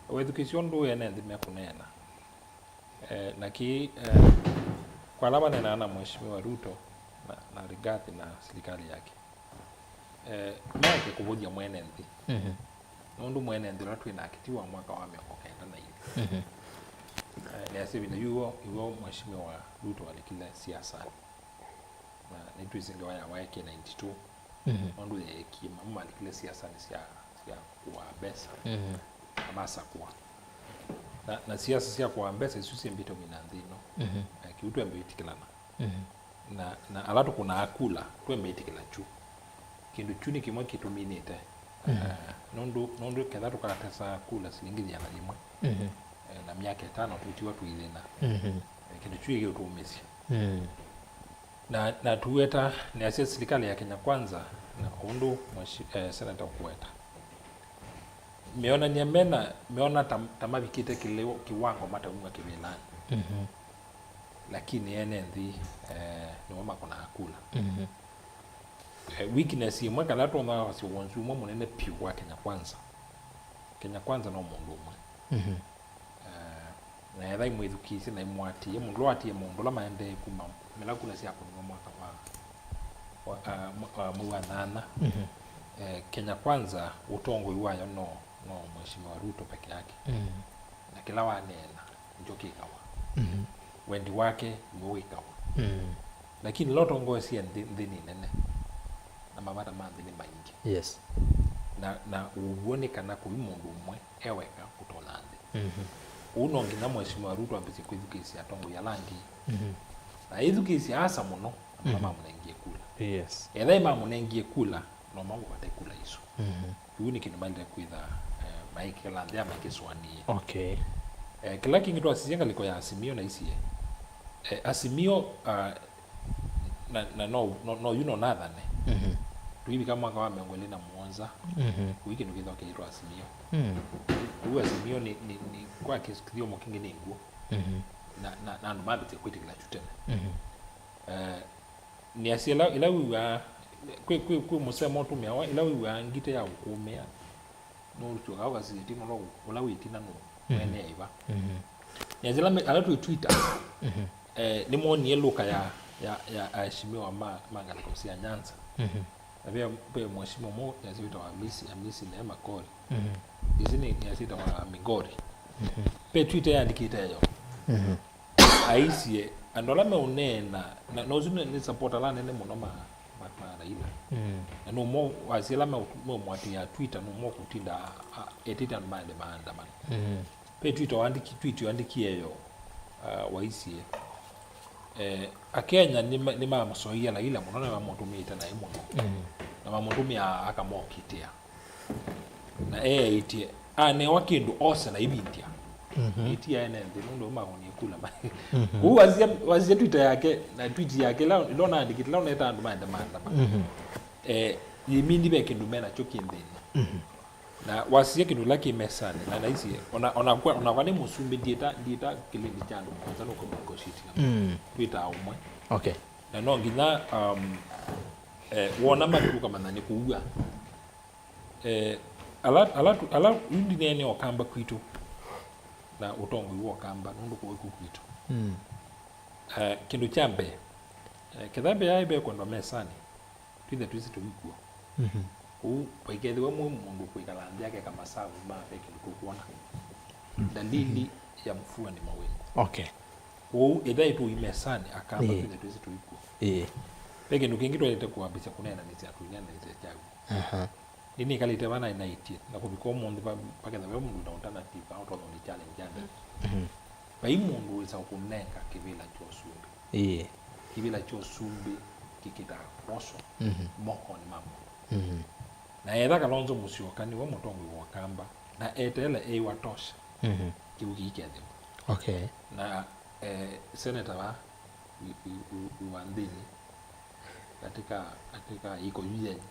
Wethukĩsya ũndũ ene nthĩ mekũneena. Eh, na kĩĩ, eh, kwa ala maneenaa na Mheshimiwa Ruto na, na Rigathi na silikalĩ yake, eh, meke kũvũthya mwene nthĩ. Mhm. Nũndũ mwene nthĩ ũla twĩ nake ti wa mwaka wa mĩongo kenda na ilĩ. Mhm. Eh, nĩasya ĩvinda yu iw'o, iw'o Mheshimiwa Ruto walikile siasanĩ. Na nĩtwĩsĩ ngewa ya waekie ninety-two. Mhm. Nũndũ yeekie, mamũ malikile siasanĩ sya, sya kũaa mbesa. Mhm. Na masakũa. Na, na siasa sya kũaa mbesa isu syĩmbĩte ũmina nthĩ ĩno. Mhm. Na kĩu twembe ĩtĩkĩlana. Mhm. Na, na ala tũkũnaa kula, twembe ĩtĩkĩla kyu. Kĩndũ kyu nĩ kĩmwe kĩtũminĩte. Mhm. Eh, nũndũ, nũndũ ketha tũkatesa kula silingi ĩana yĩmwe, mhm, eh, na myaka ĩtano twĩtiwa tũithĩna. Mhm. Eh, kĩndũ kyu gĩũtũũmĩsya. Mm. Na, na tuweta, nĩasya silikalĩ ya Kenya Kwanza, na ũndũ mweshi-, eh, seneta ũkũweta, meonany'a mena, meona ta, ta mavikĩte kĩlĩo, kĩwango mataumw'a kĩvĩlanĩ. Mhm. Lakini ene nthĩ, eh, nĩmo makũnaa kula. Mhm. Eh, weakness ĩmwe kana tũnawasya wonzu ũmwe mũnene piũ wa Kenya Kwanza. Kenya Kwanza no mũndũ ũmwe. Mhm. Eh, na etha imwĩthukĩĩsye na imũatĩĩe, mũndũ ũla ũatĩĩe maũndũ ala maendee kuma mĩla kula syakũniwe mwaka wa, wa, ah, mwa-, ah, mwei wa nyanya. Mhm. Eh, Kenya Kwanza ũtongoi wayo no, no Mheshimiwa Ruto peke yake. Mhm. Na kĩla waneena nĩkyo kĩkawa. Mhm. Wendi wake nĩw'o wĩkawa. Mhm. Lakini ĩla ũtongoesye nthĩ, nthĩ nĩ nene, na mavata ma nthĩ nĩ maingĩ. Yes. Na, na ũw'o nĩ kana kũi mũndũ ũmwe e weka ũtonya nthĩ. Mhm. Ũu no nginya Mheshimiwa Ruto ambĩsye kwĩthukĩĩsya atongoi ala angĩ. Mhm. Na ethukĩĩsya asa mũno, na ala, mhm, mamũnengie kula. Yes. Ethai mamũnengie kula, no mamũvate kula isu. Mhm. Kĩu nĩ kĩndũ maĩlĩte kwĩtha, eh, maikĩla nthĩ ya maikĩsũanĩe. Okay. Eh, kĩla kĩngĩ twasisya ngalĩko ya Azimio na isie. Eh, Azimio, ah, na, na no, no, no yu no nathane. Mhm. Tũivika mwaka wa mĩongo ĩlĩ na mũonza, mhm, kũi kĩndũ kĩthwa kĩitwa Azimio. Mm. Kũu Azimio nĩ, nĩ, nĩ, kwa kĩthyomo kĩngĩ nĩ ngw'ũ. Mhm. Na, na, na andũ mambĩtie kwĩtĩkĩla kyu tene. Mhm. Eh, nĩasya ĩla, ĩla wĩw'aa, kwĩ, kwĩ, kwĩ mũsemo ũtũmĩawa, ĩla wĩw'aa ngitĩ ya ũkũũmĩa, nũsyoka ũkasisya ĩtina ũla, ũla wĩ ĩtina nũũ, mhm, mwene ĩva. Mhm. Nĩasya ĩla me-, ala twĩ Twitter, mhm, eh, nĩmonie lũka ya, ya, ya aheshimiwa ma, ma ngalĩko sya Nyanza. Mhm. Na ve, ve mheshimiwa ũmwe nĩasya wĩtawa Hamisi, Hamisi Neema Koori. Mhm. Ĩsu nĩ, nĩasya wĩtawa Migori. Mhm. Ve Twitter yandĩkĩte yo. Mhm. Aisye, andũ ala meũneena, na, na ũsu nĩ, nĩ support ala anene mũno ma, ma, ma Raila. Mm. Na nũmo wasya ala meũ-, meũmũatĩĩa Twitter, nũmo kũtinda a, a, etĩte andũ maende maandamano. Mm. Ve Twitter wandĩki-, tweet wandĩkie yo, uh, waisye, eh, Akenya nĩma-, nĩmamũsoeie Raila mũno na nĩmamũtũmĩĩte naĩ mũno. Mm. Na mamũtũmĩaa akamokitĩa. Na eeĩtye, anewa kĩndũ ose na ivindya. Mhm. Ĩtia ene nthĩ, nũndũ makonie kula ma-, mhm, kũu wasisya, wasisya Twitter yake, na tweet yake, ĩla, ĩla ũnaandĩkĩte, ĩla ũnetaa andũ maende maandamano. Mhm. Eh, yĩmindi ve kĩndũ me nakyo kĩ nthĩnĩ. Mhm. Na wasisya kĩndũ kĩla kĩ mesanĩ, na naisye, ona, ona kwa, ona kwa nĩ mũsumbĩ, ndiĩta, ndiĩta kĩlĩndĩ kya andũ mũonza nũkũ negotiate namo. Mm. Twĩtaa ũmwe. Okay. Na no nginya, um, eh, wona matu ũkamanya nĩ kũua. Eh, ala, ala, tu- ala yu ndineenea Ũkamba kwitũ na ũtongoi wa Ũkamba nũndũ kũĩ ku kwitũ. Mm. Eh, kĩndũ kya mbee, eh, ketha mbee yaĩ ve kwendwa mesanĩ, twĩthe twĩsĩ tũikw'o. Mhm. Ũu vaikethĩwa mwĩ mũndũ kwĩkala nthĩ akeka masavu ma ve kĩndũ tũkwona. Dalili ya mvua ni mawingu. Okay. Ũu ĩthaĩ tũi mesanĩ Akamba, ĩĩ, twĩthe twĩsĩ tũikw'o. Ĩĩ. Ve kĩndũ kĩngĩ twaĩlĩte kwambĩsya kũneenanĩsya tũineenanĩsya kyaũ. Aha. Nĩnĩkalĩte vaa naĩ naĩtye, na kũvika ũmũnthĩ va-, vaketha ve mũndũ na alternative, kana ũtonya ũni challenge ande. Mhm. Vai mũndũ wĩsa kũnenga kĩvĩla kya ũsumbĩ. Ĩĩ. Kĩvĩla kya ũsumbĩ kĩkĩtaa kwoso, mhm, mokonĩ ma mũndũ. Mhm. Na etha Kalonzo Musyoka nĩwe mũtongoi wa Ũkamba, na eteele e wa tosha, mhm, kĩu kĩikethĩwa. Okay. Na, eh, seneta wa, wi-, wi-, wi-, wi wa nthĩnĩ, katika, katika iko yu yenyu.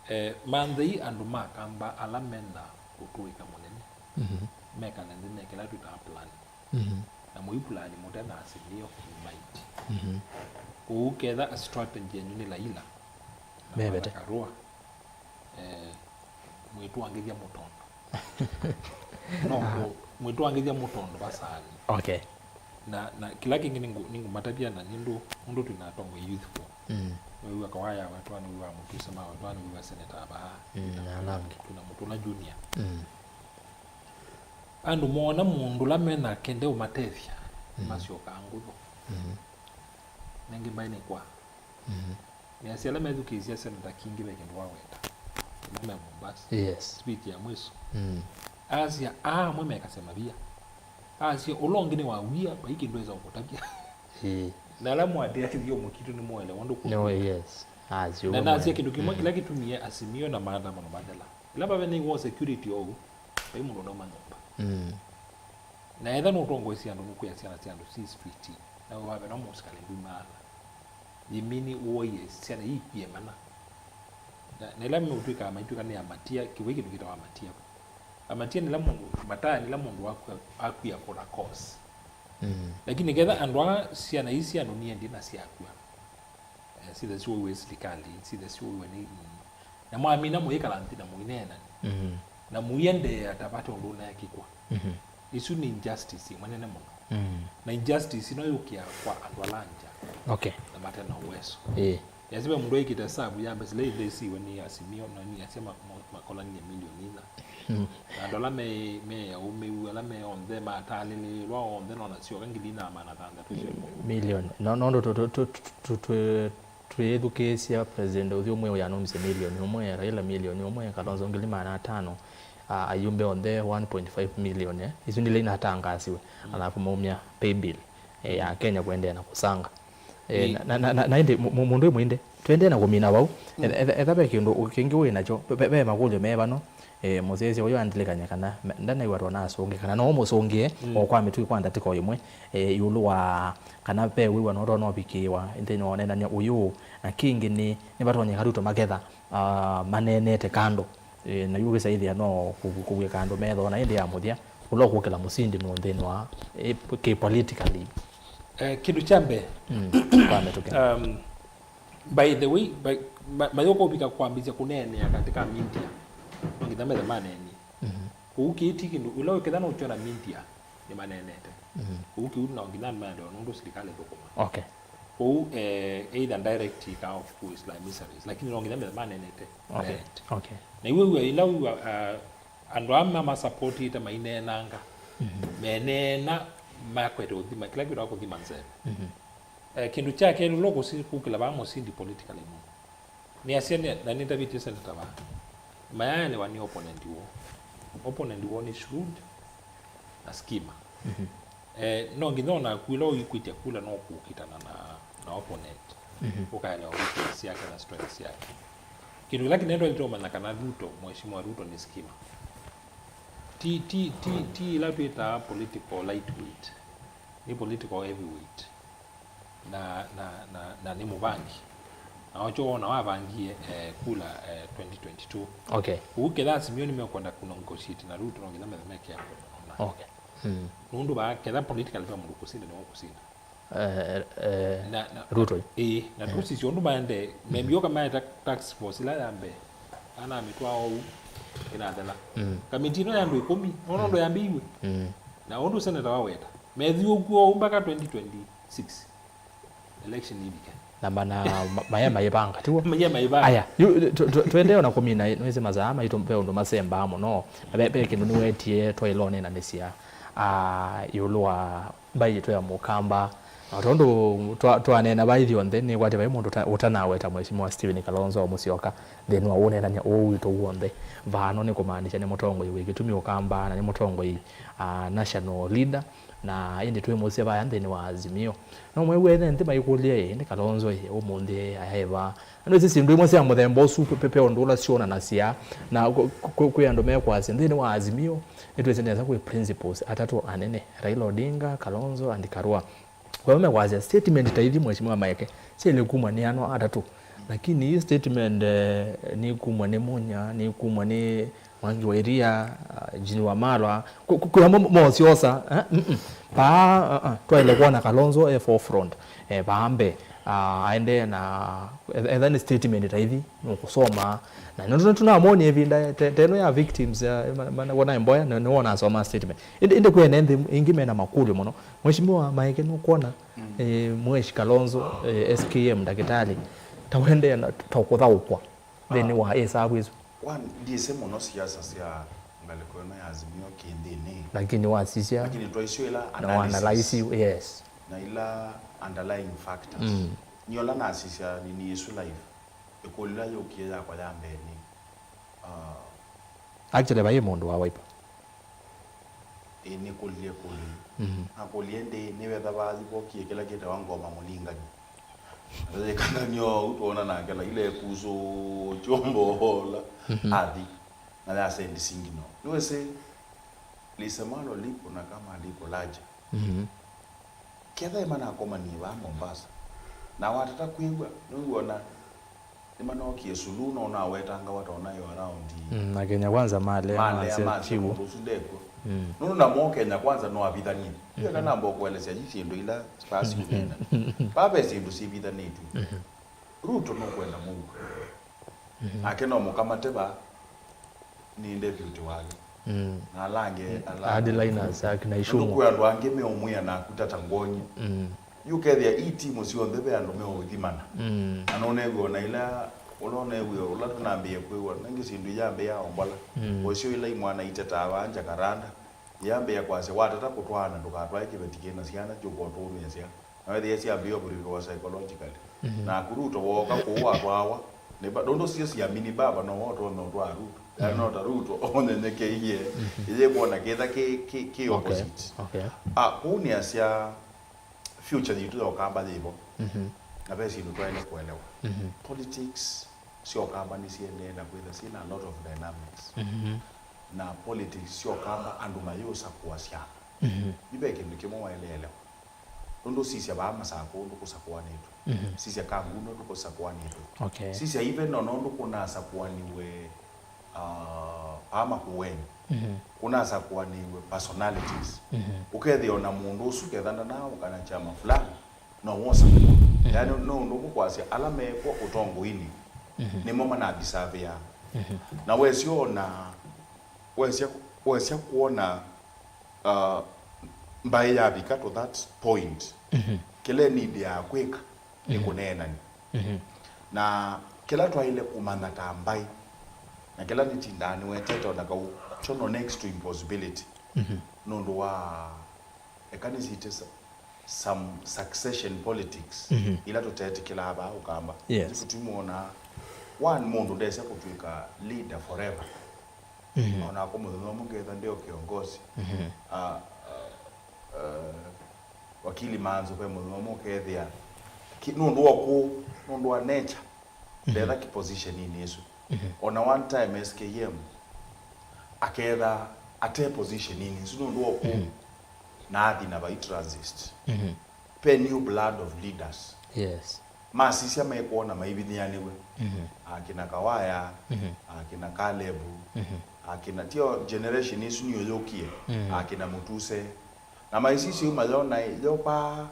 Eh, manthei andũ ma Kamba ala mena ũtũĩka mũnene, mhm, mekale nthĩ mekĩla twĩtaa plan. Mhm. Na mũipulani mũte na Azimio, you might. Mhm. Kũu ketha a strategy yenyu nĩ Raila na Mevete. Martha Karua, eh, mwĩtwangĩthya mũtondo. No, aha, kũ-, mwĩtwangĩthya mũtondo vasaani. Okay. Na, na kĩla kĩngĩ nĩngũ-, nĩngũmatavya na nĩndũ, nũndũ twĩna atongoi youthful. Mm. Nĩwĩw'a Kawaya Watwa, nĩwĩw'a Mũtuse ma Watwa, nĩwĩw'a Senator Abaha. Mm, na ala angĩ. Twĩna Mũtũla Junior. Mm. Andũ moona mũndũ ũla me nake ndeũmatethya, mm, masyokaa nguthu. Mm. Nengĩ mbaĩ nĩ kwa. Mm. Nĩasya ala methukĩĩsya Senator Kingi ve kĩndũ waweta. Kuma me Mombasa. Yes. Speech ya mwiso. Mm. Asya, aa amwe mekasya mavia. Asya, ũla ũngĩ nĩ wa wia, vai kĩndũ esa ũkũtavya. Ĩĩ. Na ala mwatĩa kĩthyomo kitũ nĩmũelewa ũndũ. No, kũkwĩka. Yes. Asya, na nasya kĩndũ kĩmwe, mm, kĩla kĩtumie Azimio na maandamano mathela. Ĩla vave nĩ wo security ou, vai mũndũ ũnauma nyũmba. Mm. Na etha nũtongoesya andũ nũkwĩa syana sya andũ si street, na wĩwave no mũsikalĩ ndumaala. Yĩmini woie syana ii kwĩe mana. Na, na ĩla meũtw'ĩka maitw'ĩka nĩ amatia, kĩw'ũ kĩndũ kĩtawa amatia. Amatia nĩla mũndũ, mataya nĩla mũndũ wakw'a, akw'ĩa kũla course. Mm. Lakini ketha andũ aa syana ii sya andũ niendie na syakw'a. Eh, sithe siwaiwe silikalĩ, sithe siwaiwe nĩ, na mwamina mũikala nthĩ na mũineenani. Mhm. Na mũiendeea ta vate ũndũ ũneekĩkwa. Mhm. Isu nĩ injustice ĩmwe nene mũno. Mhm. Na injustice ĩno yũkĩa kwa andũ ala ngya. Okay. Na mate na uwezo. Ĩĩ. Yasi ve mũndũ aikĩte savu ya mbesa ila ithesiwe nĩ Azimio na nĩ Azimio ma-, ma-, makolanie milioni ina. Mm. Na andũ ala me, me aũmĩu, ala me onthe, matalĩlĩĩlwa onthe, no nasyoka ngili ina na maana thanthatũ syoka. Milioni. No, no, tũ, tũ, tũ, tũ, tũ, twĩthukĩĩsya president ũthyũ ũmwe ũyanũmisye milioni ũmwe, Raila milioni ũmwe, Kalonzo ngili maana atano, a, ayumbe onthe one point five million, eh? Isu ndila inatangaasiwe. Mm. Alafu maumya pay bill, eh, ya Kenya kũendeea na kũsanga. Eh, ĩĩ. Na, na, na, na, na ĩndĩ mũ-, mũ-, mũndũ ĩ mũinde, tũendee na kũmina vau. Mm. Etha, etha, etha ve kĩndũ kĩngĩ wĩ nakyo, ve, ve, ve makũlyo me vano, Eh, mũsyaĩĩsya ũyũ andĩlĩkany'a kana me-, ndanaĩw'a twana asũngĩ, kana no ũmũsũngĩe o kwa mĩtũkĩ kwa ndatĩka o ĩmwe, eh, ĩũlũ wa kana ve wĩw'ano ũtonya ũvikĩĩwa nthĩnĩ wa ũneenany'a ũyũ, na kĩngĩ nĩ, nĩvatonyeka Ruto maketha, ah, maneenete kando, eh, na yu ũkĩsaĩthĩa no kũ-, kũvw'ĩka andũ methoo, na ĩndĩ ya mũthya, ũla ũkũkĩla mũsindi nũũ nthĩnĩ wa, eh, kĩ politically? Eh, kĩndũ kya mbee, mm, kwa mĩtũkĩ. Um, by the way, by, ma-, mayũka ũvika kwambĩĩsya kũneenea katĩ ka media, no nginya methe maneenie. Mhm. Kũu kĩĩ ti kĩndũ, ũla wĩketha no ũkyona media nĩmaneenete. Mhm. Kũu kĩu no nginya maendewe nũndũ silikalĩ ĩthũkũma. Okay. Kũu, eh, either direct kana of course la emissaries, lakini no nginya methe maneenete. Okay. Direct. Okay. Na iwe wia ila wia, uh, andũ aa mamasapotĩte maineenanga, mhm, meneena makwete ũthima, kĩla kĩtawa kũthima nzeve. Mhm. Eh, kĩndũ kya kelĩ, ũla ũkũsi-, kũkĩla vaa mũsindi politically mũno. Nĩasya nĩ, na nĩndavĩtye seneta vaa. Mayaelewa nĩ opponent woo. Opponent woo nĩ shrewd na schemer. Mhm. Eh, no nginya o naku ĩla ũikwĩtya kula no kũkitana na, na opponent. Mhm. Ũkaelewa weakness yake na strength yake. Kĩndũ kĩla kĩnene twaĩlĩte ũmanya kana Ruto, Mheshimiwa Ruto nĩ schemer. Ti, ti, ti, ti ĩla twĩtaa political lightweight. Nĩ political heavyweight. Na, na, na, na nĩ mũvangi. Na wakyo wona wavangie, eh, kula, eh, twenty twenty-two. Okay. Kũu ketha Azimio nĩmekwenda kũnegotiate na Ruto, no nginya methe mekĩa ngũmana. Okay. Mm. Nũndũ vaa ketha politically ve mũndũ kũsinda, nĩwe ũkũsinda. Eh, eh, na, na, Ruto. Ĩĩ, na, mm, tũsisye ũndũ maende, mm, membioka mae ta-, task force ĩla ya mbee, ana mĩtwaa ou, ĩnathela. Mm. Kamiti ĩno ya andũ ĩkũmi, nona ũndũ yambĩiwe. Mm. Na ũndũ seneta waweta, methiũkua ou mpaka twenty twenty-six. Election ivike. Na mana, ma-, maya maivanga, tiwo? Maya maivanga. Aya, yu, tu-, tu-, tuendee ona kũmina, nwĩsĩ masaa maitũ ve ũndũ masembaa mũno. Na ve, ve kĩndũ nĩwetie twaĩlonenanĩsya, ah, ĩũlũ wa mbaĩ yitũ ya Mũkamba. Na tondũ twa-, twaneena vai ithyonthe, nĩkwatĩ vai mũndũ ũta-, ũtanaweta Mheshimiwa Stephen Kalonzo Musyoka nthĩnĩ wa ũneenany'a ũũ witũ w'onthe. Vano nĩ kũmaanisha nĩ mũtongoi wĩ kĩtumi Ũkamba, na nĩ mũtongoi, ah, national leader, na ĩndĩ twĩmũsya vaya nthĩnĩ wa Azimio. No mwĩw'e ene nthĩ maikũlya, ĩ, nĩ Kalonzo, ĩ, ũmũnthĩ ayaĩva? Na nĩwĩsĩ syĩndũ imwe sya mũthemba ũsu pe, pe, pe ũndũ ũla syonanasya, na kwĩ, kwĩ, kwĩ andũ mekwasya nthĩnĩ wa Azimio, nĩtwĩsĩ nesa kwĩ principals atatũ anene, Raila Odinga, Kalonzo and Karua. Kwa hiyo mekwasya statement ta ithi, Mheshimiwa Maeke, syaĩle kumwa nĩ ano atatũ. Lakini hii statement, eh, nĩkumwa nĩ Munya, nĩkumwa nĩ Mwangi wa Iria, ah, Eugene Wamalwa, ku-, ku-, kwĩ amwe mo-, mosyosa, eh, mm, mm. Paa, ah, ah, twaĩle kwona Kalonzo e forefront, eh, paa mbee, ah, aendee na, eth-, etha nĩ statement ta ithi, nũkũsoma. Na nĩtũ-, nĩtũnamonie ĩvinda te-, te ĩno ya victims, eh, ma-, ma-, wona mboya, nĩ, nĩwona asoma statement. Ĩndĩ, ĩndĩ kwĩ ene nthĩ ĩngĩ mena makũlyo mũno. Mheshimiwa Maeke, nũkwona, mm, eh, Mweshi Kalonzo, eh, S K M ndakĩtalĩ, ta wendee na, ta ũkũthaũkwa nthĩnĩ wa ĩsavu ĩsu? Kwa ndyĩsĩ mũno siasa sya ngalĩko ĩno ya Azimio kĩnthĩnĩ. Lakini wasisya, lakini twaisyo ĩla na analysis, wa analyze, yes, na ila underlying factors. Mm. Nĩ ũla nasisya nini ĩsu live. Ĩkũlyo ĩla yũkie yakwa ya mbee nĩ, ah, actually, vai mũndũ wa Wiper. Ĩ, nĩkũlilye kũlyo. Mhm. Nakũlilye ĩndĩ, nĩwetha vathi vokie kĩla kĩtawa ngoma mũlingany'o. Nĩkangany'o ũu twona nake la ile kuso chombo ola. Mhm. Athi. Na ya sendi singino. Nĩwĩsĩ lisemwalo lipo na kama lipo laja. Mhm. Ketha ĩmanakomanie vaa Mombasa. Na watata kwĩw'a, nĩw'ona nĩmanokie Suluhu, no nawetanga wataona yo around. Mm, na Kenya Kwanza malea, malea masya masya tiw'o. Mũndũ ũsu ndekw'o. Mm. Nũndũ namo Kenya Kwanza no avithanie. Ĩyo kana mbokuelesya yi syĩndũ ila spasi kũnena. Vaa ve syĩndũ syĩvithanĩtw'e. Mhm. Ruto nũkwenda mũuo. Mhm. Nake no mũkamate vaa nĩ deputy wake. Mm. Na ala angĩ, mm, ala hardliners, akina Icũng'wa. Nũndũ kwĩ andũ angĩ meũmwĩa naku tata ngonyi. Mm. Yu kethĩa ii timu syonthe ve andũ meũthimana. Mm. Na nũnew'e ona ila, ũla ũnew'e, ũla tũnambĩĩe kwĩw'a, nengĩ syĩndũ iyambĩĩa ombola. Mm. Ũsyo ila imwana itetaa vaa Jacaranda, iyambĩĩa kwasya, watata kũtwaana, ndũkatwae kĩveti kĩna syana, kyũka ũtũũmĩe syana. Na wethĩa syambĩĩa ũvurĩkĩwa psychologically. Mhm. Naku Ruto wooka kũu watwawa, nĩ ba-, nũndũ sio siamini baba no wotonya ũtwaa Ruto. Yaani no ta Ruto onyenyekeie, mhm, ĩyĩkwona kĩtha kĩ, kĩ, kĩ, okay, opposite. Okay. Ah, kũu nĩasya future yitũ ya Ũkamba yĩvo. Mhm. Na ve syĩndũ twaĩle kũelewa. Mhm. Politics sya Ũkamba nĩsiendee na kwĩtha syĩna a lot of dynamics. Mhm. na politics sya Ũkamba andũ mayĩũsakũasya. Mhm. Nĩ ve kĩndũ kĩmwe waeleelewa. Nũndũ sisya vaa Masakũ ũndũ kũsakũanĩtwe. Mhm. Sisya Kangundo ũndũ kũsakũanĩtwe. Okay. Sisya even ona ũndũ kũnasakũaniwe, uh, vaa Makueni. Mhm. Kũnasakũanĩiwe personalities. Mhm. Ũkethĩa ona mũndũ ũsu ketha ndanaaũka na kyama fulani, no wosa. Mhm. Yaani, no ũndũ ũkwasya ala mekw'o ũtongoinĩ, mhm, nĩmo manadisavea. Mhm. Na wesyo ona, wesya, wesya kuona, uh, mbaĩ yavika to that point, mhm, kĩla ĩnĩndĩaa kwĩka nĩ, mhm, kũneenany'a. Mhm. Na kĩla twaĩle kũmanya ta mbaĩ, na kĩla nĩtindaa nĩwetete ona kau, kyo no next to impossibility, mhm, nũndũ wa, eka nĩsite sa-, some succession politics, mhm, ila tũtetĩkĩlaa vaa Ũkamba. Yes. Ĩsu tũimwona, one mũndũ ndesa kũtw'ĩka leader forever. Mhm. Ona kwa mũthenya ũmwe ngetha ndeo kiongozi. Mhm. Ah, ah, ah, wakili Manzo kwa mũthenya ũmwe ũkethĩa. Ki-, nũndũ wa kũ, nũndũ wa nature. Mhm. Ndetha ki positioninĩ ĩsu. Mhm. Ona one time S K M aketha ate positioninĩ ĩsu nũndũ wa kũ, mhm, na athi na vai transit. Mhm. Pe new blood of leaders. Yes. Masisya mekwona maivithĩanĩw'e. Mhm. Akina Kawaya, mhm, akina Kalebu, mhm, akina, tio generation ĩsu nĩyo yũkie, mhm, akina Mutuse. Na maisisya yu mayona yo kwa,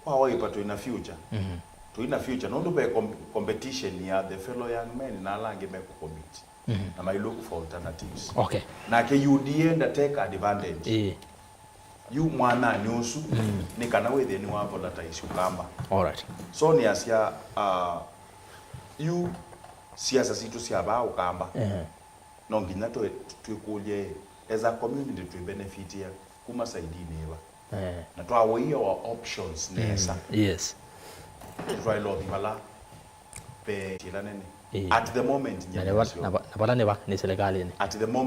kwa Wiper twĩ na future. Mhm. Twĩ na future. Nũndũ ve com-, competition ya the fellow young men na ala angĩ mekũcompete. Mhm. Na mai look for alternatives. Okay. Nake U D A nda take advantage. Ĩĩ. Yu mwananĩ ũsu, mm, nĩ kana wĩthĩe nĩ wa volatile Ũkamba. All right. So nĩasya, uh, yu siasa sitũ sya vaa Ũkamba. Mhm. No nginya twe-, twĩkũlye, as a community, twĩ benefitia kuma saidinĩ ĩva. Eh. Na twaweie our options nesa. Mm, yes. Twaĩle ũthi vala ve ĩla nene. Eh. At the moment, na nĩ va-, nyamũ syo, na va-, na vala nĩ va, nĩ serikalinĩ. At the moment,